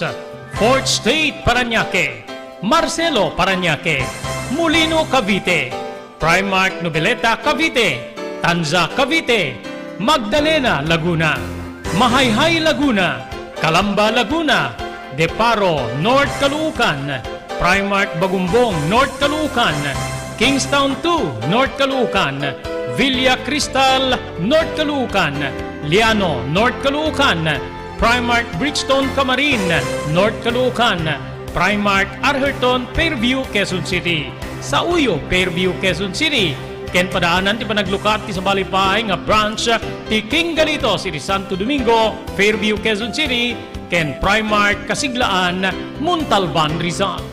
Fourth Street, Parañaque, Marcelo, Parañaque, Molino, Cavite, Primark Noveleta, Cavite, Tanza, Cavite, Magdalena, Laguna, Mahayhay, Laguna, Calamba, Laguna, De Paro, North Caloocan, Primark Bagumbong, North Caloocan, Kingstown two, North Caloocan, Villa Cristal, North Caloocan, Liano, North Caloocan, Primark Bridgestone, Camarin, North Caloocan, Primark Arherton, Fairview, Quezon City, Sauyo, Fairview, Quezon City, ken padaanan ti panaglukat ti sabali pay nga branch ti King Galitos iti Santo Domingo, Fairview, Quezon City, ken Primark Kasiglaan, Montalban, Rizal.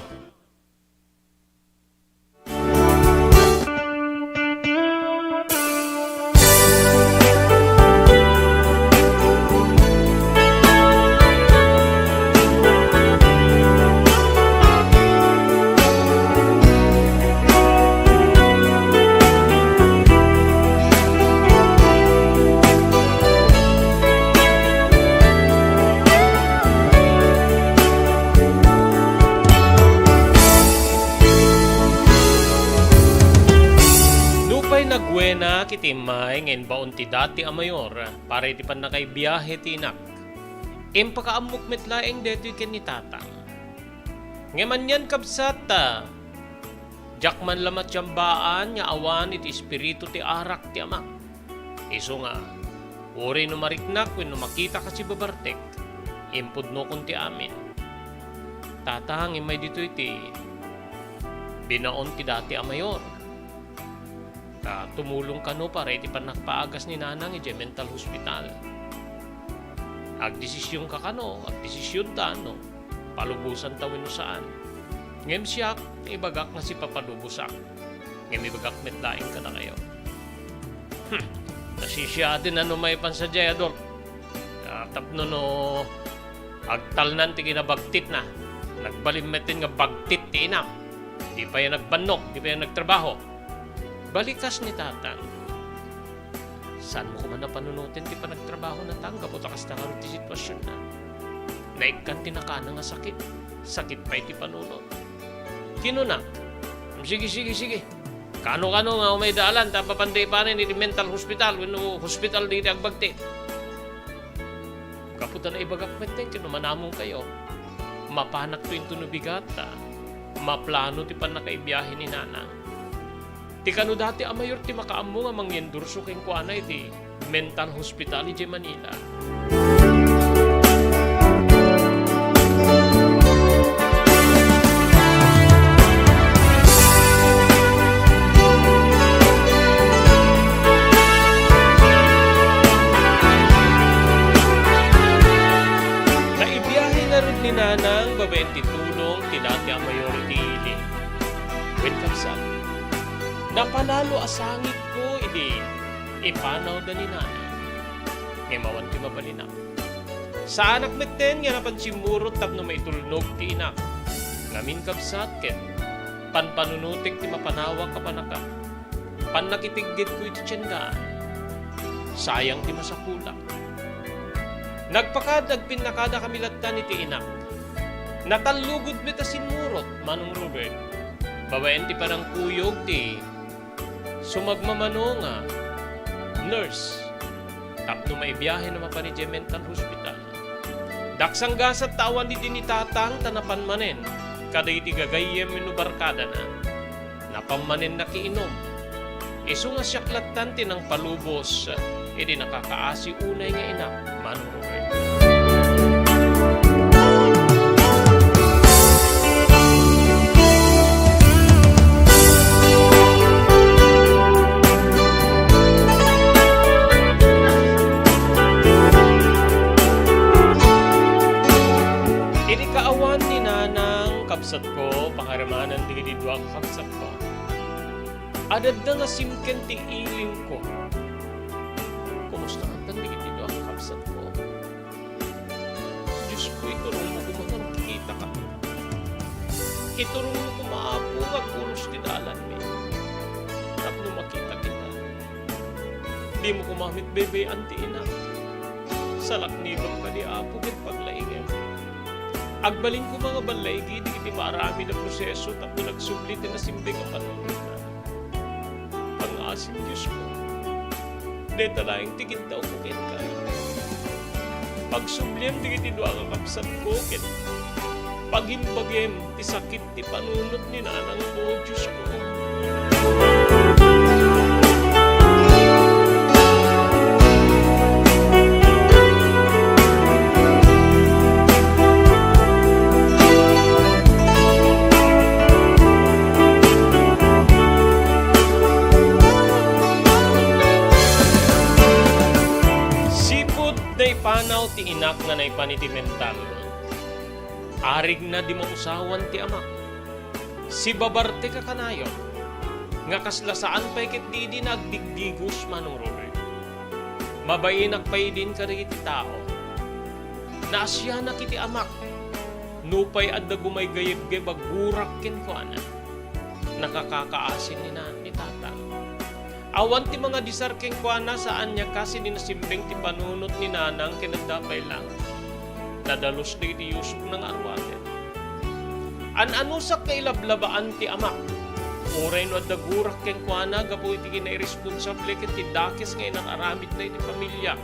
Nakitimmay nga imbaon ti dati a mayor para iti pannakaibiahe ti inak. Impakaammok met laeng daytoy ken ni tatang. Ngem anian, kabsat, ta diak man la matiambaan nga awan iti espiritu ti arak ti amak. Isu nga, uray no mariknak wenno makitak a sibabartek, impudnokon ti amin. Tatang, immay ditoy ti binaon ti dati a mayor. Ta tumulong kano para iti pannakpaagas ni Nanang idiay mental hospital. Agdesisyonka kano, agdesisyonta no palubosan ta wenno saan. Ngem siak, ibagak nga sipapalubosak. Ngem ibagak met laeng kadakayo. Hmm, nasisiaten a no maipan sadiay, Adolf. Ah, tapno no agtalnan ti kinabagtitna, nagbalin metten nga bagtit ti inam. Di pay nagbannok, di pay nagtrabaho. Balikas ni tatang. Saanmo koma a panunoten ti panagtrabahona, tang, gapu ta kasta ngarud ti situasionna. Naikkan ti nakana nga sakit. Sakit pay ti panunot. Kinuna, "Sige, sige, sige. Kano-kano nga umay daalan ta papanda ipanen iti mental hospital wenno hospital dagiti agbagtit." Gapu ta naibagak metten ken no manamongkayo, mapanakto intono bigat ta maplano ti pannakaibiahe ni Nanang. Ti kano dati a mayor ti makaammo nga mangyendorso kenkuana iti mental hospital idiay Manila. Naibiahe ngarud ni Nanang babaen ti tulong ti dati a mayor iti ili. Wen, kabsat, napalalo a sangitko idi ipanawda ni Nanang. Ngem awan ti mabalinak. Saanak metten nga napan simmurot tapno maitulnog ti inak. Ngamin, kabsat, ket panpanunotek ti mapanawak a panaka-, pannakiteggedko iti tiendaan. Sayang ti masapulak. Nagpakada, agpinnakada kami lattan iti inak. Natallugod met a simmurot, Manong Robert. Babaen ti panangkuyog ti sumagmamano nga nurse tapno maibiahen a mapan idiay mental hospital. Daksang gasat ta awan idi ni tatang ta napan manen kadagiti gagayyem wenno barkadana. Napan manen nakiinum. Isu nga siak lattan ti nangpalubos iti nakakaasi unay nga inak, Manong Robert. Idi kaawan ni Nanang, kabsatko, pangaramanan dagiti dua ka kabsatko. Adda nga simken ti ilimko. Kumusta man dagiti dua ka kabsatko? Diosko, iturongmo koma nga agkikitaka. Iturongmo koma, Apo, nga agpulos ti dalanmi tapno makitak ita. Dimo koma met baybay-an ti inak. Salaknibem kadi, Apo, ket paglaingem. Agbalin koma nga ballaigi dagiti maaramid a proseso tapno nagsubli ti nasimbeng a panunotna. Pangngaasim, Diosko, dayta laeng ti kiddawko kenka. Pagsubliem dagiti dua nga kabsatko ket pagimbagem ti sakit ti panunot ni nanangko, Diosko. Sipud naipanaw ti inak nga naipan iti mental, arigna di mausawan ti amak. Sibabartek a kanayon nga kasla saan pay ket didi nagdigdigos, Manong Robert. Mabainak pay idin kadagiti tao. Naasianak iti amak. Nupay adda gumaygayebgayeb a gurak kenkuana, nakakakaasi ni na-, ni tatang. Awan ti mangadisar kenkuana, saan nga kas idi nasimbeng ti panunot ni nanang ken adda pay lang nadalus dagiti yusokna nga aruaten. An-anusak nga ilablabaan ti amak. Uray no adda gurak kenkuana gapu iti kinairesponsable ken ti dakes nga inar-aramidna iti pamiliak,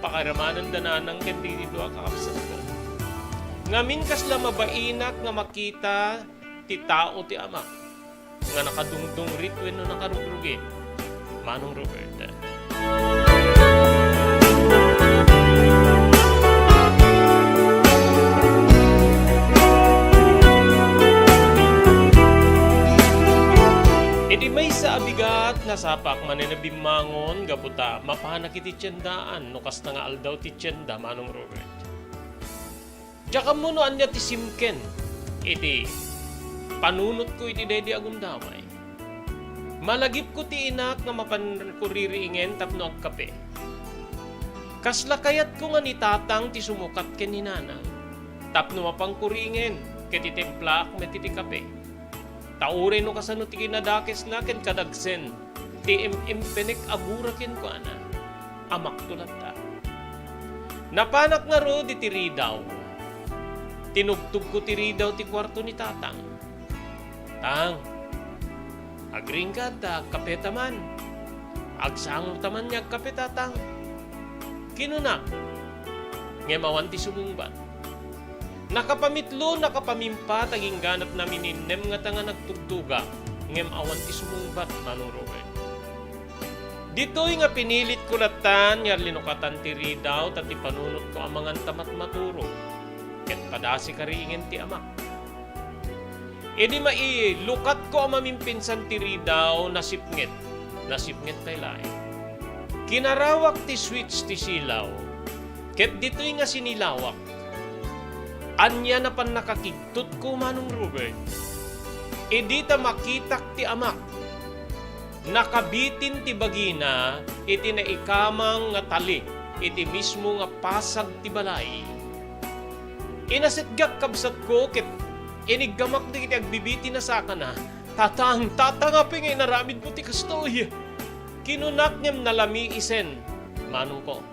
pakairamananda nanang ken dagiti dua a kakabsatko. Ngamin, kasla mabainak nga makita ti tao ti ama nga nakadungdungrit wenno nakarugrugit, Manong Robert. Iti maysa a bigat, nasapak manen a bimmangon gapu ta mapanak iti tiendaan no kasta nga aldaw ti tienda, Manong Robert. Diak ammo no ania ti simken iti panunotko iti daydi a gundaway. Malagipko ti inak nga mapan kuririingen tapno agkape. Kasla kayatko nga ni tatang ti sumukat ken ni nanang tapno mapan kuriingen ket itimplaak met iti kape. Ta uray no kasano ti kinadakesna ken kadagsen ti im-impenek a gura kenkuana, amakto latta. Napanak ngarud iti ridaw. Tinugtogko ti ridaw ti kuarto ni tatang. "Tang, agriingka ta agkapeta man. Agsangota man nga agkape, tatang," kinunak. Ngem awan ti sumungbat. Nakapamitlo, nakapamimpat, agingganat namininnem ngata nga nagtugtugak, ngem awan ti sumungbat, Manong Robert. Ditoy nga pinilitko lattan nga linukatan ti ridaw ta ti panunotko amangan ta matmaturog, ket padasi kariingen ti amak. Idi mailukatko a mamimpinsan ti ridaw, nasipnget. Nasipnget pay laeng. Kinarawak ti switch ti silaw, ket ditoy nga sinilawak, ania napan nakakigtutko, Manong Robert? Idi ta makitak ti amak, nakabitin ti bagina iti naikamang nga tali iti mismo nga pasag ti balay. Inasitgak, kabsatko, ket iniggamak dagiti agbibitin a sakana. "Tatang, tatang, apay nga inaramidmo ti kastoy?" kinunak ngem nalamiisen, manongko.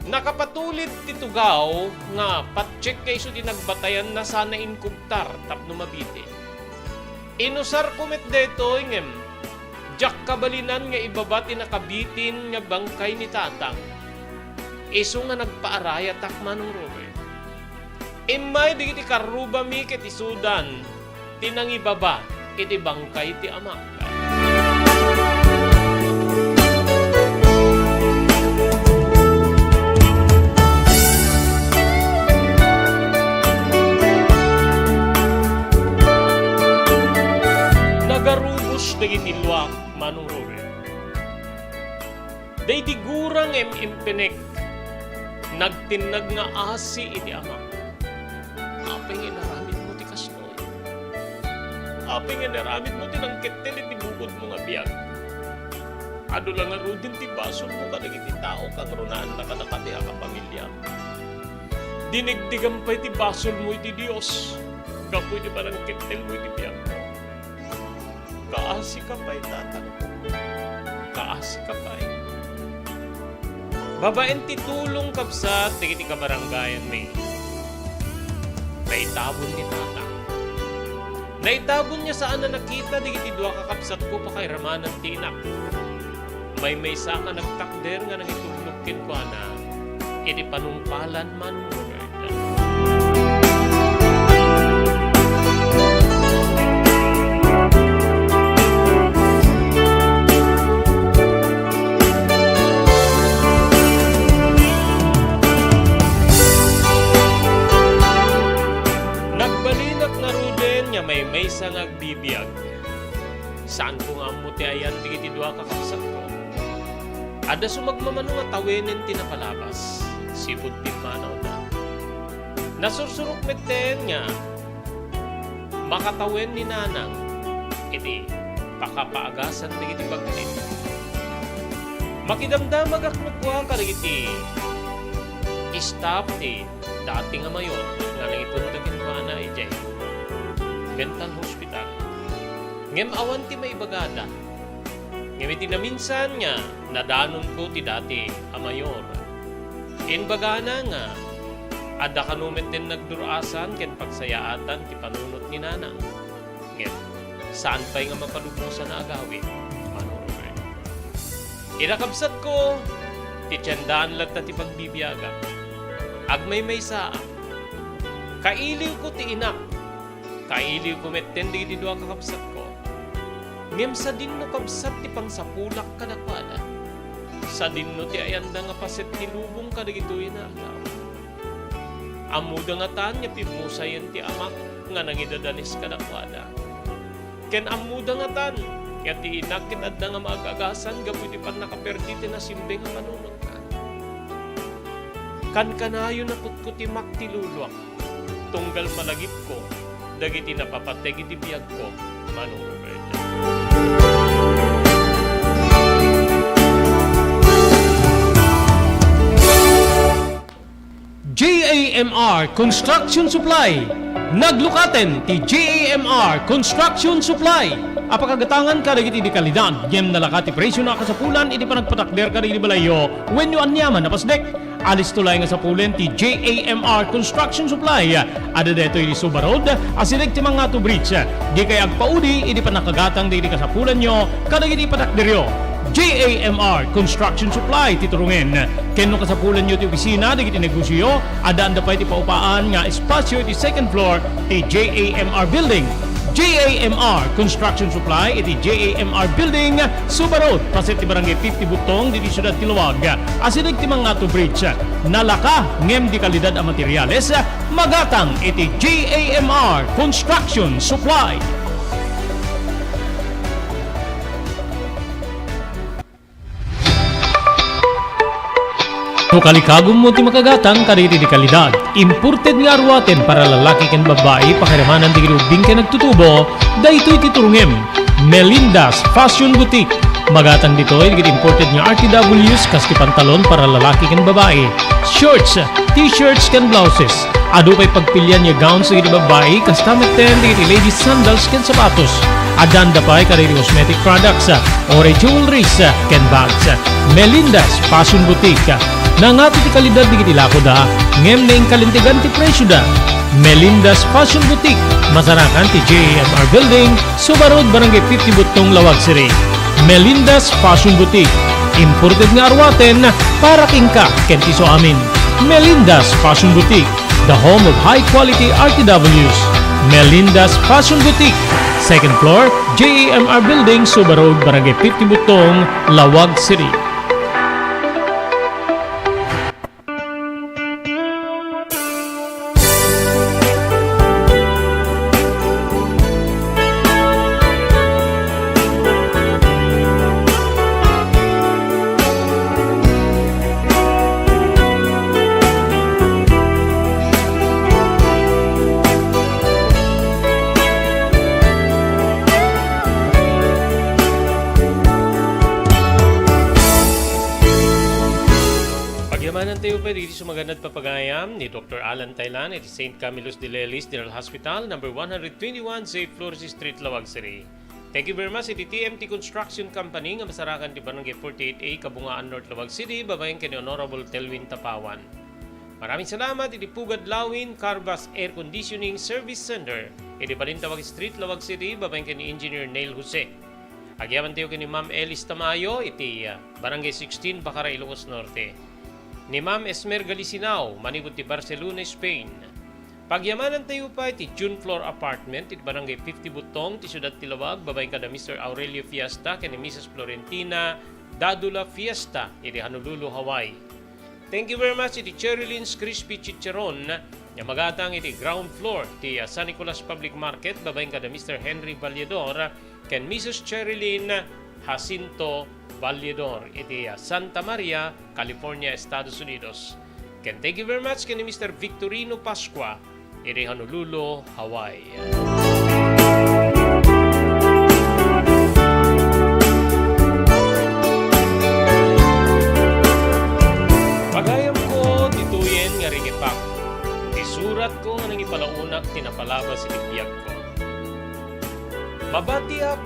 Nakapatulid ti tugaw nga patiekna isu ti nagbatayanna sana inkugtar tapno mabitin. Inusarko met daytoy ngem diak kabalinan nga ibaba ti nakabitin nga bangkay ni tatang. Isu nga nagpaarayatak, Manong Robert. Immay dagiti karrubami ket isudan ti nangibaba iti bangkay ti amak. Nagarubos dagiti luak, Manong Robert. Daydi gura nga im-impinek, nagtinnag nga asi iti amak. "Apay nga inaramidmo ti kastoy? Apay nga inaramidmo ti nangkettel iti bukodmo nga biag? Adu la ngaruden ti basolmo kadagiti tao, kangrunaan na kadakami a kapamiliam. Dinigdigan pay ti basolmo iti Dios gapu iti panangkettelmo iti biagmo. Kaasika pay, tatangko. Kaasika pay." Babaen ti tulong, kabsat, dagiti kabarangayanmi, naitabon ni tatang. Naitabon nga saan a nakita dagiti dua kakabsatko pakairamanan ti inak. Maymaysa nga nagtakder nga nangitulnog kenkuana iti panungpalan, Manong Robert. Nagbalinak ngaruden nga maymaysa nga agbibiag. Saanko nga ammo ti ayan dagiti dua a kakabsatko. Adda sumagmamano nga tawenen ti napalabas, sipud pimmanawda. Nasursurok metten nga makatawen ni nanang iti pakapaagasan dagiti bagnen. Makidamdamagak no kua kadagiti staff ti dati nga mayor nga nangitulnog kenkuana idiay mental hospital. Ngem awan ti maibagada. Ngem iti naminsan nga nadanonko ti dati a mayor, imbagana nga adda kano metten nagdur-asan ken pagsayaatan ti panunot ni nanang. Ngem Saan pay nga mapalubosan a agawid, Manong Robert. Ida, kabsatko, ti tiendaan latta ti pagbibiagak. Agmaymaysaak. Kailiwko ti inak. Kailiwko metten dagiti dua kakabsatko. Ngem sadinno kabsat ti pangsapulak kadakuada. Sadinno ti ayanda nga paset ti lubong kadagitoy nga aldaw. Ammoda ngatan nga pimmusayen ti amak nga nangidadanes kadakuada. Ken ammoda ngatan nga ti inak ket adda nga maag-agasan gapu iti pannakaperdi ti nasimbeng a panunotna. Kankanayon a kutkutimak ti luluak, tunggal malagipko dagiti napapateg iti biagko, Manong Robert. J A M R Construction Supply. Naglukaten ti J A M R Construction Supply a pakagatangan kadagiti di kalidad ngem nalaka ti presiona a kasapulan iti panagpatakder kadagiti balayyo wenno aniaman a pasdek. Alisto laeng a sapulen ti J A M R Construction Supply. Adda daytoy iti Suba Road, asideg ti Mangato Bridge. Dikay agpaudi idi pannakagatang dagiti kasapulanyo kadagiti patakderyo. J A M R Construction Supply ti turungen. Ken no kasapulanyo ti opisina dagiti negosioyo, addaanda pay ti paupaan nga espasio iti second floor ti J A M R Building. J A M R Construction Supply iti J A M R Building, Suba Road, paset ti Barangay fifty Butong, ditoy siudad ti Laoag. Asideg ti Mangato Bridge. Nalaka ngem di kalidad a materials, magatang iti J A M R Construction Supply. No kalikagummo ti makagatang kadagiti di kalidad, imported nga aruaten para lalaki ken babbai, pakiramanan dagiti ubbing ken agtutubo, daytoy ti turungem. Melinda's Fashion Boutique. Magatang ditoy dagiti imported nga R T Ws kas ti pantalon para lalaki ken babbai, shorts, t-shirts ken blouses. Adu pay pagpilian nga gowns dagiti babbai, kasta metten dagiti ladies sandals ken sapatos. Addaanda pay kadagiti cosmetic products, o jewelries, ken bags. Melinda's Fashion Boutique. Nangato ti kalidad dagiti lakoda, ngem naingkalintegan ti presioda. Melinda's Fashion Boutique, masarakan ti J A M R Building, Suba Road, Barangay fifty Butong, Laoag City. Melinda's Fashion Boutique. Imported nga aruaten para kenka ken ti isuamin. Melinda's Fashion Boutique, the home of high quality R T Ws. Melinda's Fashion Boutique, second floor, J A M R Building, Suba Road, Barangay fifty Butong, Laoag City. Pagyamanantayo pay dagiti sumaganad papagayam ni Doctor Alan Taylan iti Saint Camillus de Lelis General Hospital, number one hundred twenty-one J Flores Street, Laoag City. Thank you very much iti T M T Construction Company nga masarakan ti Barangay forty-eight A, Kabungaan North, Laoag City, babaen ken ni Honorable Telwin Tapawan. Maraming salamat iti Pugad Lawin Carvas Air Conditioning Service Center iti Balintawak Street, Laoag City, babaen ken ni Engineer Neil Jose. Agyamantayo ken ni Ma'am Elis Tamayo iti, ah, Barangay sixteen, Bacara, Ilocos Norte. Ni Ma'am Esmer Galisinao, manipud ti Barcelona, Spain. Pagyamanantayo pay ti June Floor Apartment iti Barangay fifty Butong ti siudad ti Laoag, babaen kada Mister Aurelio Fiesta ken ni Missus Florentina Dadula Fiesta iti Honolulu, Hawaii. Thank you very much iti Cherry Lynn's Crispy Chicharon nga magatang iti ground floor ti, ah, San Nicolas Public Market, babaen kada Mister Henry Valledor ken Missus Cherry Lynn Jacinto Valledor iti, ah, Santa Maria, California, Estados Unidos. Ken thank you very much ken ni Mister Victorino Pascua iti Honolulu, Hawaii. Pagayamko, ditoyen nga rigepak. Ti suratko nga nangipalaonak ti napalabas iti biagko. Mabatiak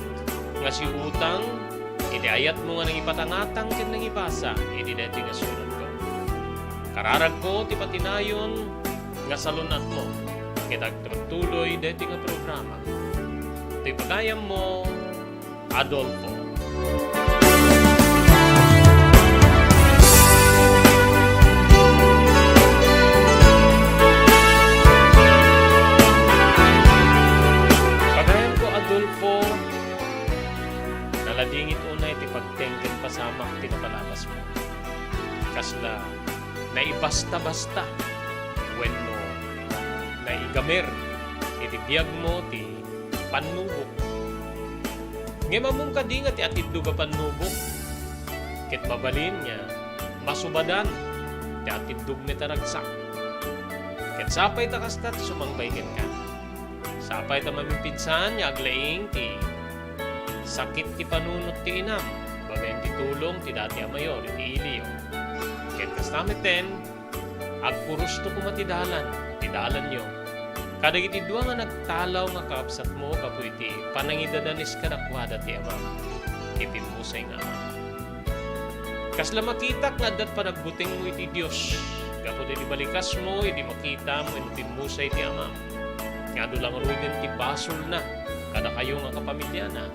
nga siutang iti ayatmo nga nangipatangatang ken nangibasa iti daytoy nga suratko. Kararagko ti patinayon nga salun-atmo ket agtutuloy daytoy nga programa. Toy pagayammo, Adolfo. Pagayamko, Adolfo, naladingit unay ti pagteng ken pasamak ti napalabasmo. Kasla naibasta-basta wenno naigamer iti biagmo ti pannubok. Ngem ammom kadi nga ti atiddog a pannubok ket mabalin nga masubadan ti atiddog met a ragsak. Ket sapay ta kasta ti sumangpay kenka. Sapay ta mamipinsan nga aglaing ti sakit ti panunot ti inam babaen ti tulong ti dati a mayor iti iliyo. Ket kasta metten, agpurosto koma ti dalan, ti dalanyo, kadagiti dua nga nagtalaw nga kakabsatmo gapu iti panangidadan-is kadakuada ti Amam, ti pimmusay nga Ama. Kasla makitak nga adda ti panagbutengmo iti Dios gapu iti balikasmo idi makitam wenno pimmusay ti Amam nga adu la ngaruden ti basolna kadakayo nga kapamiliana.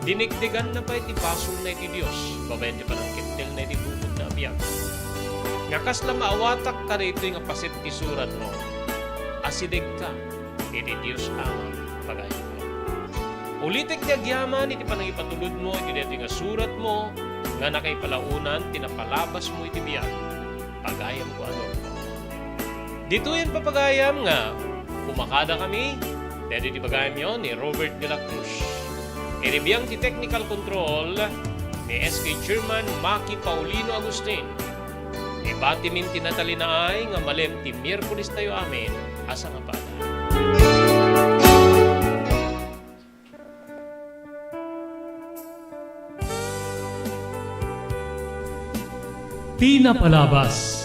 Dinigdiganna pay ti basolna iti Dios babaen ti panangkettelna iti bukod na a biag. Nga kasla maawatak kadaytoy nga paset ti suratmo, asidegka iti Dios Ama a pagayammo. Ulitek ti agyaman iti panangipatulodmo iti daytoy nga suratmo nga nakaipalaonan ti napalabasmo iti biag. Pagayamko, Adolfo. Ditoyen papagayam nga kumakada kami, daytoy ti pagayamyo ni Robert de la Cruz. Iti biang ti technical control ni S K Chairman Maki Paulino Agustin. Ibatimin ti natalinaay nga malem ti Miyerkules tayo amin a sangapada. Ti napalabas.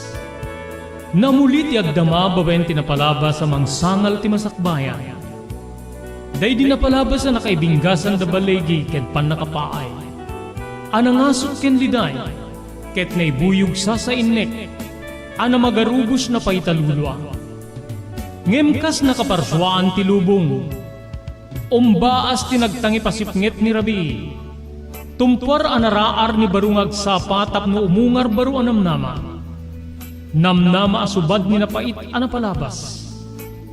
Namuli ti agdama babaen ti napalabas a mangsangal ti masakbayan. Daydi napalabas a nakaibinggasan da baligi ken pannakapaay, a nangasut ken liday, ket naibuyog sasainnek, a namagarubos na pay talulua. Ngem kas nakaparsuaan ti lubong, umbaas ti nagtangipasipnget ni rabii. Tumpuar a naraar ni baro nga agsapa tapno umungar baro a namnama. Namnama a subad ni napait a napalabas.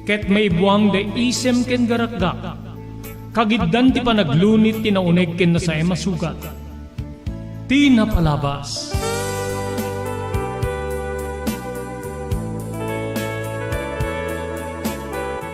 Ket maibuang da isem ken garakgak. Kagiddan ti panaglunit ti nauneg ken nasaem a sugat. Ti napalabas.